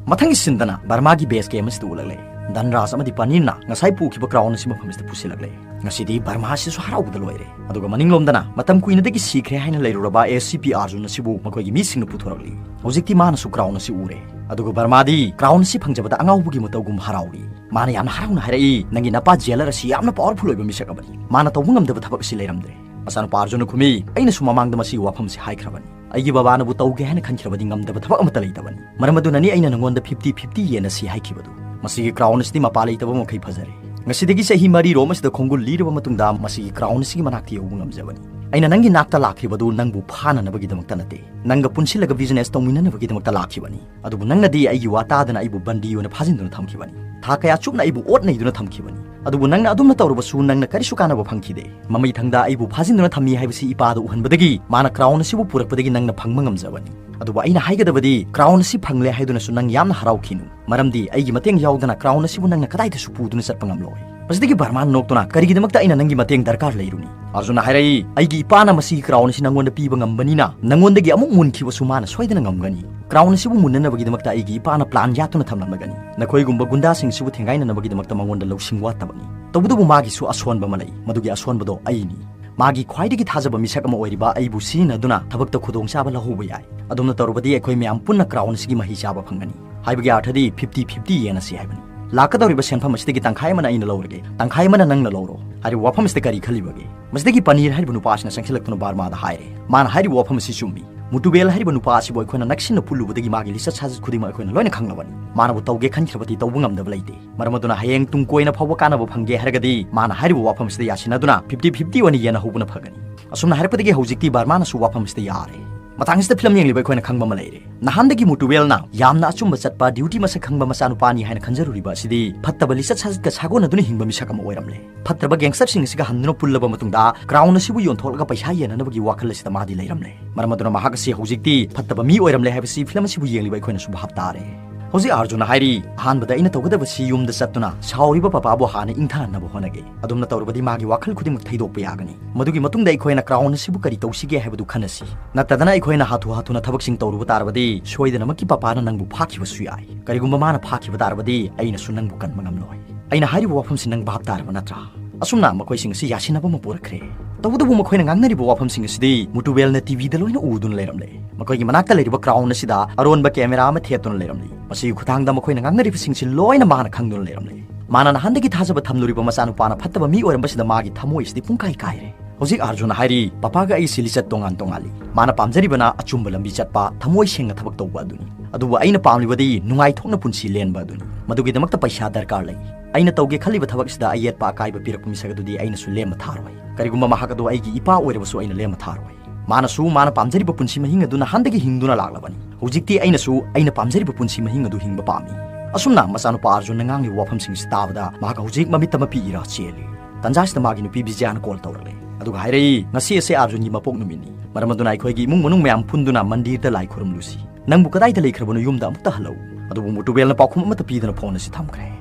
ꯃꯊꯪꯒꯤ ꯁꯤꯟꯗꯅ ꯕꯔꯃꯥꯒꯤ ꯕꯦꯁ ꯀꯦꯝ ꯑꯁꯤꯗ ꯎꯠꯂꯛꯂꯦ꯫ ꯙꯟꯔꯥꯖ ꯑꯃꯗꯤ ꯄꯅꯤꯔꯅ ꯉꯁꯥꯏ ꯄꯨꯈꯤꯕ ꯀ꯭ꯔꯥꯎꯟ ꯑꯁꯤ ꯃꯐꯝ ꯑꯁꯤꯗ ꯄꯨꯁꯤꯜꯂꯛꯂꯦ꯫ ꯉꯁꯤꯗꯤ ꯕꯔꯃꯥ ꯑꯁꯤꯁꯨ ꯍꯔꯥꯎꯕꯗ ꯂꯣꯏꯔꯦ꯫ ꯑꯗꯨꯒ ꯃꯅꯤꯡꯂꯣꯝꯗꯅ ꯃꯇꯝ ꯀꯨꯏꯅꯗꯒꯤ ꯁꯤꯈ꯭ꯔꯦ ꯍꯥꯏꯅ ꯂꯩꯔꯨꯔꯕ ꯑꯦ ꯁꯤ ꯄꯤ ꯑꯥꯔꯖꯨꯟ ꯑꯁꯤꯕꯨ ꯃꯈꯣꯏꯒꯤ ꯃꯤꯁꯤꯡꯅ ꯄꯨꯊꯣꯔꯛꯂꯤ꯫ ꯍꯧꯖꯤꯛꯇꯤ ꯃꯥꯅꯁꯨ ꯀ꯭ꯔꯥꯎꯟ ꯑꯁꯤ ꯎꯔꯦ꯫ ꯑꯗꯨꯒ ꯕꯔꯃꯥꯗꯤ ꯀ꯭ꯔꯥꯎꯟ ꯑꯁꯤ ꯐꯪꯖꯕꯗ ꯑꯉꯥꯎꯕꯒꯤ ꯃꯇꯧꯒꯨꯝ ꯍꯔꯥꯎꯔꯤ꯫ ꯃꯥꯅ ꯌꯥꯝꯅ ꯍꯔꯥꯎꯅ ꯍꯥꯏꯔꯛꯏ, "ꯅꯪꯒꯤ ꯅꯄꯥ ꯖꯦꯂꯔ ꯑꯁꯤ ꯌꯥꯝꯅ ꯄꯥꯋꯔꯐꯨꯜ ꯑꯣꯏꯕ ꯃꯤꯁꯛ ꯑꯃꯅꯤ꯫ ꯃꯥꯅ ꯇꯧꯕ ꯉꯝꯗꯕ ꯊꯕꯛ ꯑꯁꯤ ꯂꯩꯔꯝꯗ꯭ꯔꯦ"꯫ ꯃꯆꯥꯅꯨꯄꯥ ꯑꯥꯔꯖꯨꯟꯅ ꯈꯨꯝꯃꯤ, "ꯑꯩꯅꯁꯨ ꯃꯃꯥꯡꯗ ꯃꯁꯤꯒꯤ ꯋꯥꯐꯝꯁꯤ ꯍꯥꯏꯈ꯭ꯔꯕꯅꯤ꯫ ꯑꯩꯒꯤ ꯕꯕꯥꯅꯕꯨ ꯇꯧꯒꯦ ꯍꯥꯏꯅ ꯈꯟꯈ꯭ꯔꯕꯗꯤ ꯉꯝꯗꯕ ꯊꯕꯛ ꯑꯃꯠꯇ ꯂꯩꯇꯕꯅꯤ꯫ ꯃꯔꯝ ꯑꯗꯨꯅꯅꯤ ꯑꯩꯅ ꯅꯉꯣꯟꯗ ꯐꯤꯐꯇꯤ ꯐꯤꯐꯇꯤ ꯌꯦꯟꯅꯁꯤ ꯍꯥꯏꯈꯤꯕꯗꯨ꯫ ꯃꯁꯤꯒꯤ ꯀ꯭ꯔꯥꯎꯟ ꯑꯁꯤꯗꯤ ꯃꯄꯥ ꯂꯩꯇꯕ ꯃꯈꯩ ꯐꯖꯔꯦ꯫ ꯉꯁꯤꯗꯒꯤ ꯆꯍꯤ ꯃꯔꯤ ꯔꯣꯝ ꯑꯁꯤꯗ ꯈꯣꯡꯒꯨꯜ ꯂꯤꯔꯕ ꯃꯇꯨꯡꯗ ꯃꯁꯤꯒꯤ ꯀ꯭ꯔꯥꯎꯟ ꯑꯁꯤꯒꯤ ꯃꯅꯥꯛꯇ ꯌꯧꯕ ꯉꯝꯖꯕꯅꯤ"꯫ ꯑꯩꯅ ꯅꯪꯒꯤ ꯅꯥꯛꯇ ꯂꯥꯛꯈꯤꯕꯗꯨ ꯅꯪꯕꯨ ꯐꯥꯅꯅꯕꯒꯤꯗꯃꯛꯇ ꯅꯠꯇꯦ, ꯅꯪꯒ ꯄꯨꯟꯁꯤꯜꯂꯒ business ꯇꯧꯃꯤꯟꯅꯅꯕꯒꯤꯗꯃꯛꯇ ꯂꯥꯛꯈꯤꯕꯅꯤ꯫ ꯑꯗꯨꯕꯨ ꯅꯪꯅꯗꯤ ꯑꯩꯒꯤ ꯋꯥ ꯇꯥꯗꯅ ꯑꯩꯕꯨ ꯕꯟꯗꯤ ꯑꯣꯏꯅ ꯐꯥꯖꯤꯟꯗꯨꯅ ꯊꯝꯈꯤꯕꯅꯤ꯫ ꯊꯥ ꯀꯌꯥ ꯆꯨꯞꯅ ꯑꯩꯕꯨ ꯑꯣꯠ ꯅꯩꯗꯨꯅ ꯊꯝꯈꯤꯕꯅꯤ꯫ ꯑꯗꯨꯕꯨ ꯅꯪꯅ ꯑꯗꯨꯝꯅ ꯇꯧꯔꯕꯁꯨ ꯅꯪꯅ ꯀꯔꯤꯁꯨ ꯀꯥꯟꯅꯕ ꯐꯪꯈꯤꯗꯦ꯫ ꯃꯃꯩꯊꯪꯗ ꯑꯩꯕꯨ ꯐꯥꯖꯤꯟꯗꯨꯅ ꯊꯝꯃꯤ ꯍꯥꯏꯕꯁꯤ ꯏꯄꯥꯗ ꯎꯍꯟꯕꯗꯒꯤ ꯃꯥꯅ crown ꯑꯁꯤꯕꯨ ꯄꯨꯔꯛꯄꯗꯒꯤ ꯅꯪꯅ ꯐꯪꯕ ꯉꯝꯖꯕꯅꯤ꯫ ꯑꯗꯨꯕꯨ ꯑꯩꯅ ꯍꯥꯏꯒꯗꯕꯗꯤ, crown ꯑꯁꯤ ꯐꯪꯂꯦ ꯍꯥꯏꯗꯨꯅꯁꯨ ꯅꯪ ꯌꯥꯝꯅ ꯍꯔꯥꯎꯈꯤꯅꯨ, ꯃꯔꯝꯗꯤ ꯑꯩꯒꯤ ꯃꯇꯦꯡ ꯌꯥꯎꯗꯅ crown ꯑꯁꯤꯕꯨ ꯅꯪꯅ ꯀꯗꯥꯏꯗꯁꯨ ꯄꯨꯗꯨꯅ ꯆꯠꯄ ꯉꯝꯂꯣꯏ꯫ ꯃꯁꯤꯗꯒꯤ ꯕꯔꯃꯥꯟ ꯅꯣꯛꯇꯨꯅ, "ꯀꯔꯤꯒꯤꯗꯃꯛꯇ ꯑꯩꯅ ꯅꯪꯒꯤ ꯃꯇꯦꯡ ꯗꯔꯀꯥꯔ ꯂꯩꯔꯨꯅꯤ?" ꯑꯔꯖꯨꯟꯅ ꯍꯥꯏꯔꯛꯏ, "ꯑꯩꯒꯤ ꯏꯄꯥꯅ ꯃꯁꯤꯒꯤ crown ꯑꯁꯤ ꯅꯪꯉꯣꯟꯗ ꯄꯤꯕ ꯉꯝꯕꯅꯤꯅ, ꯅꯪꯉꯣꯟꯗꯒꯤ ꯑꯃꯨꯛ ꯃꯨꯟꯈꯤꯕꯁꯨ ꯃꯥꯅ ꯁꯣꯏꯗꯅ ꯉꯝꯒꯅꯤ꯫ Crown ꯑꯁꯤꯕꯨ ꯃꯨꯟꯅꯅꯕꯒꯤꯗꯃꯛꯇ ꯑꯩꯒꯤ ꯏꯄꯥꯅ plan ꯌꯥꯠꯇꯨꯅ ꯊꯝꯂꯝꯂꯒꯅꯤ꯫ ꯅꯈꯣꯏꯒꯨꯝꯕ ꯒꯨꯟꯗꯥꯁꯤꯡꯁꯤꯕꯨ ꯊꯦꯡꯒꯥꯏꯅꯅꯕꯒꯤꯗꯃꯛꯇ ꯃꯉꯣꯟꯗ ꯂꯧꯁꯤꯡ ꯋꯥꯠꯇꯕꯅꯤ꯫ ꯇꯧꯕꯇꯕꯨ ꯃꯥꯒꯤꯁꯨ ꯑꯁꯣꯟꯕ ꯑꯃ ꯂꯩ, ꯃꯗꯨꯒꯤ ꯑꯁꯣꯟꯕꯗꯣ ꯑꯩꯅꯤ꯫ ꯃꯥꯒꯤ ꯈ꯭ꯋꯥꯏꯗꯒꯤ ꯊꯥꯖꯕ ꯃꯤꯁꯛ ꯑꯃ ꯑꯣꯏꯔꯤꯕ ꯑꯩꯕꯨ ꯁꯤꯖꯤꯟꯅꯗꯨꯅ ꯊꯕꯛꯇ ꯈꯨꯗꯣꯡꯆꯥꯕ ꯂꯧꯍꯧꯕ ꯌꯥꯏ꯫ ꯑꯗꯨꯝꯅ ꯇꯧꯔꯕꯗꯤ ꯑꯩꯈꯣꯏ ꯃꯌꯥꯝ ꯄꯨꯟꯅ crown ꯑꯁꯤꯒꯤ ꯃꯍꯩ ꯆꯥꯕ ꯐꯪꯒꯅꯤ꯫ ꯍꯥꯏꯕꯒꯤ ꯑꯔꯊꯗꯤ fifty fifty ꯌꯦꯟꯅꯁꯤ ꯍꯥꯏꯕꯅꯤ꯫ ꯂꯥꯛꯀꯗꯧꯔꯤꯕ ꯁꯦꯟꯐꯝ ꯑꯁꯤꯗꯒꯤ ꯇꯪꯈꯥꯏ ꯑꯃꯅ ꯑꯩꯅ ꯂꯧꯔꯒꯦ, ꯇꯪꯈꯥꯏ ꯑꯃꯅ ꯅꯪꯅ ꯂꯧꯔꯣ꯫ ꯍꯥꯏꯔꯤꯕ ꯋꯥꯐꯝ ꯑꯁꯤꯗ ꯀꯔꯤ ꯈꯜꯂꯤꯕꯒꯦ?" ꯃꯁꯤꯗꯒꯤ ꯄꯅꯤꯔ ꯍꯥꯏꯔꯤꯕ ꯅꯨꯄꯥ ꯑꯁꯤꯅ ꯆꯪꯁꯤꯜꯂꯛꯇꯨꯅ ꯕꯔꯃꯥꯗ ꯍꯥꯏꯔꯦ, "ꯃꯥꯅ ꯍꯥꯏꯔꯤꯕ ꯋꯥꯐꯝ ꯑꯁꯤ ꯆꯨꯝꯃꯤ꯫ ꯃꯨꯇꯨꯕꯦꯜ ꯍꯥꯏꯔꯤꯕ ꯅꯨꯄꯥ ꯑꯁꯤꯕꯨ ꯑꯩꯈꯣꯏꯅ ꯅꯛꯁꯤꯟꯅ ꯄꯨꯜꯂꯨꯕꯗꯒꯤ ꯃꯥꯒꯤ ꯂꯤꯆꯠ ꯁꯥꯖꯠ ꯈꯨꯗꯤꯡꯃꯛ ꯑꯩꯈꯣꯏꯅ ꯂꯣꯏꯅ ꯈꯪꯂꯕꯅꯤ꯫ ꯃꯥꯅꯕꯨ ꯇꯧꯒꯦ ꯈꯟꯈ꯭ꯔꯕꯗꯤ ꯇꯧꯕ ꯉꯝꯗꯕ ꯂꯩꯇꯦ꯫ ꯃꯔꯝ ꯑꯗꯨꯅ ꯍꯌꯦꯡ ꯇꯨꯡ ꯀꯣꯏꯅ ꯐꯥꯎꯕ ꯀꯥꯟꯅꯕ ꯐꯪꯒꯦ ꯍꯥꯏꯔꯒꯗꯤ ꯃꯥꯅ ꯍꯥꯏꯔꯤꯕ ꯋꯥꯐꯝ ꯑꯁꯤꯗ ꯌꯥꯁꯤꯟꯅꯗꯨꯅ fifty fifty ꯑꯣꯏꯅ ꯌꯦꯟꯅꯍꯧꯕꯅ ꯐꯒꯅꯤ꯫" ꯑꯁꯨꯝꯅ ꯍꯥꯏꯔꯛꯄꯗꯒꯤ ꯍꯧꯖꯤꯛꯇꯤ ꯕꯔꯃꯥꯅꯁꯨ ꯋꯥꯐꯝ ꯑꯁꯤꯗ ꯌꯥꯔꯦ꯫ ꯃꯇꯥꯡ ꯑꯁꯤꯗ ꯐꯤꯂꯝ ꯌꯦꯡꯂꯤꯕ ꯑꯩꯈꯣꯏꯅ ꯈꯪꯕ ꯑꯃ ꯂꯩꯔꯦ꯫ ꯅꯍꯥꯟꯗꯒꯤ ꯃꯨꯇꯨꯕꯦꯜꯅ ꯌꯥꯝꯅ ꯑꯆꯨꯝꯕ ꯆꯠꯄ, duty ꯃꯁꯛ ꯈꯪꯕ ꯃꯆꯥꯅꯨꯄꯥꯅꯤ ꯍꯥꯏꯅ ꯈꯟꯖꯔꯨꯔꯤꯕ ꯑꯁꯤꯗꯤ ꯐꯠꯇꯕ ꯂꯤꯆꯠ ꯁꯥꯖꯠꯀ ꯁꯥꯒꯣꯟꯅꯗꯨꯅ ꯍꯤꯡꯕ ꯃꯤꯁꯛ ꯑꯃ ꯑꯣꯏꯔꯝꯂꯦ꯫ ꯐꯠꯇ꯭ꯔꯕ gangsterꯁꯤꯡ ꯑꯁꯤꯒ ꯍꯟꯗꯨꯅ ꯄꯨꯜꯂꯕ ꯃꯇꯨꯡꯗ crown ꯑꯁꯤꯕꯨ ꯌꯣꯟꯊꯣꯛꯂꯒ ꯄꯩꯁꯥ ꯌꯦꯟꯅꯅꯕꯒꯤ ꯋꯥꯈꯜ ꯑꯁꯤꯗ ꯃꯥꯗꯤ ꯂꯩꯔꯝꯂꯦ꯫ ꯃꯔꯝ ꯑꯗꯨꯅ ꯃꯍꯥꯛ ꯑꯁꯤ ꯍꯧꯖꯤꯛꯇꯤ ꯐꯠꯇꯕ ꯃꯤ ꯑꯣꯏꯔꯝꯂꯦ ꯍꯥꯏꯕꯁꯤ ꯐꯤꯂꯝ ꯑꯁꯤꯕꯨ ꯌꯦꯡꯂꯤꯕ ꯑꯩꯈꯣꯏꯅꯁꯨ ꯚꯥꯞ ꯇꯥꯔꯦ꯫ ꯍꯧꯖꯤꯛ ꯑꯥꯔꯖꯨꯟꯅ ꯍꯥꯏꯔꯤ, "ꯑꯍꯥꯟꯕꯗ ꯑꯩꯅ ꯇꯧꯒꯗꯕꯁꯤ ꯌꯨꯝꯗ ꯆꯠꯇꯨꯅ ꯁꯥꯎꯔꯤꯕ ꯄꯄꯥꯕꯨ ꯍꯥꯟꯅ ꯏꯪꯊꯍꯟꯅꯕ ꯍꯣꯠꯅꯒꯦ꯫ ꯑꯗꯨꯝꯅ ꯇꯧꯔꯕꯗꯤ ꯃꯥꯒꯤ ꯋꯥꯈꯜ ꯈꯨꯗꯤꯡꯃꯛ ꯊꯩꯗꯣꯛꯄ ꯌꯥꯒꯅꯤ꯫ ꯃꯗꯨꯒꯤ ꯃꯇꯨꯡꯗ ꯑꯩꯈꯣꯏꯅ crown ꯑꯁꯤꯕꯨ ꯀꯔꯤ ꯇꯧꯁꯤꯒꯦ ꯍꯥꯏꯕꯗꯨ ꯈꯟꯅꯁꯤ꯫ ꯅꯠꯇꯗꯅ ꯑꯩꯈꯣꯏꯅ ꯍꯥꯊꯨ ꯍꯥꯊꯨꯅ ꯊꯕꯛꯁꯤꯡ ꯇꯧꯔꯨꯕ ꯇꯥꯔꯕꯗꯤ ꯁꯣꯏꯗꯅꯃꯛꯀꯤ ꯄꯄꯥꯅ ꯅꯪꯕꯨ ꯐꯥꯈꯤꯕꯁꯨ ꯌꯥꯏ꯫ ꯀꯔꯤꯒꯨꯝꯕ ꯃꯥꯅ ꯐꯥꯈꯤꯕ ꯇꯥꯔꯕꯗꯤ ꯑꯩꯅꯁꯨ ꯅꯪꯕꯨ ꯀꯟꯕ ꯉꯝꯂꯣꯏ꯫ ꯑꯩꯅ ꯍꯥꯏꯔꯤꯕ ꯋꯥꯐꯝꯁꯤ ꯅꯪ ꯚꯥꯞ ꯇꯥꯔꯕ ꯅꯠꯇ꯭ꯔꯥ?" ꯑꯁꯨꯝꯅ ꯃꯈꯣꯏꯁꯤꯡ ꯑꯁꯤ ꯌꯥꯁꯤꯟꯅꯕ ꯑꯃ ꯄꯨꯔꯛꯈ꯭ꯔꯦ꯫ ꯇꯧꯕꯇꯕꯨ ꯃꯈꯣꯏꯅ ꯉꯥꯡꯅꯔꯤꯕ ꯋꯥꯐꯝꯁꯤꯡ ꯑꯁꯤꯗꯤ ꯃꯨꯇꯨꯕꯦꯜꯅ TVꯗ ꯂꯣꯏꯅ ꯎꯗꯨꯅ ꯂꯩꯔꯝꯂꯦ꯫ ꯃꯈꯣꯏꯒꯤ ꯃꯅꯥꯛꯇ ꯂꯩꯔꯤꯕ crown ꯑꯁꯤꯗ ꯑꯔꯣꯟꯕ camera ꯑꯃ ꯊꯦꯠꯇꯨꯅ ꯂꯩꯔꯝꯂꯤ꯫ ꯃꯁꯤꯒꯤ ꯈꯨꯠꯊꯥꯡꯗ ꯃꯈꯣꯏꯅ ꯉꯥꯡꯅꯔꯤꯕꯁꯤꯡꯁꯤ ꯂꯣꯏꯅ ꯃꯥꯅ ꯈꯪꯗꯨꯅ ꯂꯩꯔꯝꯂꯦ꯫ ꯃꯥꯅ ꯅꯍꯥꯟꯗꯒꯤ ꯊꯥꯖꯕ ꯊꯝꯂꯨꯔꯤꯕ ꯃꯆꯥꯅꯨꯄꯥꯅ ꯐꯠꯇꯕ ꯃꯤ ꯑꯣꯏꯔꯝꯕꯁꯤꯗ ꯃꯥꯒꯤ ꯊꯃꯣꯏ ꯑꯁꯤꯗꯤ ꯄꯨꯡꯀꯥꯏ ꯀꯥꯏꯔꯦ꯫ ꯍꯧꯖꯤꯛ ꯑꯥꯔꯖꯨꯟꯅ ꯍꯥꯏꯔꯤ, "ꯄꯄꯥꯒ ꯑꯩꯁꯤ ꯂꯤꯆꯠ ꯇꯣꯉꯥꯟ ꯇꯣꯉꯥꯜꯂꯤ꯫ ꯃꯥꯅ ꯄꯥꯝꯖꯔꯤꯕꯅ ꯑꯆꯨꯝꯕ ꯂꯝꯕꯤ ꯆꯠꯄ, ꯊꯃꯣꯏ ꯁꯦꯡꯅ ꯊꯕꯛ ꯇꯧꯕ ꯑꯗꯨꯅꯤ꯫ ꯑꯗꯨꯕꯨ ꯑꯩꯅ ꯄꯥꯝꯂꯤꯕꯗꯤ ꯅꯨꯡꯉꯥꯏꯊꯣꯛꯅ ꯄꯨꯟꯁꯤ ꯂꯦꯟꯕ ꯑꯗꯨꯅꯤ꯫ ꯃꯗꯨꯒꯤꯗꯃꯛꯇ ꯄꯩꯁꯥ ꯗꯔꯀꯥꯔ ꯂꯩ꯫ ꯑꯩꯅ ꯇꯧꯒꯦ ꯈꯜꯂꯤꯕ ꯊꯕꯛ ꯑꯁꯤꯗ ꯑꯌꯦꯠꯄ ꯑꯀꯥꯏꯕ ꯄꯤꯔꯛꯄ ꯃꯤꯁꯛ ꯑꯗꯨꯗꯤ ꯑꯩꯅꯁꯨ ꯂꯦꯝꯕ ꯊꯥꯔꯣꯏ꯫" ꯀꯔꯤꯒꯨꯝꯕ ꯃꯍꯥꯛ ꯑꯗꯨ ꯑꯩꯒꯤ ꯏꯄꯥ ꯑꯣꯏꯔꯕꯁꯨ ꯑꯩꯅ ꯂꯦꯝꯃ ꯊꯥꯔꯣꯏ꯫ ꯃꯥꯅꯁꯨ ꯃꯥꯅ ꯄꯥꯝꯖꯔꯤꯕ ꯄꯨꯟꯁꯤ ꯃꯍꯤꯡ ꯑꯗꯨ ꯅꯍꯥꯟꯗꯒꯤ ꯍꯤꯡꯗꯨꯅ ꯂꯥꯛꯂꯕꯅꯤ꯫ ꯍꯧꯖꯤꯛꯇꯤ ꯑꯩꯅꯁꯨ ꯑꯩꯅ ꯄꯥꯝꯖꯔꯤꯕ ꯄꯨꯟꯁꯤ ꯃꯍꯤꯡ ꯑꯗꯨ ꯍꯤꯡꯕ ꯄꯥꯝꯃꯤ꯫ ꯑꯁꯨꯝꯅ ꯃꯆꯥꯅꯨꯄꯥ ꯑꯥꯔꯖꯨꯟꯅ ꯉꯥꯡꯂꯤꯕ ꯋꯥꯐꯝꯁꯤꯡꯁꯤ ꯇꯥꯕꯗ ꯃꯍꯥꯛ ꯍꯧꯖꯤꯛ ꯃꯃꯤꯠ ꯇꯃ ꯄꯤꯛꯏꯔꯥ ꯆꯦꯜꯂꯤ꯫ ꯇꯟꯖꯥꯁꯤꯗ ꯃꯥꯒꯤ ꯅꯨꯄꯤ ꯕꯤꯖꯌꯥꯅ ꯀꯣꯜ ꯇꯧꯔꯛꯂꯦ꯫ ꯑꯗꯨꯒ ꯍꯥꯏꯔꯛꯏ, "ꯉꯁꯤ ꯑꯁꯤ ꯑꯥꯔꯖꯨꯟꯒꯤ ꯃꯄꯣꯛ ꯅꯨꯃꯤꯠꯅꯤ꯫ ꯃꯔꯝ ꯑꯗꯨꯅ ꯑꯩꯈꯣꯏꯒꯤ ꯏꯃꯨꯡ ꯃꯅꯨꯡ ꯃꯌꯥꯝ ꯄꯨꯟꯗꯨꯅ ꯃꯟꯗꯤꯔꯗ ꯂꯥꯏ ꯈꯨꯔꯨꯝꯂꯨꯁꯤ꯫ ꯅꯪꯕꯨ ꯀꯗꯥꯏꯗ ꯂꯩꯈ꯭ꯔꯕꯅꯣ? ꯌꯨꯝꯗ ꯑꯃꯨꯛꯇ ꯍꯜꯂꯛꯎ꯫" ꯑꯗꯨꯕꯨ ꯃꯨꯇꯨꯕꯦꯜꯅ ꯄꯥꯎꯈꯨꯝ ꯑꯃꯠꯇ ꯄꯤꯗꯅ ꯐꯣꯟ ꯑꯁꯤ ꯊꯝꯈ꯭ꯔꯦ꯫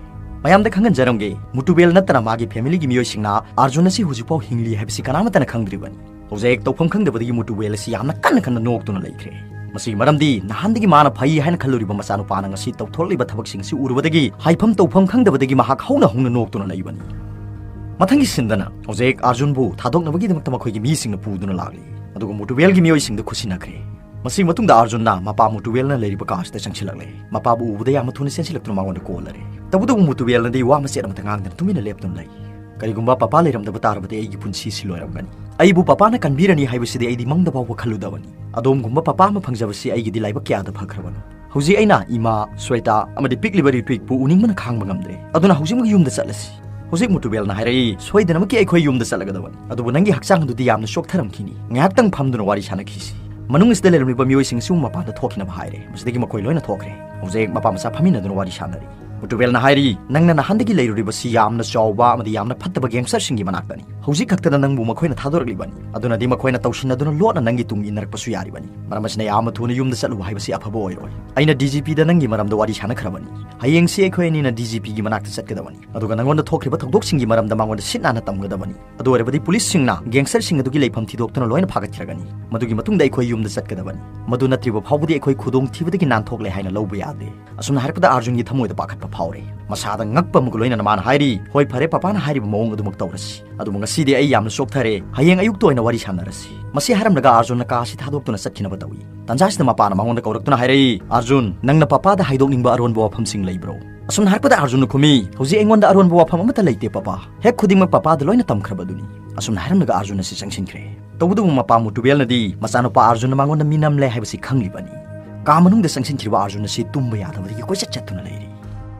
ꯃꯌꯥꯝꯗ ꯈꯪꯍꯟꯖꯔꯝꯒꯦ, ꯃꯨꯇꯨꯕꯦꯜ ꯅꯠꯇꯅ ꯃꯥꯒꯤ ꯐꯦꯃꯤꯂꯤꯒꯤ ꯃꯤꯑꯣꯏꯁꯤꯡꯅ ꯑꯥꯔꯖꯨꯟ ꯑꯁꯤ ꯍꯧꯖꯤꯛꯐꯥꯎ ꯍꯤꯡꯂꯤ ꯍꯥꯏꯕꯁꯤ ꯀꯅꯥꯃꯠꯇꯅ ꯈꯪꯗ꯭ꯔꯤꯕꯅꯤ꯫ ꯍꯧꯖꯤꯛ ꯇꯧꯐꯝ ꯈꯪꯗꯕꯗꯒꯤ ꯃꯨꯇꯨꯕꯦꯜ ꯑꯁꯤ ꯌꯥꯝꯅ ꯀꯟꯅ ꯀꯟꯅ ꯅꯣꯛꯇꯨꯅ ꯂꯩꯈ꯭ꯔꯦ꯫ ꯃꯁꯤꯒꯤ ꯃꯔꯝꯗꯤ ꯅꯍꯥꯟꯗꯒꯤ ꯃꯥꯅ ꯐꯩ ꯍꯥꯏꯅ ꯈꯜꯂꯨꯔꯤꯕ ꯃꯆꯥꯅꯨꯄꯥꯅ ꯉꯁꯤ ꯇꯧꯊꯣꯔꯛꯂꯤꯕ ꯊꯕꯛꯁꯤꯡ ꯑꯁꯤ ꯎꯔꯨꯕꯗꯒꯤ ꯍꯥꯏꯐꯝ ꯇꯧꯐꯝ ꯈꯪꯗꯕꯗꯒꯤ ꯃꯍꯥꯛ ꯍꯧꯅ ꯍꯧꯅ ꯅꯣꯛꯇꯨꯅ ꯂꯩꯕꯅꯤ꯫ ꯃꯊꯪꯒꯤ ꯁꯤꯟꯗꯅ ꯍꯧꯖꯤꯛ ꯑꯥꯔꯖꯨꯟꯕꯨ ꯊꯥꯗꯣꯛꯅꯕꯒꯤꯗꯃꯛꯇ ꯃꯈꯣꯏꯒꯤ ꯃꯤꯁꯤꯡꯅ ꯄꯨꯗꯨꯅ ꯂꯥꯛꯂꯤ꯫ ꯑꯗꯨꯒ ꯃꯨꯇꯨꯕꯦꯜꯒꯤ ꯃꯤꯑꯣꯏꯁꯤꯡꯗ ꯈꯨꯠꯁꯤꯟꯅꯈ꯭ꯔꯦ꯫ ꯃꯁꯤꯒꯤ ꯃꯇꯨꯡꯗ ꯑꯥꯔꯖꯨꯟꯅ ꯃꯄꯥ ꯃꯨꯇꯨꯕꯦꯜꯅ ꯂꯩꯔꯤꯕ ꯀꯥꯁꯤꯗ ꯆꯪꯁꯤꯜꯂꯛꯂꯦ꯫ ꯃꯄꯥꯕꯨ ꯎꯕꯗ ꯌꯥꯝꯅ ꯊꯨꯅ ꯆꯦꯟꯁꯤꯜꯂꯛꯇꯨꯅ ꯃꯉꯣꯟꯗ ꯀꯣꯜꯂꯔꯦ꯫ ꯇꯧꯕꯇꯕꯨ ꯃꯨꯇꯨꯕꯦꯜꯅꯗꯤ ꯋꯥ ꯃꯆꯦꯠ ꯑꯃꯠꯇ ꯉꯥꯡꯗꯅ ꯇꯨꯃꯤꯟꯅ ꯂꯦꯞꯇꯨꯅ ꯂꯩ꯫ "ꯀꯔꯤꯒꯨꯝꯕ ꯄꯄꯥ ꯂꯩꯔꯝꯗꯕ ꯇꯥꯔꯕꯗꯤ ꯑꯩꯒꯤ ꯄꯨꯟꯁꯤꯁꯤ ꯂꯣꯏꯔꯝꯒꯅꯤ꯫ ꯑꯩꯕꯨ ꯄꯄꯥꯅ ꯀꯟꯕꯤꯔꯅꯤ ꯍꯥꯏꯕꯁꯤꯗꯤ ꯑꯩꯗꯤ ꯃꯪꯗ ꯐꯥꯎꯕ ꯈꯜꯂꯨꯗꯕꯅꯤ꯫ ꯑꯗꯣꯝꯒꯨꯝꯕ ꯄꯄꯥ ꯑꯃ ꯐꯪꯖꯕꯁꯤ ꯑꯩꯒꯤꯗꯤ ꯂꯥꯏꯕꯛ ꯀꯌꯥꯗ ꯐꯈ꯭ꯔꯕꯅꯣ꯫ ꯍꯧꯖꯤꯛ ꯑꯩꯅ ꯏꯃꯥ, ꯁ꯭ꯋꯦꯇꯥ ꯑꯃꯗꯤ ꯄꯤꯛꯂꯤꯕ ꯔꯤꯇ꯭ꯋꯤꯛꯄꯨ ꯎꯅꯤꯡꯕꯅ ꯈꯥꯡꯕ ꯉꯝꯗ꯭ꯔꯦ꯫ ꯑꯗꯨꯅ ꯍꯧꯖꯤꯛꯃꯛ ꯌꯨꯝꯗ ꯆꯠꯂꯁꯤ꯫" ꯍꯧꯖꯤꯛ ꯃꯨꯇꯨꯕꯦꯜꯅ ꯍꯥꯏꯔꯛꯏ, "ꯁꯣꯏꯗꯅꯃꯛꯀꯤ ꯑꯩꯈꯣꯏ ꯌꯨꯝꯗ ꯆꯠꯂꯒꯗꯕꯅꯤ꯫ ꯑꯗꯨꯕꯨ ꯅꯪꯒꯤ ꯍꯛꯆꯥꯡ ꯑꯗꯨꯗꯤ ꯌꯥꯝꯅ ꯆꯣꯛꯊꯔꯝꯈꯤꯅꯤ꯫ ꯉꯥꯏꯍꯥꯛꯇꯪ ꯐꯝꯗꯨꯅ ꯋꯥꯔꯤ ꯁꯥꯟꯅꯈꯤꯁꯤ꯫ ꯃꯅꯨꯡ ꯑꯁꯤꯗ ꯂꯩꯔꯝꯂꯤꯕ ꯃꯤꯑꯣꯏꯁꯤꯡꯁꯤꯕꯨ ꯃꯄꯥꯟꯗ ꯊꯣꯛꯈꯤꯅꯕ ꯍꯥꯏꯔꯦ꯫" ꯃꯁꯤꯗꯒꯤ ꯃꯈꯣꯏ ꯂꯣꯏꯅ ꯊꯣꯛꯈ꯭ꯔꯦ꯫ ꯍꯧꯖꯤꯛ ꯃꯄꯥ ꯃꯆꯥ ꯐꯝꯃꯤꯟꯅꯗꯨꯅ ꯋꯥꯔꯤ ꯁꯥꯟꯅꯔꯤ꯫ ꯃꯨꯇꯨꯕꯦꯜꯅ ꯍꯥꯏꯔꯤ, "ꯅꯪꯅ ꯅꯍꯥꯟꯗꯒꯤ ꯂꯩꯔꯨꯔꯤꯕꯁꯤ ꯌꯥꯝꯅ ꯆꯥꯎꯕ ꯑꯃꯗꯤ ꯌꯥꯝꯅ ꯐꯠꯇꯕ ꯒꯦꯡꯁꯇꯔꯁꯤꯡꯒꯤ ꯃꯅꯥꯛꯇꯅꯤ꯫ ꯍꯧꯖꯤꯛ ꯈꯛꯇꯗ ꯅꯪꯕꯨ ꯃꯈꯣꯏꯅ ꯊꯥꯗꯣꯔꯛꯂꯤꯕꯅꯤ꯫ ꯑꯗꯨꯅꯗꯤ ꯃꯈꯣꯏꯅ ꯇꯧꯁꯤꯟꯅꯗꯨꯅ ꯂꯣꯠꯅ ꯅꯪꯒꯤ ꯇꯨꯡ ꯏꯟꯅꯔꯛꯄꯁꯨ ꯌꯥꯔꯤꯕꯅꯤ꯫ ꯃꯔꯝ ꯑꯁꯤꯅ ꯌꯥꯝꯅ ꯊꯨꯅ ꯌꯨꯝꯗ ꯆꯠꯂꯨ ꯍꯥꯏꯕꯁꯤ ꯑꯐꯕ ꯑꯣꯏꯔꯣꯏ꯫ ꯑꯩꯅ ꯗꯤ ꯖꯤ ꯄꯤꯗ ꯅꯪꯒꯤ ꯃꯔꯝꯗ ꯋꯥꯔꯤ ꯁꯥꯟꯅꯈ꯭ꯔꯕꯅꯤ꯫ ꯍꯌꯦꯡꯁꯤ ꯑꯩꯈꯣꯏ ꯑꯅꯤꯅ ꯗꯤ ꯖꯤ ꯄꯤꯒꯤ ꯃꯅꯥꯛꯇ ꯆꯠꯀꯗꯕꯅꯤ꯫ ꯑꯗꯨꯒ ꯅꯪꯉꯣꯟꯗ ꯊꯣꯛꯈ꯭ꯔꯤꯕ ꯊꯧꯗꯣꯛꯁꯤꯡꯒꯤ ꯃꯔꯝꯗ ꯃꯉꯣꯟꯗ ꯁꯤꯠ ꯅꯥꯟꯅ ꯇꯝꯒꯗꯕꯅꯤ꯫ ꯑꯗꯨ ꯑꯣꯏꯔꯕꯗꯤ ꯄꯨꯂꯤꯁꯁꯤꯡꯅ ꯒꯦꯡꯁꯇꯔꯁꯤꯡ ꯑꯗꯨꯒꯤ ꯂꯩꯐꯝ ꯊꯤꯗꯣꯛꯇꯨꯅ ꯂꯣꯏꯅ ꯐꯥꯒꯠꯈꯤꯔꯒꯅꯤ꯫ ꯃꯗꯨꯒꯤ ꯃꯇꯨꯡꯗ ꯑꯩꯈꯣꯏ ꯌꯨꯝꯗ ꯆꯠꯀꯗꯕꯅꯤ꯫ ꯃꯗꯨ ꯅꯠꯇ꯭ꯔꯤꯕ ꯐꯥꯎꯕꯗꯤ ꯑꯩꯈꯣꯏ ꯈꯨꯗꯣꯡꯊꯤꯕꯗꯒꯤ ꯅꯥꯟꯊꯣꯛꯂꯦ ꯍꯥꯏꯅ ꯂꯧꯕ ꯌꯥꯗꯦ꯫" ꯑꯁꯨꯝꯅ ꯍꯥꯏꯔꯛꯄꯗ ꯑꯥꯔꯖꯨꯟꯒꯤ ꯊꯃꯣꯏꯗ ꯄꯥꯈꯠꯄ ꯐꯥꯎꯔꯦ꯫ ꯃꯁꯥꯗ ꯉꯛꯄ ꯑꯃꯒ ꯂꯣꯏꯅꯅ ꯃꯥꯅ ꯍꯥꯏꯔꯤ, "ꯍꯣꯏ, ꯐꯔꯦ, ꯄꯄꯥꯅ ꯍꯥꯏꯔꯤꯕ ꯃꯑꯣꯡ ꯑꯗꯨꯃꯛ ꯇꯧꯔꯁꯤ꯫ ꯑꯗꯨꯕꯨ ꯉꯁꯤꯗꯤ ꯑꯩ ꯌꯥꯝꯅ ꯆꯣꯛꯊꯔꯦ꯫ ꯍꯌꯦꯡ ꯑꯌꯨꯛꯇ ꯑꯣꯏꯅ ꯋꯥꯔꯤ ꯁꯥꯟꯅꯔꯁꯤ꯫" ꯃꯁꯤ ꯍꯥꯏꯔꯝꯂꯒ ꯑꯥꯔꯖꯨꯟꯅ ꯀꯥ ꯑꯁꯤ ꯊꯥꯗꯣꯛꯇꯨꯅ ꯆꯠꯈꯤꯅꯕ ꯇꯧꯏ꯫ ꯇꯟꯖꯥꯁꯤꯗ ꯃꯄꯥꯅ ꯃꯉꯣꯟꯗ ꯀꯧꯔꯛꯇꯨꯅ ꯍꯥꯏꯔꯛꯏ, "ꯑꯥꯔꯖꯨꯟ, ꯅꯪꯅ ꯄꯄꯥꯗ ꯍꯥꯏꯗꯣꯛꯅꯤꯡꯕ ꯑꯔꯣꯟꯕ ꯋꯥꯐꯝꯁꯤꯡ ꯂꯩꯕ꯭ꯔꯣ?" ꯑꯁꯨꯝꯅ ꯍꯥꯏꯔꯛꯄꯗ ꯑꯥꯔꯖꯨꯟꯅ ꯈꯨꯝꯃꯤ, "ꯍꯧꯖꯤꯛ ꯑꯩꯉꯣꯟꯗ ꯑꯔꯣꯟꯕ ꯋꯥꯐꯝ ꯑꯃꯠꯇ ꯂꯩꯇꯦ ꯄꯄꯥ꯫ ꯍꯦꯛ ꯈꯨꯗꯤꯡꯃꯛ ꯄꯄꯥꯗ ꯂꯣꯏꯅ ꯇꯝꯈ꯭ꯔꯕꯗꯨꯅꯤ꯫" ꯑꯁꯨꯝꯅ ꯍꯥꯏꯔꯝꯂꯒ ꯑꯥꯔꯖꯨꯟ ꯑꯁꯤ ꯆꯪꯁꯤꯟꯈ꯭ꯔꯦ꯫ ꯇꯧꯕꯇꯕꯨ ꯃꯄꯥ ꯃꯨꯇꯨꯕꯦꯜꯅꯗꯤ ꯃꯆꯥꯅꯨꯄꯥ ꯑꯥꯔꯖꯨꯟꯅ ꯃꯉꯣꯟꯗ ꯃꯤꯅꯝꯂꯦ ꯍꯥꯏꯕꯁꯤ ꯈꯪꯂꯤꯕꯅꯤ꯫ ꯀꯥ ꯃꯅꯨꯡꯗ ꯆꯪꯁꯤꯟꯈꯤꯕ ꯑꯥꯔꯖꯨꯟ ꯑꯁꯤ ꯇꯨꯝꯕ ꯌꯥꯗꯕꯗꯒꯤ ꯀꯣꯏꯆꯠ ꯆꯠꯇꯨꯅ ꯂꯩꯔꯤ꯫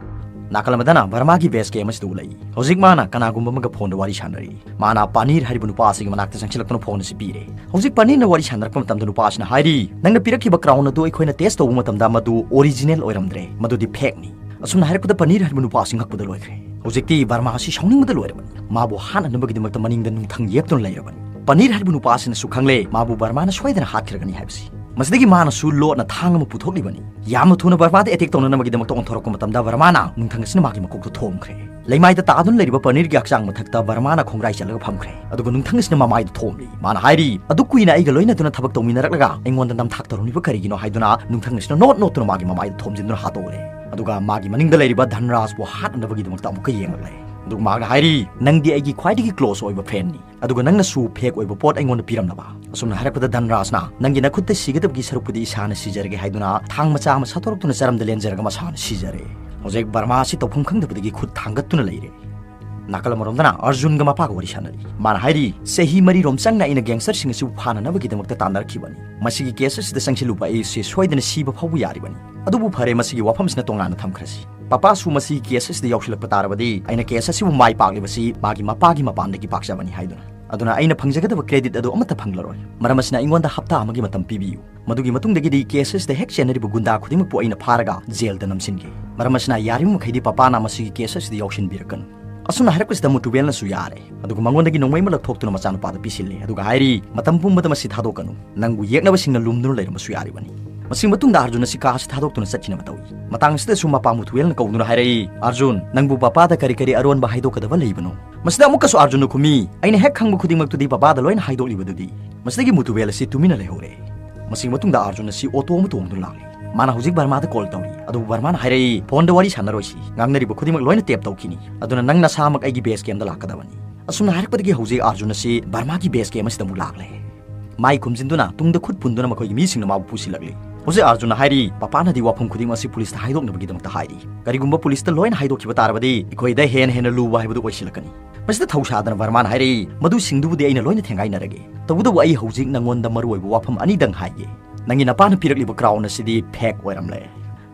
ꯅꯥꯀꯜ ꯑꯃꯗꯅ ꯕꯔꯃꯥꯒꯤ ꯕꯦꯁ ꯀꯦꯝ ꯑꯁꯤꯗ ꯎꯠꯂꯛꯏ꯫ ꯍꯧꯖꯤꯛ ꯃꯥꯅ ꯀꯅꯥꯒꯨꯝꯕ ꯑꯃꯒ ꯐꯣꯟꯗ ꯋꯥꯔꯤ ꯁꯥꯟꯅꯔꯤ꯫ ꯃꯥꯅ ꯄꯥꯅꯤꯔ ꯍꯥꯏꯔꯤꯕ ꯅꯨꯄꯥ ꯑꯁꯤꯒꯤ ꯃꯅꯥꯛꯇ ꯆꯪꯁꯤꯜꯂꯛꯇꯨꯅ ꯐꯣꯟ ꯑꯁꯤ ꯄꯤꯔꯦ꯫ ꯍꯧꯖꯤꯛ ꯄꯥꯅꯤꯔꯅ ꯋꯥꯔꯤ ꯁꯥꯟꯅꯔꯛꯄ ꯃꯇꯝꯗ ꯅꯨꯄꯥ ꯑꯁꯤꯅ ꯍꯥꯏꯔꯤ, "ꯅꯪꯅ ꯄꯤꯔꯛꯈꯤꯕ ꯀ꯭ꯔꯥꯎꯟ ꯑꯗꯨ ꯑꯩꯈꯣꯏꯅ ꯇꯦꯁ ꯇꯧꯕ ꯃꯇꯝꯗ ꯃꯗꯨ ꯑꯣꯔꯤꯖꯤꯅꯦꯜ ꯑꯣꯏꯔꯝꯗ꯭ꯔꯦ, ꯃꯗꯨꯗꯤ ꯐꯦꯛꯅꯤ"꯫ ꯑꯁꯨꯝꯅ ꯍꯥꯏꯔꯛꯄꯗ ꯄꯥꯅꯤꯔ ꯍꯥꯏꯔꯤꯕ ꯅꯨꯄꯥ ꯑꯁꯤ ꯉꯛꯄꯗ ꯂꯣꯏꯈ꯭ꯔꯦ꯫ ꯍꯧꯖꯤꯛꯇꯤ ꯕꯔꯃꯥ ꯑꯁꯤ ꯁꯥꯎꯅꯤꯡꯕꯗ ꯂꯣꯏꯔꯕꯅꯤ꯫ ꯃꯥꯕꯨ ꯍꯥꯠꯅꯅꯕꯒꯤꯗꯃꯛꯇ ꯃꯅꯤꯡꯗ ꯅꯨꯡꯊꯪ ꯌꯦꯞꯇꯨꯅ ꯂꯩꯔꯕꯅꯤ꯫ ꯄꯥꯅꯤꯔ ꯍꯥꯏꯔꯤꯕ ꯅꯨꯄꯥ ꯑꯁꯤꯅꯁꯨ ꯈꯪꯂꯦ ꯃꯥꯕꯨ ꯕꯔꯃꯥꯅ ꯁꯣꯏꯗꯅ ꯍꯥꯠꯈꯤꯔꯒꯅꯤ ꯍꯥꯏꯕꯁꯤ꯫ ꯃꯁꯤꯗꯒꯤ ꯃꯥꯅꯁꯨ ꯂꯣꯠꯅ ꯊꯥꯡ ꯑꯃ ꯄꯨꯊꯣꯛꯂꯤꯕꯅꯤ꯫ ꯌꯥꯝꯅ ꯊꯨꯅ ꯕꯔꯃꯥꯗ ꯑꯦꯇꯦꯛ ꯇꯧꯅꯅꯕꯒꯤꯗꯃꯛꯇ ꯑꯣꯟꯊꯣꯔꯛꯄ ꯃꯇꯝꯗ ꯕꯔꯃꯥꯅ ꯅꯨꯡꯊꯪ ꯑꯁꯤꯅ ꯃꯥꯒꯤ ꯃꯀꯣꯛꯇ ꯊꯣꯝꯈ꯭ꯔꯦ꯫ ꯂꯩꯃꯥꯏꯗ ꯇꯥꯗꯨꯅ ꯂꯩꯔꯤꯕ ꯄꯥꯅꯤꯔꯒꯤ ꯍꯛꯆꯥꯡ ꯃꯊꯛꯇ ꯕꯔꯃꯥꯅ ꯈꯣꯡꯒ꯭ꯔꯥꯏ ꯆꯠꯂꯒ ꯐꯝꯈ꯭ꯔꯦ꯫ ꯑꯗꯨꯒ ꯅꯨꯡꯊꯪ ꯑꯁꯤꯅ ꯃꯃꯥꯏꯗ ꯊꯣꯝꯂꯤ꯫ ꯃꯥꯅ ꯍꯥꯏꯔꯤ, "ꯑꯗꯨꯛ ꯀꯨꯏꯅ ꯑꯩꯒ ꯂꯣꯏꯅꯗꯨꯅ ꯊꯕꯛ ꯇꯧꯃꯤꯟꯅꯔꯛꯂꯒ ꯑꯩꯉꯣꯟꯗ ꯅꯝꯊꯥꯛ ꯇꯧꯔꯝꯂꯤꯕ ꯀꯔꯤꯒꯤꯅꯣ?" ꯍꯥꯏꯗꯨꯅ ꯅꯨꯡꯊꯪ ꯑꯁꯤꯅ ꯅꯣꯠ ꯅꯣꯠꯇꯨꯅ ꯃꯥꯒꯤ ꯃꯃꯥꯏꯗ ꯊꯣꯝꯖꯤꯟꯗꯨꯅ ꯍꯥꯠꯇꯣꯛꯂꯦ꯫ ꯑꯗꯨꯒ ꯃꯥꯒꯤ ꯃꯅꯤꯡꯗ ꯂꯩꯔꯤꯕ ꯙꯟꯔꯥꯖꯄꯨ ꯍꯥꯠꯅꯅꯕꯒꯤꯗꯃꯛꯇ ꯑꯃꯨꯛꯀ ꯌꯦꯡꯂꯛꯂꯦ꯫ ꯑꯗꯨꯒ ꯃꯥꯅ ꯍꯥꯏꯔꯤ, "ꯅꯪꯗꯤ ꯑꯩꯒꯤ ꯈ꯭ꯋꯥꯏꯗꯒꯤ ꯀ꯭ꯂꯣꯁ ꯑꯣꯏꯕ ꯐ꯭ꯔꯦꯟꯅꯤ꯫ ꯑꯗꯨꯒ ꯅꯪꯅꯁꯨ ꯐꯦꯛ ꯑꯣꯏꯕ ꯄꯣꯠ ꯑꯩꯉꯣꯟꯗ ꯄꯤꯔꯝꯂꯕ?" ꯑꯁꯨꯝꯅ ꯍꯥꯏꯔꯛꯄꯗ ꯙꯟꯔꯥꯖꯅ, "ꯅꯪꯒꯤ ꯅꯈꯨꯠꯇ ꯁꯤꯒꯗꯕꯒꯤ ꯁꯔꯨꯛꯄꯨꯗꯤ ꯏꯁꯥꯅ ꯁꯤꯖꯔꯒꯦ" ꯍꯥꯏꯗꯨꯅ ꯊꯥꯡ ꯃꯆꯥ ꯑꯃ ꯁꯠꯇꯣꯔꯛꯇꯨꯅ ꯆꯔꯝꯗ ꯂꯦꯟꯖꯔꯒ ꯃꯁꯥꯅ ꯁꯤꯖꯔꯦ꯫ ꯍꯧꯖꯤꯛ ꯕꯔꯃꯥ ꯑꯁꯤ ꯇꯧꯐꯝ ꯈꯪꯗꯕꯗꯒꯤ ꯈꯨꯠ ꯊꯥꯡꯒꯠꯇꯨꯅ ꯂꯩꯔꯦ꯫ ꯅꯥꯀꯜ ꯑꯃꯔꯣꯝꯗꯅ ꯑꯔꯖꯨꯟꯒ ꯃꯄꯥꯒ ꯋꯥꯔꯤ ꯁꯥꯟꯅꯔꯤ꯫ ꯃꯥꯅ ꯍꯥꯏꯔꯤ, "ꯆꯍꯤ ꯃꯔꯤꯔꯣꯝ ꯆꯪꯅ ꯑꯩꯅ ꯒꯦꯡꯁꯇꯔꯁꯤꯡ ꯑꯁꯤꯕꯨ ꯐꯥꯅꯅꯕꯒꯤꯗꯃꯛꯇ ꯇꯥꯟꯅꯔꯛꯈꯤꯕꯅꯤ꯫ ꯃꯁꯤꯒꯤ ꯀꯦꯁ ꯑꯁꯤꯗ ꯆꯪꯁꯤꯜꯂꯨꯕ ꯑꯩꯁꯦ ꯁꯣꯏꯗꯅ ꯁꯤꯕ ꯐꯥꯎꯕ ꯌꯥꯔꯤꯕꯅꯤ꯫ ꯑꯗꯨꯕꯨ ꯐꯔꯦ, ꯃꯁꯤꯒꯤ ꯋꯥꯐꯝꯁꯤꯅ ꯇꯣꯉꯥꯟꯅ ꯊꯝꯈ꯭ꯔꯁꯤ꯫ ꯄꯄꯥꯁꯨ ꯃꯁꯤꯒꯤ ꯀꯦꯁ ꯑꯁꯤꯗ ꯌꯥꯎꯁꯤꯜꯂꯛꯄ ꯇꯥꯔꯕꯗꯤ ꯑꯩꯅ ꯀꯦꯁ ꯑꯁꯤꯕꯨ ꯃꯥꯏ ꯄꯥꯛꯂꯤꯕꯁꯤ ꯃꯥꯒꯤ ꯃꯄꯥꯒꯤ ꯃꯄꯥꯟꯗꯒꯤ ꯄꯥꯛꯆꯕꯅꯤ" ꯍꯥꯏꯗꯨꯅ꯫ "ꯑꯗꯨꯅ ꯑꯩꯅ ꯐꯪꯖꯒꯗꯕ ꯀ꯭ꯔꯦꯗꯤꯠ ꯑꯗꯨ ꯑꯃꯠꯇ ꯐꯪꯂꯔꯣꯏ꯫ ꯃꯔꯝ ꯑꯁꯤꯅ ꯑꯩꯉꯣꯟꯗ ꯍꯞꯇꯥ ꯑꯃꯒꯤ ꯃꯇꯝ ꯄꯤꯕꯤꯌꯨ꯫ ꯃꯗꯨꯒꯤ ꯃꯇꯨꯡꯗꯒꯤꯗꯤ ꯀꯦꯁ ꯑꯁꯤꯗ ꯍꯦꯛ ꯆꯦꯟꯅꯔꯤꯕ ꯒꯨꯟꯗꯥ ꯈꯨꯗꯤꯡꯃꯛꯄꯨ ꯑꯩꯅ ꯐꯥꯔꯒ ꯖꯦꯜꯗ ꯅꯝꯁꯤꯟꯒꯦ꯫ ꯃꯔꯝ ꯑꯁꯤꯅ ꯌꯥꯔꯤꯕ ꯃꯈꯩꯗꯤ ꯄꯄꯥꯅ ꯃꯁꯤꯒꯤ ꯀꯦꯁ ꯑꯁꯤꯗ ꯌꯥꯎꯁꯤꯟꯕꯤꯔꯛꯀꯅꯨ"꯫ ꯑꯁꯨꯝꯅ ꯍꯥꯏꯔꯛꯄꯁꯤꯗ ꯃꯨꯇꯨꯕꯦꯜꯅꯁꯨ ꯌꯥꯔꯦ꯫ ꯑꯗꯨꯒ ꯃꯉꯣꯟꯗꯒꯤ ꯅꯣꯡꯃꯩ ꯑꯃ ꯂꯧꯊꯣꯛꯇꯨꯅ ꯃꯆꯥꯅꯨꯄꯥꯗ ꯄꯤꯁꯤꯜꯂꯦ꯫ ꯑꯗꯨꯒ ꯍꯥꯏꯔꯤ, "ꯃꯇꯝ ꯄꯨꯝꯕꯗ ꯃꯁꯤ ꯊꯥꯗꯣꯛꯀꯅꯨ꯫ ꯅꯪꯕꯨ ꯌꯦꯛꯅꯕꯁꯤꯡꯅ ꯂꯨꯝꯗꯨꯅ ꯂꯩꯔꯝꯕꯁꯨ ꯌꯥꯔꯤꯕꯅꯤ"꯫ ꯃꯁꯤꯒꯤ ꯃꯇꯨꯡꯗ ꯑꯥꯔꯖꯨꯟ ꯑꯁꯤ ꯀꯥ ꯑꯁꯤ ꯊꯥꯗꯣꯛꯇꯨꯅ ꯆꯠꯈꯤꯅꯕ ꯇꯧꯏ꯫ ꯃꯇꯥꯡ ꯑꯁꯤꯗꯁꯨ ꯃꯄꯥ ꯃꯨꯇꯨꯕꯦꯜꯅ ꯀꯧꯗꯨꯅ ꯍꯥꯏꯔꯛꯏ, "ꯑꯥꯔꯖꯨꯟ, ꯅꯪꯕꯨ ꯄꯄꯥꯗ ꯀꯔꯤ ꯀꯔꯤ ꯑꯔꯣꯟꯕ ꯍꯥꯏꯗꯣꯛꯀꯗꯕ ꯂꯩꯕꯅꯣ?" ꯃꯁꯤꯗ ꯑꯃꯨꯛꯀꯁꯨ ꯑꯥꯔꯖꯨꯟꯅ ꯈꯨꯝꯃꯤ, "ꯑꯩꯅ ꯍꯦꯛ ꯈꯪꯕ ꯈꯨꯗꯤꯡꯃꯛꯇꯨꯗꯤ ꯄꯄꯥꯗ ꯂꯣꯏꯅ ꯍꯥꯏꯗꯣꯛꯂꯤꯕꯗꯨꯗꯤ"꯫ ꯃꯁꯤꯗꯒꯤ ꯃꯨꯇꯨꯕꯦꯜ ꯑꯁꯤ ꯇꯨꯃꯤꯟꯅ ꯂꯩꯍꯧꯔꯦ꯫ ꯃꯁꯤꯒꯤ ꯃꯇꯨꯡꯗ ꯑꯥꯔꯖꯨꯟ ꯑꯁꯤ ꯑꯣꯇꯣ ꯑꯃ ꯇꯣꯡꯗꯨꯅ ꯂꯥꯛꯂꯤ꯫ ꯃꯥꯅ ꯍꯧꯖꯤꯛ ꯕꯔꯃꯥꯗ ꯀꯣꯜ ꯇꯧꯔꯤ, ꯑꯗꯨꯕꯨ ꯕꯔꯃꯥꯅ ꯍꯥꯏꯔꯛꯏ, "ꯐꯣꯟꯗ ꯋꯥꯔꯤ ꯁꯥꯟꯅꯔꯣꯏꯁꯤ, ꯉꯥꯡꯅꯔꯤꯕ ꯈꯨꯗꯤꯡꯃꯛ ꯂꯣꯏꯅ ꯇꯦꯞ ꯇꯧꯈꯤꯅꯤ꯫ ꯑꯗꯨꯅ ꯅꯪ ꯅꯁꯥꯃꯛ ꯑꯩꯒꯤ ꯕꯦꯁ ꯀꯦꯝꯗ ꯂꯥꯛꯀꯗꯕꯅꯤ"꯫ ꯑꯁꯨꯝꯅ ꯍꯥꯏꯔꯛꯄꯗꯒꯤ ꯍꯧꯖꯤꯛ ꯑꯥꯔꯖꯨꯟ ꯑꯁꯤ ꯕꯔꯃꯥꯒꯤ ꯕꯦꯁ ꯀꯦꯝ ꯑꯁꯤꯗ ꯑꯃꯨꯛ ꯂꯥꯛꯂꯦ꯫ ꯃꯥꯏ ꯈꯨꯝꯖꯤꯟꯗꯨꯅ ꯇꯨꯡꯗ ꯈꯨꯠ ꯄꯨꯟꯗꯨꯅ ꯃꯈꯣꯏꯒꯤ ꯃꯤꯁꯤꯡꯅ ꯃꯥꯕꯨ ꯄꯨꯁꯤꯜꯂꯛꯂꯤ꯫ ꯍꯧꯖꯤꯛ ꯑꯥꯔꯖꯨꯟꯅ ꯍꯥꯏꯔꯤ, "ꯄꯄꯥꯅꯗꯤ ꯋꯥꯐꯝ ꯈꯨꯗꯤꯡꯃꯛ ꯑꯁꯤ ꯄꯨꯂꯤꯁꯇ ꯍꯥꯏꯗꯣꯛꯅꯕꯒꯤꯗꯃꯛꯇ ꯍꯥꯏꯔꯤ꯫ ꯀꯔꯤꯒꯨꯝꯕ ꯄꯨꯂꯤꯁꯇ ꯂꯣꯏꯅ ꯍꯥꯏꯗꯣꯛꯈꯤꯕ ꯇꯥꯔꯕꯗꯤ ꯑꯩꯈꯣꯏꯗ ꯍꯦꯟꯅ ꯍꯦꯟꯅ ꯂꯨꯕ ꯍꯥꯏꯕꯗꯨ ꯑꯣꯏꯁꯤꯜꯂꯛꯀꯅꯤ"꯫ ꯃꯁꯤꯗ ꯊꯧꯁꯥꯗꯅ ꯕꯔꯃꯥꯅ ꯍꯥꯏꯔꯛꯏ, "ꯃꯗꯨꯁꯤꯡꯗꯨꯕꯨꯗꯤ ꯑꯩꯅ ꯂꯣꯏꯅ ꯊꯦꯡꯒꯥꯏꯅꯔꯒꯦ꯫ ꯇꯧꯕꯇꯕꯨ ꯑꯩ ꯍꯧꯖꯤꯛ ꯅꯉꯣꯟꯗ ꯃꯔꯨꯑꯣꯏꯕ ꯋꯥꯐꯝ ꯑꯅꯤꯗꯪ ꯍꯥꯏꯒꯦ꯫ ꯅꯪꯒꯤ ꯅꯄꯥꯅ ꯄꯤꯔꯛꯂꯤꯕ ꯀ꯭ꯔꯥꯎꯟ ꯑꯁꯤꯗꯤ ꯐꯦꯛ ꯑꯣꯏꯔꯝꯂꯦ"꯫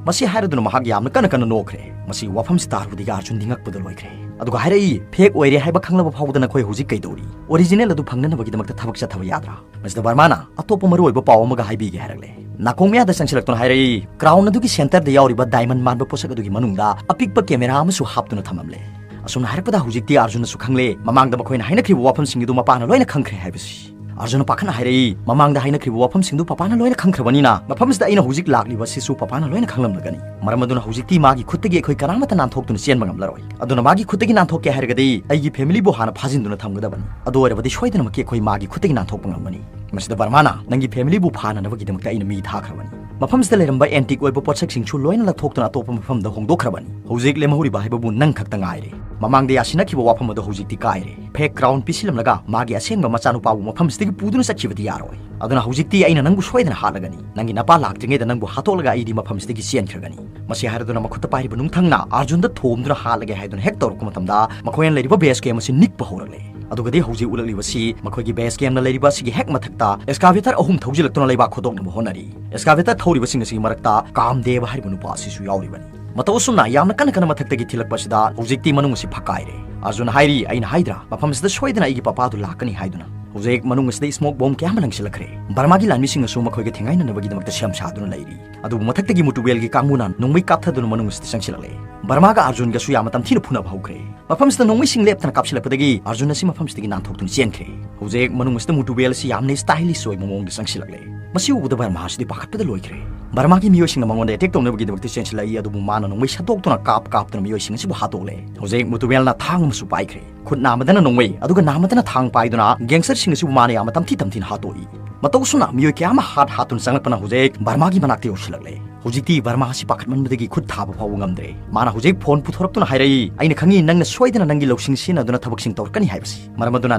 ꯃꯁꯤ ꯍꯥꯏꯔꯗꯨꯅ ꯃꯍꯥꯛ ꯌꯥꯝꯅ ꯀꯟꯅ ꯀꯟꯅ ꯅꯣꯛꯈ꯭ꯔꯦ꯫ ꯃꯁꯤ ꯋꯥꯐꯝꯁꯤ ꯇꯥꯔꯨꯕꯗꯒꯤ ꯑꯥꯔꯖꯨꯟꯗꯤ ꯉꯛꯄꯗ ꯂꯣꯏꯈ꯭ꯔꯦ꯫ ꯑꯗꯨꯒ ꯍꯥꯏꯔꯛꯏ, "Fake ꯑꯣꯏꯔꯦ ꯍꯥꯏꯕ ꯈꯪꯂꯕ ꯐꯥꯎꯕꯗ ꯅꯈꯣꯏ ꯍꯧꯖꯤꯛ ꯀꯩꯗꯧꯔꯤ? Original ꯑꯗꯨ ꯐꯪꯅꯅꯕꯒꯤꯗꯃꯛꯇ ꯊꯕꯛ ꯆꯠꯊꯕ ꯌꯥꯗ꯭ꯔꯥ?" ꯃꯁꯤꯗ ꯕꯔꯃꯥꯅ ꯑꯇꯣꯞꯄ ꯃꯔꯨꯑꯣꯏꯕ ꯄꯥꯎ ꯑꯃꯒ ꯍꯥꯏꯕꯤꯒꯦ ꯍꯥꯏꯔꯛꯂꯦ꯫ ꯅꯥꯀꯣꯡ ꯃꯌꯥꯗ ꯆꯪꯁꯤꯜꯂꯛꯇꯨꯅ ꯍꯥꯏꯔꯛꯏ, "Crown ꯑꯗꯨꯒꯤ centreꯗ ꯌꯥꯎꯔꯤꯕ diamond ꯃꯥꯟꯕ ꯄꯣꯠꯁꯛ ꯑꯗꯨꯒꯤ ꯃꯅꯨꯡꯗ ꯑꯄꯤꯛꯄ camera ꯑꯃꯁꯨ ꯍꯥꯞꯇꯨꯅ ꯊꯝꯂꯝꯂꯦ꯫" ꯑꯁꯨꯝꯅ ꯍꯥꯏꯔꯛꯄꯗ ꯍꯧꯖꯤꯛꯇꯤ ꯑꯥꯔꯖꯨꯟꯅꯁꯨ ꯈꯪꯂꯦ, ꯃꯃꯥꯡꯗ ꯃꯈꯣꯏꯅ ꯍꯥꯏꯅꯈ꯭ꯔꯤꯕ ꯋꯥꯐꯝꯁꯤꯡ ꯑꯗꯨ ꯃꯄꯥꯅ ꯂꯣꯏꯅ ꯈꯪꯈ꯭ꯔꯦ ꯍꯥꯏꯕꯁꯤ꯫ ꯑꯥꯔꯖꯨꯟꯅ ꯄꯥꯈꯠꯅ ꯍꯥꯏꯔꯛꯏ, "ꯃꯃꯥꯡꯗ ꯍꯥꯏꯅꯈ꯭ꯔꯤꯕ ꯋꯥꯐꯝꯁꯤꯡꯗꯨ ꯄꯄꯥꯅ ꯂꯣꯏꯅ ꯈꯪꯈ꯭ꯔꯕꯅꯤꯅ, ꯃꯐꯝꯁꯤꯗ ꯑꯩꯅ ꯍꯧꯖꯤꯛ ꯂꯥꯛꯂꯤꯕ ꯑꯁꯤꯁꯨ ꯄꯄꯥꯅ ꯂꯣꯏꯅ ꯈꯪꯂꯝꯂꯒꯅꯤ꯫ ꯃꯔꯝ ꯑꯗꯨꯅ ꯍꯧꯖꯤꯛꯇꯤ ꯃꯥꯒꯤ ꯈꯨꯠꯇꯒꯤ ꯑꯩꯈꯣꯏ ꯀꯅꯥꯃꯠꯇ ꯅꯥꯟꯊꯣꯛꯇꯨꯅ ꯆꯦꯟꯕ ꯉꯝꯂꯔꯣꯏ꯫ ꯑꯗꯨꯅ ꯃꯥꯒꯤ ꯈꯨꯠꯇꯒꯤ ꯅꯥꯟꯊꯣꯛꯀꯦ ꯍꯥꯏꯔꯒꯗꯤ ꯑꯩꯒꯤ familyꯕꯨ ꯍꯥꯟꯅ ꯐꯥꯖꯤꯟꯗꯨꯅ ꯊꯝꯒꯗꯕꯅꯤ꯫ ꯑꯗꯨ ꯑꯣꯏꯔꯕꯗꯤ ꯁꯣꯏꯗꯅꯃꯛꯀꯤ ꯑꯩꯈꯣꯏ ꯃꯥꯒꯤ ꯈꯨꯠꯇꯒꯤ ꯅꯥꯟꯊꯣꯛꯄ ꯉꯝꯒꯅꯤ꯫" ꯃꯁꯤꯗ ꯕꯔꯃꯥꯅ, "ꯅꯪꯒꯤ familyꯕꯨ ꯐꯥꯅꯅꯕꯒꯤꯗꯃꯛꯇ ꯑꯩꯅ ꯃꯤ ꯊꯥꯈ꯭ꯔꯕꯅꯤ꯫ ꯃꯐꯝꯁꯤꯗ ꯂꯩꯔꯝꯕ antique ꯑꯣꯏꯕ ꯄꯣꯠꯁꯛꯁꯤꯡꯁꯨ ꯂꯣꯏꯅ ꯂꯧꯊꯣꯛꯇꯨꯅ ꯑꯇꯣꯞꯄ ꯃꯐꯝꯗ ꯍꯣꯡꯗꯣꯛꯈ꯭ꯔꯕꯅꯤ꯫ ꯍꯧꯖꯤꯛ ꯂꯦꯝꯍꯧꯔꯤꯕ ꯍꯥꯏꯕꯕꯨ ꯅꯪ ꯈꯛꯇ ꯉꯥꯏꯔꯦ꯫ ꯃꯃꯥꯡꯗ ꯌꯥꯁꯤꯟꯅꯈꯤꯕ ꯋꯥꯐꯝ ꯑꯗꯨ ꯍꯧꯖꯤꯛꯇꯤ ꯀꯥꯏꯔꯦ꯫ Fake crown ꯄꯤꯁꯤꯜꯂꯝꯂꯒ ꯃꯥꯒꯤ ꯑꯁꯦꯡꯕ ꯃꯆꯥꯅꯨꯄꯥꯕꯨ ꯃꯐꯝꯁꯤꯗꯒꯤ ꯄꯨꯗꯨꯅ ꯆꯠꯈꯤꯕꯗꯤ ꯌꯥꯔꯣꯏ꯫ ꯑꯗꯨꯅ ꯍꯧꯖꯤꯛꯇꯤ ꯑꯩꯅ ꯅꯪꯕꯨ ꯁꯣꯏꯗꯅ ꯍꯥꯠꯂꯒꯅꯤ꯫ ꯅꯪꯒꯤ ꯅꯄꯥ ꯂꯥꯛꯇ꯭ꯔꯤꯉꯩꯗ ꯅꯪꯕꯨ ꯍꯥꯠꯇꯣꯛꯂꯒ ꯑꯩꯗꯤ ꯃꯐꯝꯁꯤꯗꯒꯤ ꯆꯦꯟꯈ꯭ꯔꯒꯅꯤ꯫" ꯃꯁꯤ ꯍꯥꯏꯔꯗꯨꯅ ꯃꯈꯨꯠꯇ ꯄꯥꯏꯔꯤꯕ ꯅꯨꯡꯊꯪꯅ ꯑꯥꯔꯖꯨꯟꯗ ꯊꯣꯝꯗꯨꯅ ꯍꯥꯠꯂꯒꯦ ꯍꯥꯏꯗꯨꯅ ꯍꯦꯛ ꯇꯧꯔꯛꯄ ꯃꯇꯝꯗ ꯃꯈꯣꯏꯅ ꯂꯩꯔꯤꯕ base camp ꯑꯁꯤ ꯅꯤꯛꯄ ꯍꯧꯔꯛꯂꯦ꯫ ꯑꯗꯨꯒꯗꯤ ꯍꯧꯖꯤꯛ ꯎꯠꯂꯛꯂꯤꯕꯁꯤ ꯃꯈꯣꯏꯒꯤ base campꯅ ꯂꯩꯔꯤꯕ ꯑꯁꯤꯒꯤ ꯍꯦꯛ ꯃꯊꯛꯇ excavator ꯑꯍꯨꯝ ꯊꯧꯖꯤꯜꯂꯛꯇꯨꯅ ꯂꯩꯕꯥꯛ ꯈꯣꯠꯇꯣꯛꯅꯕ ꯍꯣꯠꯅꯔꯤ꯫ Excavator ꯊꯧꯔꯤꯕꯁꯤꯡ ꯑꯁꯤꯒꯤ ꯃꯔꯛꯇ ꯀꯥꯝꯗꯦꯕ ꯍꯥꯏꯔꯤꯕ ꯅꯨꯄꯥ ꯑꯁꯤꯁꯨ ꯌꯥꯎꯔꯤꯕꯅꯤ꯫ ꯃꯇꯧ ꯑꯁꯨꯝꯅ ꯌꯥꯝꯅ ꯀꯟꯅ ꯀꯟꯅ ꯃꯊꯛꯇꯒꯤ ꯊꯤꯜꯂꯛꯄ ꯑꯁꯤꯗ ꯍꯧꯖꯤꯛꯇꯤ ꯃꯅꯨꯡ ꯑꯁꯤ ꯐꯛꯀꯥꯏꯔꯦ꯫ ꯑꯥꯔꯖꯨꯟꯅ ꯍꯥꯏꯔꯤ, "ꯑꯩꯅ ꯍꯥꯏꯗ꯭ꯔꯥ, ꯃꯐꯝ ꯑꯁꯤꯗ ꯁꯣꯏꯗꯅ ꯑꯩꯒꯤ ꯄꯄꯥꯗꯨ ꯂꯥꯛꯀꯅꯤ ꯍꯥꯏꯗꯨꯅ?" ꯍꯧꯖꯤꯛ ꯃꯅꯨꯡ ꯑꯁꯤꯗ smoke bomb ꯀꯌꯥ ꯑꯃ ꯂꯪꯁꯤꯜꯂꯛꯈ꯭ꯔꯦ꯫ ꯕꯔꯃꯥꯒꯤ ꯂꯥꯟꯃꯤꯁꯤꯡꯅꯁꯨ ꯃꯈꯣꯏꯒ ꯊꯦꯡꯒꯥꯏꯅꯅꯕꯒꯤꯗꯃꯛꯇ ꯁꯦꯝ ꯁꯥꯗꯨꯅ ꯂꯩꯔꯤ꯫ ꯑꯗꯨꯕꯨ ꯃꯊꯛꯇꯒꯤ ꯃꯨꯇꯨꯕꯦꯜꯒꯤ ꯀꯥꯡꯕꯨꯅ ꯅꯣꯡꯃꯩ ꯀꯥꯞꯊꯗꯨꯅ ꯃꯅꯨꯡ ꯑꯁꯤꯗ ꯆꯪꯁꯤꯜꯂꯛꯂꯦ꯫ ꯕꯔꯃꯥꯒ ꯑꯥꯔꯖꯨꯟꯒꯁꯨ ꯌꯥꯝꯅ ꯇꯝꯊꯤꯅ ꯐꯨꯅꯕ ꯍꯧꯈ꯭ꯔꯦ꯫ ꯃꯐꯝꯁꯤꯗ ꯅꯣꯡꯃꯩꯁꯤꯡ ꯂꯦꯞꯇꯅ ꯀꯥꯞꯁꯤꯜꯂꯛꯄꯗꯒꯤ ꯑꯥꯔꯖꯨꯟ ꯑꯁꯤ ꯃꯐꯝꯁꯤꯗꯒꯤ ꯅꯥꯟꯊꯣꯛꯇꯨꯅ ꯆꯦꯟꯈ꯭ꯔꯦ꯫ ꯍꯧꯖꯤꯛ ꯃꯅꯨꯡ ꯑꯁꯤꯗ ꯃꯨꯇꯨꯕꯦꯜ ꯑꯁꯤ ꯌꯥꯝꯅ stylish ꯑꯣꯏꯕ ꯃꯑꯣꯡꯗ ꯆꯪꯁꯤꯜꯂꯛꯂꯦ꯫ ꯃꯁꯤ ꯎꯕꯗ ꯕꯔꯃꯥ ꯑꯁꯤꯗꯤ ꯄꯥꯈꯠꯄꯗ ꯂꯣꯏꯈ꯭ꯔꯦ꯫ ꯕꯔꯃꯥꯒꯤ ꯃꯤꯑꯣꯏꯁꯤꯡꯅ ꯃꯉꯣꯟꯗ attack ꯇꯧꯅꯕꯒꯤꯗꯃꯛꯇ ꯆꯦꯟꯁꯤꯜꯂꯛꯏ, ꯑꯗꯨꯕꯨ ꯃꯥꯅ ꯅꯣꯡꯃꯩ ꯁꯠꯇꯣꯛꯇꯨꯅ ꯀꯥꯞ ꯀꯥꯞꯇꯨꯅ ꯃꯤꯑꯣꯏꯁꯤꯡ ꯑꯁꯤꯕꯨ ꯍꯥꯠꯇꯣꯛꯂꯦ꯫ ꯍꯧꯖꯤꯛ ꯃꯨꯇꯨꯕꯦꯜꯅ ꯊꯥꯡ ꯑꯃꯁꯨ ꯄꯥꯏꯈ꯭ꯔꯦ꯫ ꯈꯨꯠ ꯅꯥꯃꯗꯅ ꯅꯣꯡꯃꯩ, ꯑꯗꯨꯒ ꯅꯥꯃꯗꯅ ꯊꯥꯡ ꯄꯥꯏꯗꯨꯅ gangsterꯁꯤꯡ ꯑꯁꯤꯕꯨ ꯃꯥꯅ ꯌꯥꯝꯅ ꯇꯝꯊꯤ ꯇꯝꯊꯤꯅ ꯍꯥꯠꯇꯣꯛꯏ꯫ ꯃꯇꯧ ꯑꯁꯨꯝꯅ ꯃꯤꯑꯣꯏ ꯀꯌꯥ ꯑꯃ ꯍꯥꯠ ꯍꯥꯠꯇꯨꯅ ꯆꯪꯂꯛꯄꯅ ꯍꯧꯖꯤꯛ ꯕꯔꯃꯥꯒꯤ ꯃꯅꯥꯛꯇ ꯌꯧꯁꯤꯜꯂꯛꯂꯦ꯫ ꯍꯧꯖꯤꯛꯇꯤ ꯕꯔꯃꯥ ꯑꯁꯤ ꯄꯥꯈꯠꯃꯟꯕꯗꯒꯤ ꯈꯨꯠ ꯊꯥꯕ ꯐꯥꯎꯕ ꯉꯝꯗ꯭ꯔꯦ꯫ ꯃꯥꯅ ꯍꯧꯖꯤꯛ phone ꯄꯨꯊꯣꯔꯛꯇꯨꯅ ꯍꯥꯏꯔꯛꯏ, "ꯑꯩꯅ ꯈꯪꯏ ꯅꯪꯅ ꯁꯣꯏꯗꯅ ꯅꯪꯒꯤ ꯂꯧꯁꯤꯡ ꯁꯤꯖꯤꯟꯅꯗꯨꯅ ꯊꯕꯛꯁꯤꯡ ꯇꯧꯔꯛꯀꯅꯤ ꯍꯥꯏꯕꯁꯤ꯫ ꯃꯔꯝ ꯑꯗꯨꯅ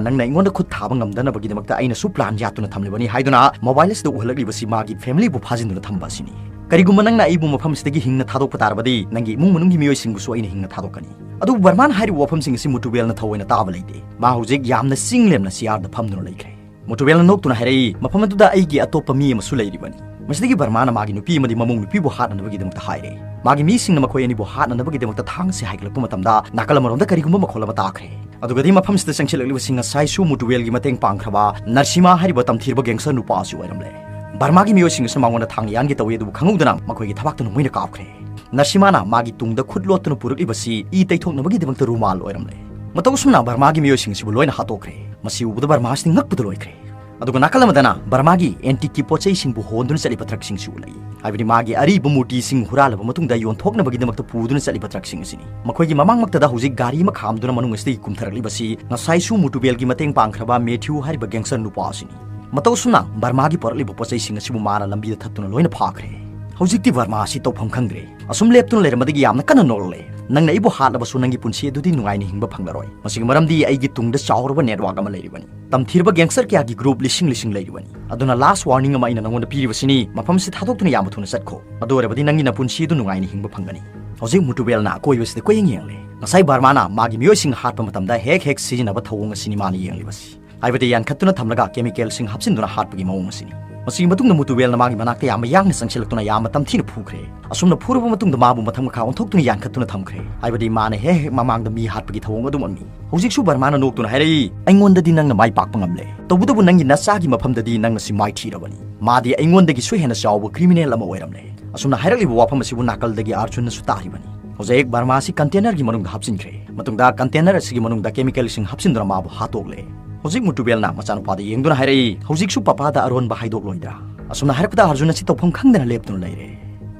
ꯅꯪꯅ ꯑꯩꯉꯣꯟꯗ ꯈꯨꯠ ꯊꯥꯕ ꯉꯝꯗꯅꯕꯒꯤꯗꯃꯛꯇ ꯑꯩꯅꯁꯨ plan ꯌꯥꯠꯇꯨꯅ ꯊꯝꯂꯤꯕꯅꯤ" ꯍꯥꯏꯗꯨꯅ mobile ꯑꯁꯤꯗ ꯎꯍꯜꯂꯛꯂꯤꯕꯁꯤ ꯃꯥꯒꯤ familyꯕꯨ ꯐꯥꯖꯤꯟꯗꯨꯅ ꯊꯝꯕ ꯑꯁꯤꯅꯤ꯫ "ꯀꯔꯤꯒꯨꯝꯕ ꯅꯪꯅ ꯑꯩꯕꯨ ꯃꯐꯝꯁꯤꯗꯒꯤ ꯍꯤꯡꯅ ꯊꯥꯗꯣꯛꯄ ꯇꯥꯔꯕꯗꯤ ꯅꯪꯒꯤ ꯏꯃꯨꯡ ꯃꯅꯨꯡꯒꯤ ꯃꯤꯑꯣꯏꯁꯤꯡꯕꯨꯁꯨ ꯑꯩꯅ ꯍꯤꯡꯅ ꯊꯥꯗꯣꯛꯀꯅꯤ꯫" ꯑꯗꯨꯕꯨ ꯕꯔꯃꯥꯅ ꯍꯥꯏꯔꯤꯕ ꯋꯥꯐꯝꯁꯤꯡ ꯑꯁꯤ ꯃꯨꯇꯨꯕꯦꯜꯅ ꯊꯑꯣꯏꯅ ꯇꯥꯕ ꯂꯩꯇꯦ꯫ ꯃꯥ ꯍꯧꯖꯤꯛ ꯌꯥꯝꯅ ꯆꯤꯡ ꯂꯦꯝꯅ ꯆꯤꯌꯥꯔꯗ ꯐꯝꯗꯨꯅ ꯂꯩꯈ꯭ꯔꯦ꯫ ꯃꯨꯇꯨꯕꯦꯜꯅ ꯅꯣꯛꯇꯨꯅ ꯍꯥꯏꯔꯛꯏ, "ꯃꯐꯝ ꯑꯗꯨꯗ ꯑꯩꯒꯤ ꯑꯇꯣꯞꯄ ꯃꯤ ꯑꯃꯁꯨ ꯂꯩꯔꯤꯕꯅꯤ꯫ ꯃꯁꯤꯗꯒꯤ ꯕꯔꯃꯥꯅ ꯃꯥꯒꯤ ꯅꯨꯄꯤ ꯑꯃꯗꯤ ꯃꯃꯧ ꯅꯨꯄꯤꯕꯨ ꯍꯥꯠꯅꯅꯕꯒꯤꯗꯃꯛꯇ ꯍꯥꯏꯔꯦ꯫ ꯃꯥꯒꯤ ꯃꯤꯁꯤꯡꯅ ꯃꯈꯣꯏ ꯑꯅꯤꯕꯨ ꯍꯥꯠꯅꯅꯕꯒꯤꯗꯃꯛꯇ ꯊꯥꯡꯁꯤ ꯍꯥꯏꯒꯠꯂꯛꯄ ꯃꯇꯝꯗ, ꯅꯥꯀꯜ ꯑꯃꯔꯣꯝꯗ ꯀꯔꯤꯒꯨꯝꯕ ꯃꯈꯣꯜ ꯑꯃ ꯇꯥꯈ꯭ꯔꯦ꯫ ꯑꯗꯨꯒꯗꯤ ꯃꯐꯝꯁꯤꯗ ꯆꯪꯁꯤꯜꯂꯛꯂꯤꯕꯁꯤ ꯉꯁꯥꯏꯁꯨ ꯃꯨꯇꯨꯋꯦꯜꯒꯤ ꯃꯇꯦꯡ ꯄꯥꯡꯈ꯭ꯔꯕ ꯅꯔꯁꯤꯃꯥ ꯍꯥꯏꯔꯤꯕ ꯇꯝꯊꯤꯔꯕ ꯒꯦꯡꯁꯇꯔ ꯅꯨꯄꯥ ꯑꯁꯤ ꯑꯣꯏꯔꯝꯂꯦ꯫ ꯕꯔꯃꯥꯒꯤ ꯃꯤꯑꯣꯏꯁꯤꯡ ꯑꯁꯤꯅ ꯃꯉꯣꯟꯗ ꯊꯥꯡ ꯌꯥꯟꯒꯦ ꯇꯧꯏ, ꯑꯗꯨꯕꯨ ꯈꯪꯍꯧꯗꯅ ꯃꯈꯣꯏꯒꯤ ꯊꯕꯥꯛꯇ ꯅꯣꯡꯃꯩꯅ ꯀꯥꯞꯈ꯭ꯔꯦ꯫ ꯅꯔꯁꯤꯃꯥꯅ ꯃꯥꯒꯤ ꯇꯨꯡꯗ ꯈꯨꯠ ꯂꯣꯠꯇꯨꯅ ꯄꯨꯔꯛꯂꯤꯕꯁꯤ ꯏ ꯇꯩꯊꯣꯛꯅꯕꯒꯤꯗꯃꯛꯇ ꯔꯨꯃꯥꯜ ꯑꯣꯏꯔꯝꯂꯦ꯫ ꯃꯇꯧ ꯑꯁꯨꯝꯅ ꯕꯔꯃꯥꯒꯤ ꯃꯤꯑꯣꯏꯁꯤꯡ ꯑꯁꯤꯕꯨ ꯂꯣꯏꯅ ꯍꯥꯠꯇꯣꯛꯈ꯭ꯔꯦ꯫ ꯃꯁꯤ ꯎꯕꯗ ꯕꯔꯃꯥꯁꯤꯗꯤ ꯉꯛꯄꯗ ꯂꯣꯏꯈ꯭ꯔꯦ꯫ ꯑꯗꯨꯒ ꯅꯥꯀꯜ ꯑꯃꯗꯅ ꯕꯔꯃꯥꯒꯤ ꯑꯦꯟꯇꯤꯛꯀꯤ ꯄꯣꯠ ꯆꯩꯁꯤꯡꯕꯨ ꯍꯣꯟꯗꯨꯅ ꯆꯠꯂꯤꯕ ꯇ꯭ꯔꯛꯁꯤꯡꯁꯨ ꯎꯠꯂꯛꯏ꯫ ꯍꯥꯏꯕꯗꯤ ꯃꯥꯒꯤ ꯑꯔꯤꯕ ꯃꯨꯔꯇꯤꯁꯤꯡ ꯍꯨꯔꯥꯜꯂꯕ ꯃꯇꯨꯡꯗ ꯌꯣꯟꯊꯣꯛꯅꯕꯒꯤꯗꯃꯛꯇ ꯄꯨꯗꯨꯅ ꯆꯠꯂꯤꯕ ꯇ꯭ꯔꯛꯁꯤꯡ ꯑꯁꯤꯅꯤ꯫ ꯃꯈꯣꯏꯒꯤ ꯃꯃꯥꯡꯃꯛꯇꯗ ꯍꯧꯖꯤꯛ ꯒꯥꯔꯤ ꯑꯃ ꯈꯥꯝꯗꯨꯅ ꯃꯅꯨꯡ ꯑꯁꯤꯗꯒꯤ ꯀꯨꯝꯊꯔꯛꯂꯤꯕꯁꯤ ꯉꯁꯥꯏꯁꯨ ꯃꯨꯇꯨꯕꯦꯜꯒꯤ ꯃꯇꯦꯡ ꯄꯥꯡꯈ꯭ꯔꯕ ꯃꯦꯊ꯭ꯌꯨ ꯍꯥꯏꯔꯤꯕ ꯒꯦꯡꯁꯇꯔ ꯅꯨꯄꯥ ꯑꯁꯤꯅꯤ꯫ ꯃꯇꯧ ꯑꯁꯨꯝꯅ ꯕꯔꯃꯥꯒꯤ ꯄꯨꯔꯛꯂꯤꯕ ꯄꯣꯠ ꯆꯩꯁꯤꯡ ꯑꯁꯤꯕꯨ ꯃꯥꯅ ꯂꯝꯕꯤꯗ ꯊꯠꯇꯨꯅ ꯂꯣꯏꯅ ꯐꯥꯈ꯭ꯔꯦ꯫ ꯍꯧꯖꯤꯛꯇꯤ ꯕꯔꯃꯥ ꯑꯁꯤ ꯇꯧꯐꯝ ꯈꯪꯗ꯭ꯔꯦ꯫ ꯑꯁꯨꯝ ꯂꯦꯞꯇꯨꯅ ꯂꯩꯔꯝꯕꯗꯒꯤ ꯌꯥꯝꯅ ꯀꯟꯅ ꯅꯣꯛꯂꯦ꯫ "ꯅꯪꯅ ꯑꯩꯕꯨ ꯍꯥꯠꯂꯕꯁꯨ ꯅꯪꯒꯤ ꯄꯨꯟꯁꯤ ꯑꯗꯨꯗꯤ ꯅꯨꯡꯉꯥꯏꯅ ꯍꯤꯡꯕ ꯐꯪꯂꯔꯣꯏ꯫ ꯃꯁꯤꯒꯤ ꯃꯔꯝꯗꯤ ꯑꯩꯒꯤ ꯇꯨꯡꯗ ꯆꯥꯎꯔꯕ ꯅꯦꯠꯋꯥꯔꯛ ꯑꯃ ꯂꯩꯔꯤꯕꯅꯤ꯫ ꯇꯝꯊꯤꯔꯕ ꯒꯦꯡꯁꯇꯔ ꯀꯌꯥꯒꯤ ꯒ꯭ꯔꯨꯞ ꯂꯤꯁꯤꯡ ꯂꯤꯁꯤꯡ ꯂꯩꯔꯤꯕꯅꯤ꯫ ꯑꯗꯨꯅ ꯂꯥꯁ ꯋꯥꯔꯅꯤꯡ ꯑꯃ ꯑꯩꯅ ꯅꯉꯣꯟꯗ ꯄꯤꯔꯤꯕꯁꯤꯅꯤ, ꯃꯐꯝꯁꯤ ꯊꯥꯗꯣꯛꯇꯨꯅ ꯌꯥꯝꯅ ꯊꯨꯅ ꯆꯠꯈꯣ꯫ ꯑꯗꯨ ꯑꯣꯏꯔꯕꯗꯤ ꯅꯪꯒꯤ ꯅꯄꯨꯟꯁꯤ ꯑꯗꯨ ꯅꯨꯡꯉꯥꯏꯅ ꯍꯤꯡꯕ ꯐꯪꯒꯅꯤ"꯫ ꯍꯧꯖꯤꯛ ꯃꯨꯇꯨꯕꯦꯜꯅ ꯑꯀꯣꯏꯕꯁꯤꯗ ꯀꯣꯏꯌꯦꯡ ꯌꯦꯡꯂꯦ꯫ ꯉꯁꯥꯏ ꯕꯔꯃꯥꯅ ꯃꯥꯒꯤ ꯃꯤꯑꯣꯏꯁꯤꯡ ꯍꯥꯠꯄ ꯃꯇꯝꯗ ꯍꯦꯛ ꯍꯦꯛ ꯁꯤꯖꯤꯟꯅꯕ ꯊꯧꯑꯣꯡ ꯑꯁꯤꯅꯤ ꯃꯥꯅ ꯌꯦꯡꯂꯤꯕꯁꯤ꯫ ꯍꯥꯏꯕꯗꯤ ꯌꯥꯟꯈꯠꯇꯨꯅ ꯊꯝꯂꯒ ꯀꯦꯃꯤꯀꯦꯜꯁꯤꯡ ꯍꯥꯞꯆꯤꯟꯗꯨꯅ ꯍꯥꯠꯄꯒꯤ ꯃꯑꯣꯡ ꯑꯁꯤꯅꯤ꯫ ꯃꯁꯤꯒꯤ ꯃꯇꯨꯡꯗ ꯃꯨꯇꯨꯕꯦꯜꯅ ꯃꯥꯒꯤ ꯃꯅꯥꯛꯇ ꯌꯥꯝꯅ ꯌꯥꯡꯅ ꯆꯪꯁꯤꯜꯂꯛꯇꯨꯅ ꯌꯥꯝꯅ ꯇꯝꯊꯤꯅ ꯐꯨꯈ꯭ꯔꯦ꯫ ꯑꯁꯨꯝꯅ ꯐꯨꯔꯕ ꯃꯇꯨꯡꯗ ꯃꯥꯕꯨ ꯃꯊꯛ ꯃꯈꯥ ꯑꯣꯟꯊꯣꯛꯇꯨꯅ ꯌꯥꯟꯈꯠꯇꯨꯅ ꯊꯝꯈ꯭ꯔꯦ꯫ ꯍꯥꯏꯕꯗꯤ ꯃꯥꯅ ꯍꯦꯛ ꯍꯦꯛ ꯃꯃꯥꯡꯗ ꯃꯤ ꯍꯥꯠꯄꯒꯤ ꯊꯧꯑꯣꯡ ꯑꯗꯨꯃꯛꯅꯤ꯫ ꯍꯧꯖꯤꯛꯁꯨ ꯕꯔꯃꯥꯅ ꯅꯣꯛꯇꯨꯅ ꯍꯥꯏꯔꯛꯏ, "ꯑꯩꯉꯣꯟꯗꯗꯤ ꯅꯪꯅ ꯃꯥꯏ ꯄꯥꯛꯄ ꯉꯝꯂꯦ, ꯇꯧꯕꯇꯕꯨ ꯅꯪꯒꯤ ꯅꯆꯥꯒꯤ ꯃꯐꯝꯗꯗꯤ ꯅꯪ ꯑꯁꯤ ꯃꯥꯏꯊꯤꯔꯕꯅꯤ꯫ ꯃꯥꯗꯤ ꯑꯩꯉꯣꯟꯗꯒꯤꯁꯨ ꯍꯦꯟꯅ ꯆꯥꯎꯕ ꯀ꯭ꯔꯤꯃꯤꯅꯦꯜ ꯑꯃ ꯑꯣꯏꯔꯝꯂꯦ"꯫ ꯑꯁꯨꯝꯅ ꯍꯥꯏꯔꯛꯂꯤꯕ ꯋꯥꯐꯝ ꯑꯁꯤꯕꯨ ꯅꯥꯀꯜꯗꯒꯤ ꯑꯥꯔꯖꯨꯟꯅꯁꯨ ꯇꯥꯔꯤꯕꯅꯤ꯫ ꯍꯧꯖꯤꯛ ꯕꯔꯃꯥ ꯑꯁꯤ ꯀꯟꯇꯦꯅꯔꯒꯤ ꯃꯅꯨꯡꯗ ꯍꯥꯞꯆꯤꯟꯈ꯭ꯔꯦ꯫ ꯃꯇꯨꯡꯗ ꯀꯟꯇꯦꯅꯔ ꯑꯁꯤꯒꯤ ꯃꯅꯨꯡꯗ ꯀꯦꯃꯤꯀꯦꯜꯁꯤꯡ ꯍꯥꯞꯆꯤꯟꯗꯨꯅ ꯃꯥꯕꯨ ꯍꯥꯠꯇꯣꯛꯂꯦ꯫ ꯍꯧꯖꯤꯛ ꯃꯨꯇꯨꯕꯦꯜꯅ ꯃꯆꯥꯅꯨꯄꯥꯗ ꯌꯦꯡꯗꯨꯅ ꯍꯥꯏꯔꯛꯏ, "ꯍꯧꯖꯤꯛꯁꯨ ꯄꯄꯥꯗ ꯑꯔꯣꯟꯕ ꯍꯥꯏꯗꯣꯛꯂꯣꯏꯗ꯭ꯔꯥ?" ꯑꯁꯨꯝꯅ ꯍꯥꯏꯔꯛꯄꯗ ꯑꯥꯔꯖꯨꯟ ꯑꯁꯤ ꯇꯧꯐꯝ ꯈꯪꯗꯅ ꯂꯦꯞꯇꯨꯅ ꯂꯩꯔꯦ꯫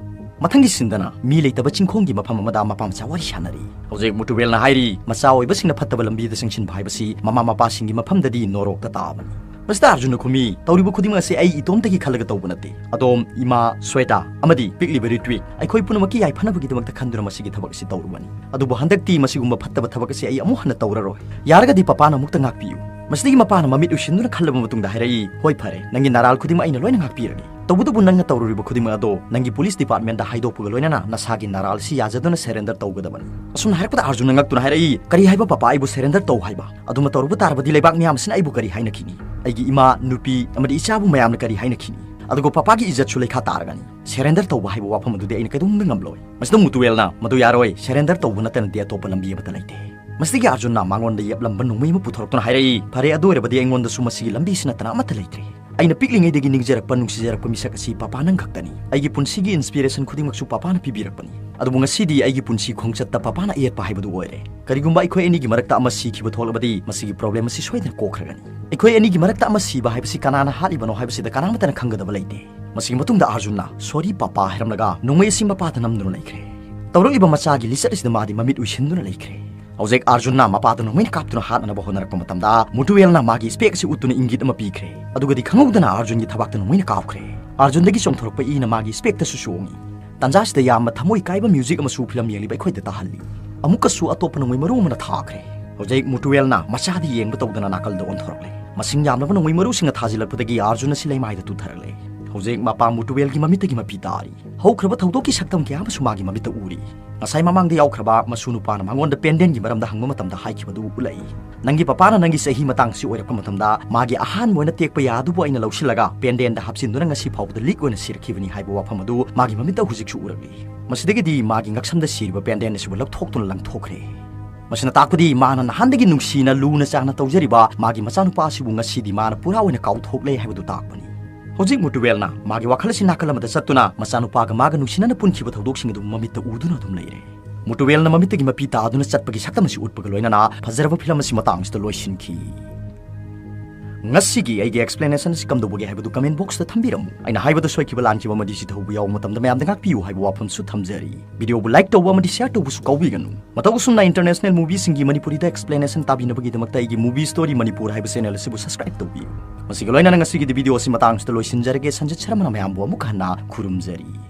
ꯃꯊꯪꯒꯤ ꯁꯤꯟꯗꯅ ꯃꯤ ꯂꯩꯇꯕ ꯆꯤꯡꯈꯣꯡꯒꯤ ꯃꯐꯝ ꯑꯃꯗ ꯃꯄꯥ ꯃꯆꯥ ꯋꯥꯔꯤ ꯁꯥꯟꯅꯔꯤ꯫ ꯍꯧꯖꯤꯛ ꯃꯨꯇꯨꯕꯦꯜꯅ ꯍꯥꯏꯔꯤ, ꯃꯆꯥ ꯑꯣꯏꯕꯁꯤꯡꯅ ꯐꯠꯇꯕ ꯂꯝꯕꯤꯗ ꯆꯪꯁꯤꯟꯕ ꯍꯥꯏꯕꯁꯤ ꯃꯃꯥ ꯃꯄꯥꯁꯤꯡꯒꯤ ꯃꯐꯝꯗꯗꯤ ꯅꯣꯔꯣꯛꯇ ꯇꯥꯕꯅꯤ꯫ ꯃꯁꯤꯗ ꯑꯥꯔꯖꯨꯟꯅ ꯈꯨꯝꯃꯤ, "ꯇꯧꯔꯤꯕ ꯈꯨꯗꯤꯡꯃꯛ ꯑꯁꯤ ꯑꯩ ꯏꯇꯣꯝꯇꯒꯤ ꯈꯜꯂꯒ ꯇꯧꯕ ꯅꯠꯇꯦ꯫ ꯑꯗꯣꯝ, ꯏꯃꯥ, ꯁ꯭ꯋꯦꯇꯥ, ꯑꯃꯗꯤ ꯄꯤꯛꯂꯤꯕ ꯔꯤꯇ꯭ꯋꯤꯛ, ꯑꯩꯈꯣꯏ ꯄꯨꯝꯅꯃꯛꯀꯤ ꯌꯥꯏꯐꯅꯕꯒꯤꯗꯃꯛꯇ ꯈꯟꯗꯨꯅ ꯃꯁꯤꯒꯤ ꯊꯕꯛ ꯑꯁꯤ ꯇꯧꯔꯨꯕꯅꯤ꯫ ꯑꯗꯨꯕꯨ ꯍꯟꯗꯛꯇꯤ ꯃꯁꯤꯒꯨꯝꯕ ꯐꯠꯇꯕ ꯊꯕꯛ ꯑꯁꯤ ꯑꯩ ꯑꯃꯨꯛ ꯍꯟꯅ ꯇꯧꯔꯔꯣꯏ꯫ ꯌꯥꯔꯒꯗꯤ ꯄꯄꯥꯅ ꯑꯃꯨꯛꯇ ꯉꯥꯛꯄꯤꯌꯨ"꯫ ꯃꯁꯤꯗꯒꯤ ꯃꯄꯥꯅ ꯃꯃꯤꯠ ꯎꯏꯁꯤꯟꯗꯨꯅ ꯈꯜꯂꯕ ꯃꯇꯨꯡꯗ ꯍꯥꯏꯔꯛꯏ, "ꯍꯣꯏ, ꯐꯔꯦ, ꯅꯪꯒꯤ ꯅꯔꯥꯜ ꯈꯨꯗꯤꯡꯃꯛ ꯑꯩꯅ ꯂꯣꯏꯅ ꯉꯥꯛꯄꯤꯔꯒꯦ꯫ ꯇꯧꯕꯇꯕꯨ ꯅꯪꯅ ꯇꯧꯔꯨꯔꯤꯕ ꯈꯨꯗꯤꯡꯃꯛ ꯑꯗꯣ ꯅꯪꯒꯤ ꯄꯨꯂꯤꯁ ꯗꯤꯄꯥꯔꯠꯃꯦꯟꯗ ꯍꯥꯏꯗꯣꯛꯄꯒ ꯂꯣꯏꯅꯅ ꯅꯁꯥꯒꯤ ꯅꯔꯥꯜꯁꯤ ꯌꯥꯖꯗꯨꯅ ꯁꯔꯦꯟꯗꯔ ꯇꯧꯒꯗꯕꯅꯤ"꯫ ꯑꯁꯨꯝꯅ ꯍꯥꯏꯔꯛꯄꯗ ꯑꯥꯔꯖꯨꯟꯅ ꯉꯛꯇꯨꯅ ꯍꯥꯏꯔꯛꯏ, "ꯀꯔꯤ ꯍꯥꯏꯕ ꯄꯄꯥ, ꯑꯩꯕꯨ ꯁꯔꯦꯟꯗꯔ ꯇꯧ ꯍꯥꯏꯕ? ꯑꯗꯨꯃ ꯇꯧꯔꯨꯕ ꯇꯥꯔꯕꯗꯤ ꯂꯩꯕꯥꯛ ꯃꯤꯌꯥꯝ ꯑꯁꯤꯅ ꯑꯩꯕꯨ ꯀꯔꯤ ꯍꯥꯏꯅꯈꯤꯅꯤ? ꯑꯩꯒꯤ ꯏꯃꯥ, ꯅꯨꯄꯤ ꯑꯃꯗꯤ ꯏꯆꯥꯕꯨ ꯃꯌꯥꯝꯅ ꯀꯔꯤ ꯍꯥꯏꯅꯈꯤꯅꯤ? ꯑꯗꯨꯒ ꯄꯄꯥꯒꯤ ꯏꯖꯠꯁꯨ ꯂꯩꯈꯥ ꯇꯥꯔꯒꯅꯤ꯫ Surrender ꯇꯧꯕ ꯍꯥꯏꯕ ꯋꯥꯐꯝ ꯑꯗꯨꯗꯤ ꯑꯩꯅ ꯀꯩꯗꯧꯅꯨꯡꯗ ꯉꯝꯂꯣꯏ꯫ ꯃꯁꯤꯗ ꯃꯨꯇꯨꯋꯦꯜꯅ, "ꯃꯗꯨ ꯌꯥꯔꯣꯏ, surrender ꯇꯧꯕ ꯅꯠꯇꯅꯗꯤ ꯑꯇꯣꯞꯄ ꯂꯝꯕꯤ ꯑꯃꯠꯇ ꯂꯩꯇꯦ"꯫ ꯃꯁꯤꯗꯒꯤ ꯑꯥꯔꯖꯨꯟꯅ ꯃꯉꯣꯟꯗ ꯌꯦꯞꯂꯝꯕ ꯅꯣꯡꯃꯩ ꯑꯃ ꯄꯨꯊꯣꯔꯛꯇꯨꯅ ꯍꯥꯏꯔꯛꯏ, "ꯐꯔꯦ, ꯑꯗꯨ ꯑꯣꯏꯔꯕꯗꯤ ꯑꯩꯉꯣꯟꯗꯁꯨ ꯃꯁꯤꯒꯤ ꯂꯝꯕꯤꯁꯤ ꯅꯠꯇꯅ ꯑꯃꯠꯇ ꯂꯩꯇ꯭ꯔꯦ꯫ ꯑꯩꯅ ꯄꯤꯛꯂꯤꯉꯩꯗꯒꯤ ꯅꯤꯡꯖꯔꯛꯄ, ꯅꯨꯡꯁꯤꯖꯔꯛꯄ ꯃꯤꯁꯛ ꯑꯁꯤ ꯄꯄꯥ ꯅꯪ ꯈꯛꯇꯅꯤ꯫ ꯑꯩꯒꯤ ꯄꯨꯟꯁꯤꯒꯤ inspiration ꯈꯨꯗꯤꯡꯃꯛꯁꯨ ꯄꯄꯥꯅ ꯄꯤꯕꯤꯔꯛꯄꯅꯤ꯫ ꯑꯗꯨꯕꯨ ꯉꯁꯤꯗꯤ ꯑꯩꯒꯤ ꯄꯨꯟꯁꯤ ꯈꯣꯡꯆꯠꯇ ꯄꯄꯥꯅ ꯑꯌꯦꯠꯄ ꯍꯥꯏꯕꯗꯨ ꯑꯣꯏꯔꯦ꯫ ꯀꯔꯤꯒꯨꯝꯕ ꯑꯩꯈꯣꯏ ꯑꯅꯤꯒꯤ ꯃꯔꯛꯇ ꯑꯃ ꯁꯤꯈꯤꯕ ꯊꯣꯛꯂꯕꯗꯤ ꯃꯁꯤꯒꯤ problem ꯑꯁꯤ ꯁꯣꯏꯗꯅ ꯀꯣꯛꯈ꯭ꯔꯒꯅꯤ꯫ ꯑꯩꯈꯣꯏ ꯑꯅꯤꯒꯤ ꯃꯔꯛꯇ ꯑꯃ ꯁꯤꯕ ꯍꯥꯏꯕꯁꯤ ꯀꯅꯥꯅ ꯍꯥꯠꯂꯤꯕꯅꯣ ꯍꯥꯏꯕꯁꯤꯗ ꯀꯅꯥꯃꯠꯇꯅ ꯈꯪꯒꯗꯕ ꯂꯩꯇꯦ"꯫ ꯃꯁꯤꯒꯤ ꯃꯇꯨꯡꯗ ꯑꯥꯔꯖꯨꯟꯅ "Sorry ꯄꯄꯥ" ꯍꯥꯏꯔꯝꯂꯒ ꯅꯣꯡꯃꯩ ꯑꯁꯤ ꯃꯄꯥꯗ ꯅꯝꯗꯨꯅ ꯂꯩꯈ꯭ꯔꯦ꯫ ꯇꯧꯔꯛꯂꯤꯕ ꯃꯆꯥꯒꯤ ꯂꯤꯆꯠ ꯑꯁꯤꯗ ꯃꯥꯗꯤ ꯃꯃꯤꯠ ꯎꯏꯁꯤꯟꯗꯨꯅ ꯂꯩꯈ꯭ꯔꯦ꯫ ꯍꯧꯖꯤꯛ ꯑꯥꯔꯖꯨꯟꯅ ꯃꯄꯥꯗ ꯅꯣꯡꯃꯩꯅ ꯀꯥꯞꯇꯨꯅ ꯍꯥꯠꯅꯅꯕ ꯍꯣꯠꯅꯔꯛꯄ ꯃꯇꯝꯗ, ꯃꯨꯇꯨꯋꯦꯜꯅ ꯃꯥꯒꯤ spec ꯑꯁꯤ ꯎꯠꯇꯨꯅ ꯏꯪꯒꯤꯠ ꯑꯃ ꯄꯤꯈ꯭ꯔꯦ꯫ ꯑꯗꯨꯒꯗꯤ ꯈꯪꯍꯧꯗꯅ ꯑꯥꯔꯖꯨꯟꯒꯤ ꯊꯕꯥꯛꯇ ꯅꯣꯡꯃꯩꯅ ꯀꯥꯞꯈ꯭ꯔꯦ꯫ ꯑꯥꯔꯖꯨꯟꯗꯒꯤ ꯆꯣꯡꯊꯣꯔꯛꯄ ꯏꯅ ꯃꯥꯒꯤ specꯇꯁꯨ ꯆꯣꯡꯉꯤ꯫ ꯇꯥꯟꯖꯥꯁꯤꯗ ꯌꯥꯝꯅ ꯊꯃꯣꯏ ꯀꯥꯏꯕ music ꯑꯃꯁꯨ ꯐꯤꯂꯝ ꯌꯦꯡꯂꯤꯕ ꯑꯩꯈꯣꯏꯗ ꯇꯥꯍꯜꯂꯤ꯫ ꯑꯃꯨꯛꯀꯁꯨ ꯑꯇꯣꯞꯄ ꯅꯣꯡꯃꯩ ꯃꯔꯨ ꯑꯃꯅ ꯊꯥꯈ꯭ꯔꯦ꯫ ꯍꯧꯖꯤꯛ ꯃꯨꯇꯨꯋꯦꯜꯅ ꯃꯆꯥꯗ ꯌꯦꯡꯕ ꯇꯧꯗꯅ ꯅꯥꯀꯜꯗ ꯑꯣꯟꯊꯣꯔꯛꯂꯦ꯫ ꯃꯁꯤꯡ ꯌꯥꯝꯂꯕ ꯅꯣꯡꯃꯩ ꯃꯔꯨꯁꯤꯡꯅ ꯊꯥꯖꯤꯜꯂꯛꯄꯗꯒꯤ ꯑꯥꯔꯖꯨꯟ ꯑꯁꯤ ꯂꯩꯃꯥꯏꯗ ꯇꯨꯊꯔꯛꯂꯦ꯫ ꯍꯧꯖꯤꯛ ꯃꯄꯥ ꯃꯨꯇꯨꯋꯦꯜꯒꯤ ꯃꯃꯤꯠꯇꯒꯤ ꯃꯄꯤ ꯇꯥꯔꯤ꯫ ꯍꯧꯈ꯭ꯔꯕ ꯊꯧꯗꯣꯛꯀꯤ ꯁꯛꯇꯝ ꯀꯌꯥ ꯑꯃꯁꯨ ꯃꯥꯒꯤ ꯃꯃꯤꯠꯇ ꯎꯔꯤ꯫ ꯉꯁꯥꯏ ꯃꯃꯥꯡꯗ ꯌꯥꯎꯈ꯭ꯔꯕ ꯃꯁꯨ ꯅꯨꯄꯥꯅ ꯃꯉꯣꯟꯗ pendantꯒꯤ ꯃꯔꯝꯗ ꯍꯪꯕ ꯃꯇꯝꯗ ꯍꯥꯏꯈꯤꯕꯗꯨ ꯎꯠꯂꯛꯏ꯫ "ꯅꯪꯒꯤ ꯄꯄꯥꯅ ꯅꯪꯒꯤ ꯆꯍꯤ ꯃꯇꯥꯡꯁꯤ ꯑꯣꯏꯔꯛꯄ ꯃꯇꯝꯗ ꯃꯥꯒꯤ ꯑꯍꯥꯟꯕ ꯑꯣꯏꯅ ꯇꯦꯛꯄ ꯌꯥ ꯑꯗꯨꯕꯨ ꯑꯩꯅ ꯂꯧꯁꯤꯜꯂꯒ pendantꯗ ꯍꯥꯞꯆꯤꯟꯗꯨꯅ ꯉꯁꯤ ꯐꯥꯎꯕꯗ leak ꯑꯣꯏꯅ ꯁꯤꯔꯛꯈꯤꯕꯅꯤ" ꯍꯥꯏꯕ ꯋꯥꯐꯝ ꯑꯗꯨ ꯃꯥꯒꯤ ꯃꯃꯤꯠꯇ ꯍꯧꯖꯤꯛꯁꯨ ꯎꯔꯛꯂꯤ꯫ ꯃꯁꯤꯗꯒꯤꯗꯤ ꯃꯥꯒꯤ ꯉꯛꯁꯝꯗ ꯁꯤꯔꯤꯕ pendant ꯑꯁꯤꯕꯨ ꯂꯧꯊꯣꯛꯇꯨꯅ ꯂꯪꯊꯣꯛꯈ꯭ꯔꯦ꯫ ꯃꯁꯤꯅ ꯇꯥꯛꯄꯗꯤ ꯃꯥꯅ ꯅꯍꯥꯟꯗꯒꯤ ꯅꯨꯡꯁꯤꯅ ꯂꯨꯅ ꯆꯥꯟꯅ ꯇꯧꯖꯔꯤꯕ ꯃꯥꯒꯤ ꯃꯆꯥꯅꯨꯄꯥ ꯑꯁꯤꯕꯨ ꯉꯁꯤꯗꯤ ꯃꯥꯅ ꯄꯨꯔꯥ ꯑꯣꯏꯅ ꯀꯥꯎꯊꯣꯛꯂꯦ ꯍꯥꯏꯕꯗꯨ ꯇꯥꯛꯄꯅꯤ꯫ ꯍꯧꯖꯤꯛ ꯃꯨꯇꯨꯋꯦꯜꯅ ꯃꯥꯒꯤ ꯋꯥꯈꯜ ꯑꯁꯤ ꯅꯥꯀꯜ ꯑꯃꯗ ꯆꯠꯇꯨꯅ ꯃꯆꯥꯅꯨꯄꯥꯒ ꯃꯥꯒ ꯅꯨꯡꯁꯤꯅꯅ ꯄꯨꯟꯈꯤꯕ ꯊꯧꯗꯣꯛꯁꯤꯡ ꯑꯗꯨ ꯃꯃꯤꯠꯇ ꯎꯗꯨꯅ ꯑꯗꯨꯝ ꯂꯩꯔꯦ꯫ ꯃꯨꯇꯨꯋꯦꯜꯅ ꯃꯃꯤꯠꯇꯒꯤ ꯃꯄꯤ ꯇꯥꯗꯨꯅ ꯆꯠꯄꯒꯤ ꯁꯛꯇꯝ ꯑꯁꯤ ꯎꯠꯄꯒ ꯂꯣꯏꯅꯅ ꯐꯖꯔꯕ ꯐꯤꯂꯝ ꯑꯁꯤ ꯃꯇꯥꯡꯁꯤꯗ ꯂꯣꯏꯁꯤꯟꯈꯤ꯫ ꯉꯁꯤꯒꯤ ꯑꯩꯒꯤ explanation ꯑꯁꯤ ꯀꯝꯗꯧꯕꯒꯦ ꯍꯥꯏꯕꯗꯨ comment boxꯇ ꯊꯝꯕꯤꯔꯝꯃꯨ꯫ ꯑꯩꯅ ꯍꯥꯏꯕꯗ ꯁꯣꯏꯈꯤꯕ ꯂꯥꯟꯈꯤꯕ ꯑꯃꯗꯤ ꯁꯤꯊꯧꯕ ꯌꯥꯎꯕ ꯃꯇꯝꯗ ꯃꯌꯥꯝꯗ ꯉꯥꯛꯄꯤꯌꯨ ꯍꯥꯏꯕ ꯋꯥꯐꯝꯁꯨ ꯊꯝꯖꯔꯤ꯫ Videoꯕꯨ like ꯇꯧꯕ ꯑꯃꯗꯤ share ꯇꯧꯕꯁꯨ ꯀꯥꯎꯕꯤꯒꯅꯨ꯫ ꯃꯇꯧ ꯑꯁꯨꯝꯅ international movieꯁꯤꯡꯒꯤ ꯃꯅꯤꯄꯨꯔꯤꯗ explanation ꯇꯥꯕꯤꯅꯕꯒꯤꯗꯃꯛꯇ ꯑꯩꯒꯤ Movie Story Manipur ꯍꯥꯏꯕ channel ꯑꯁꯤꯕꯨ subscribe ꯇꯧꯕꯤꯌꯨ꯫ ꯃꯁꯤꯒ ꯂꯣꯏꯅꯅ ꯉꯁꯤꯒꯤꯗꯤ video ꯑꯁꯤ ꯃꯇꯥꯡꯁꯤꯗ ꯂꯣꯏꯁꯤꯟꯖꯔꯒꯦ꯫ ꯁꯟꯖꯤꯠ ꯁꯔꯃꯅ ꯃꯌꯥꯝꯕꯨ ꯑꯃꯨꯛ ꯍꯟꯅ ꯈꯨꯔꯨꯝꯖꯔꯤ꯫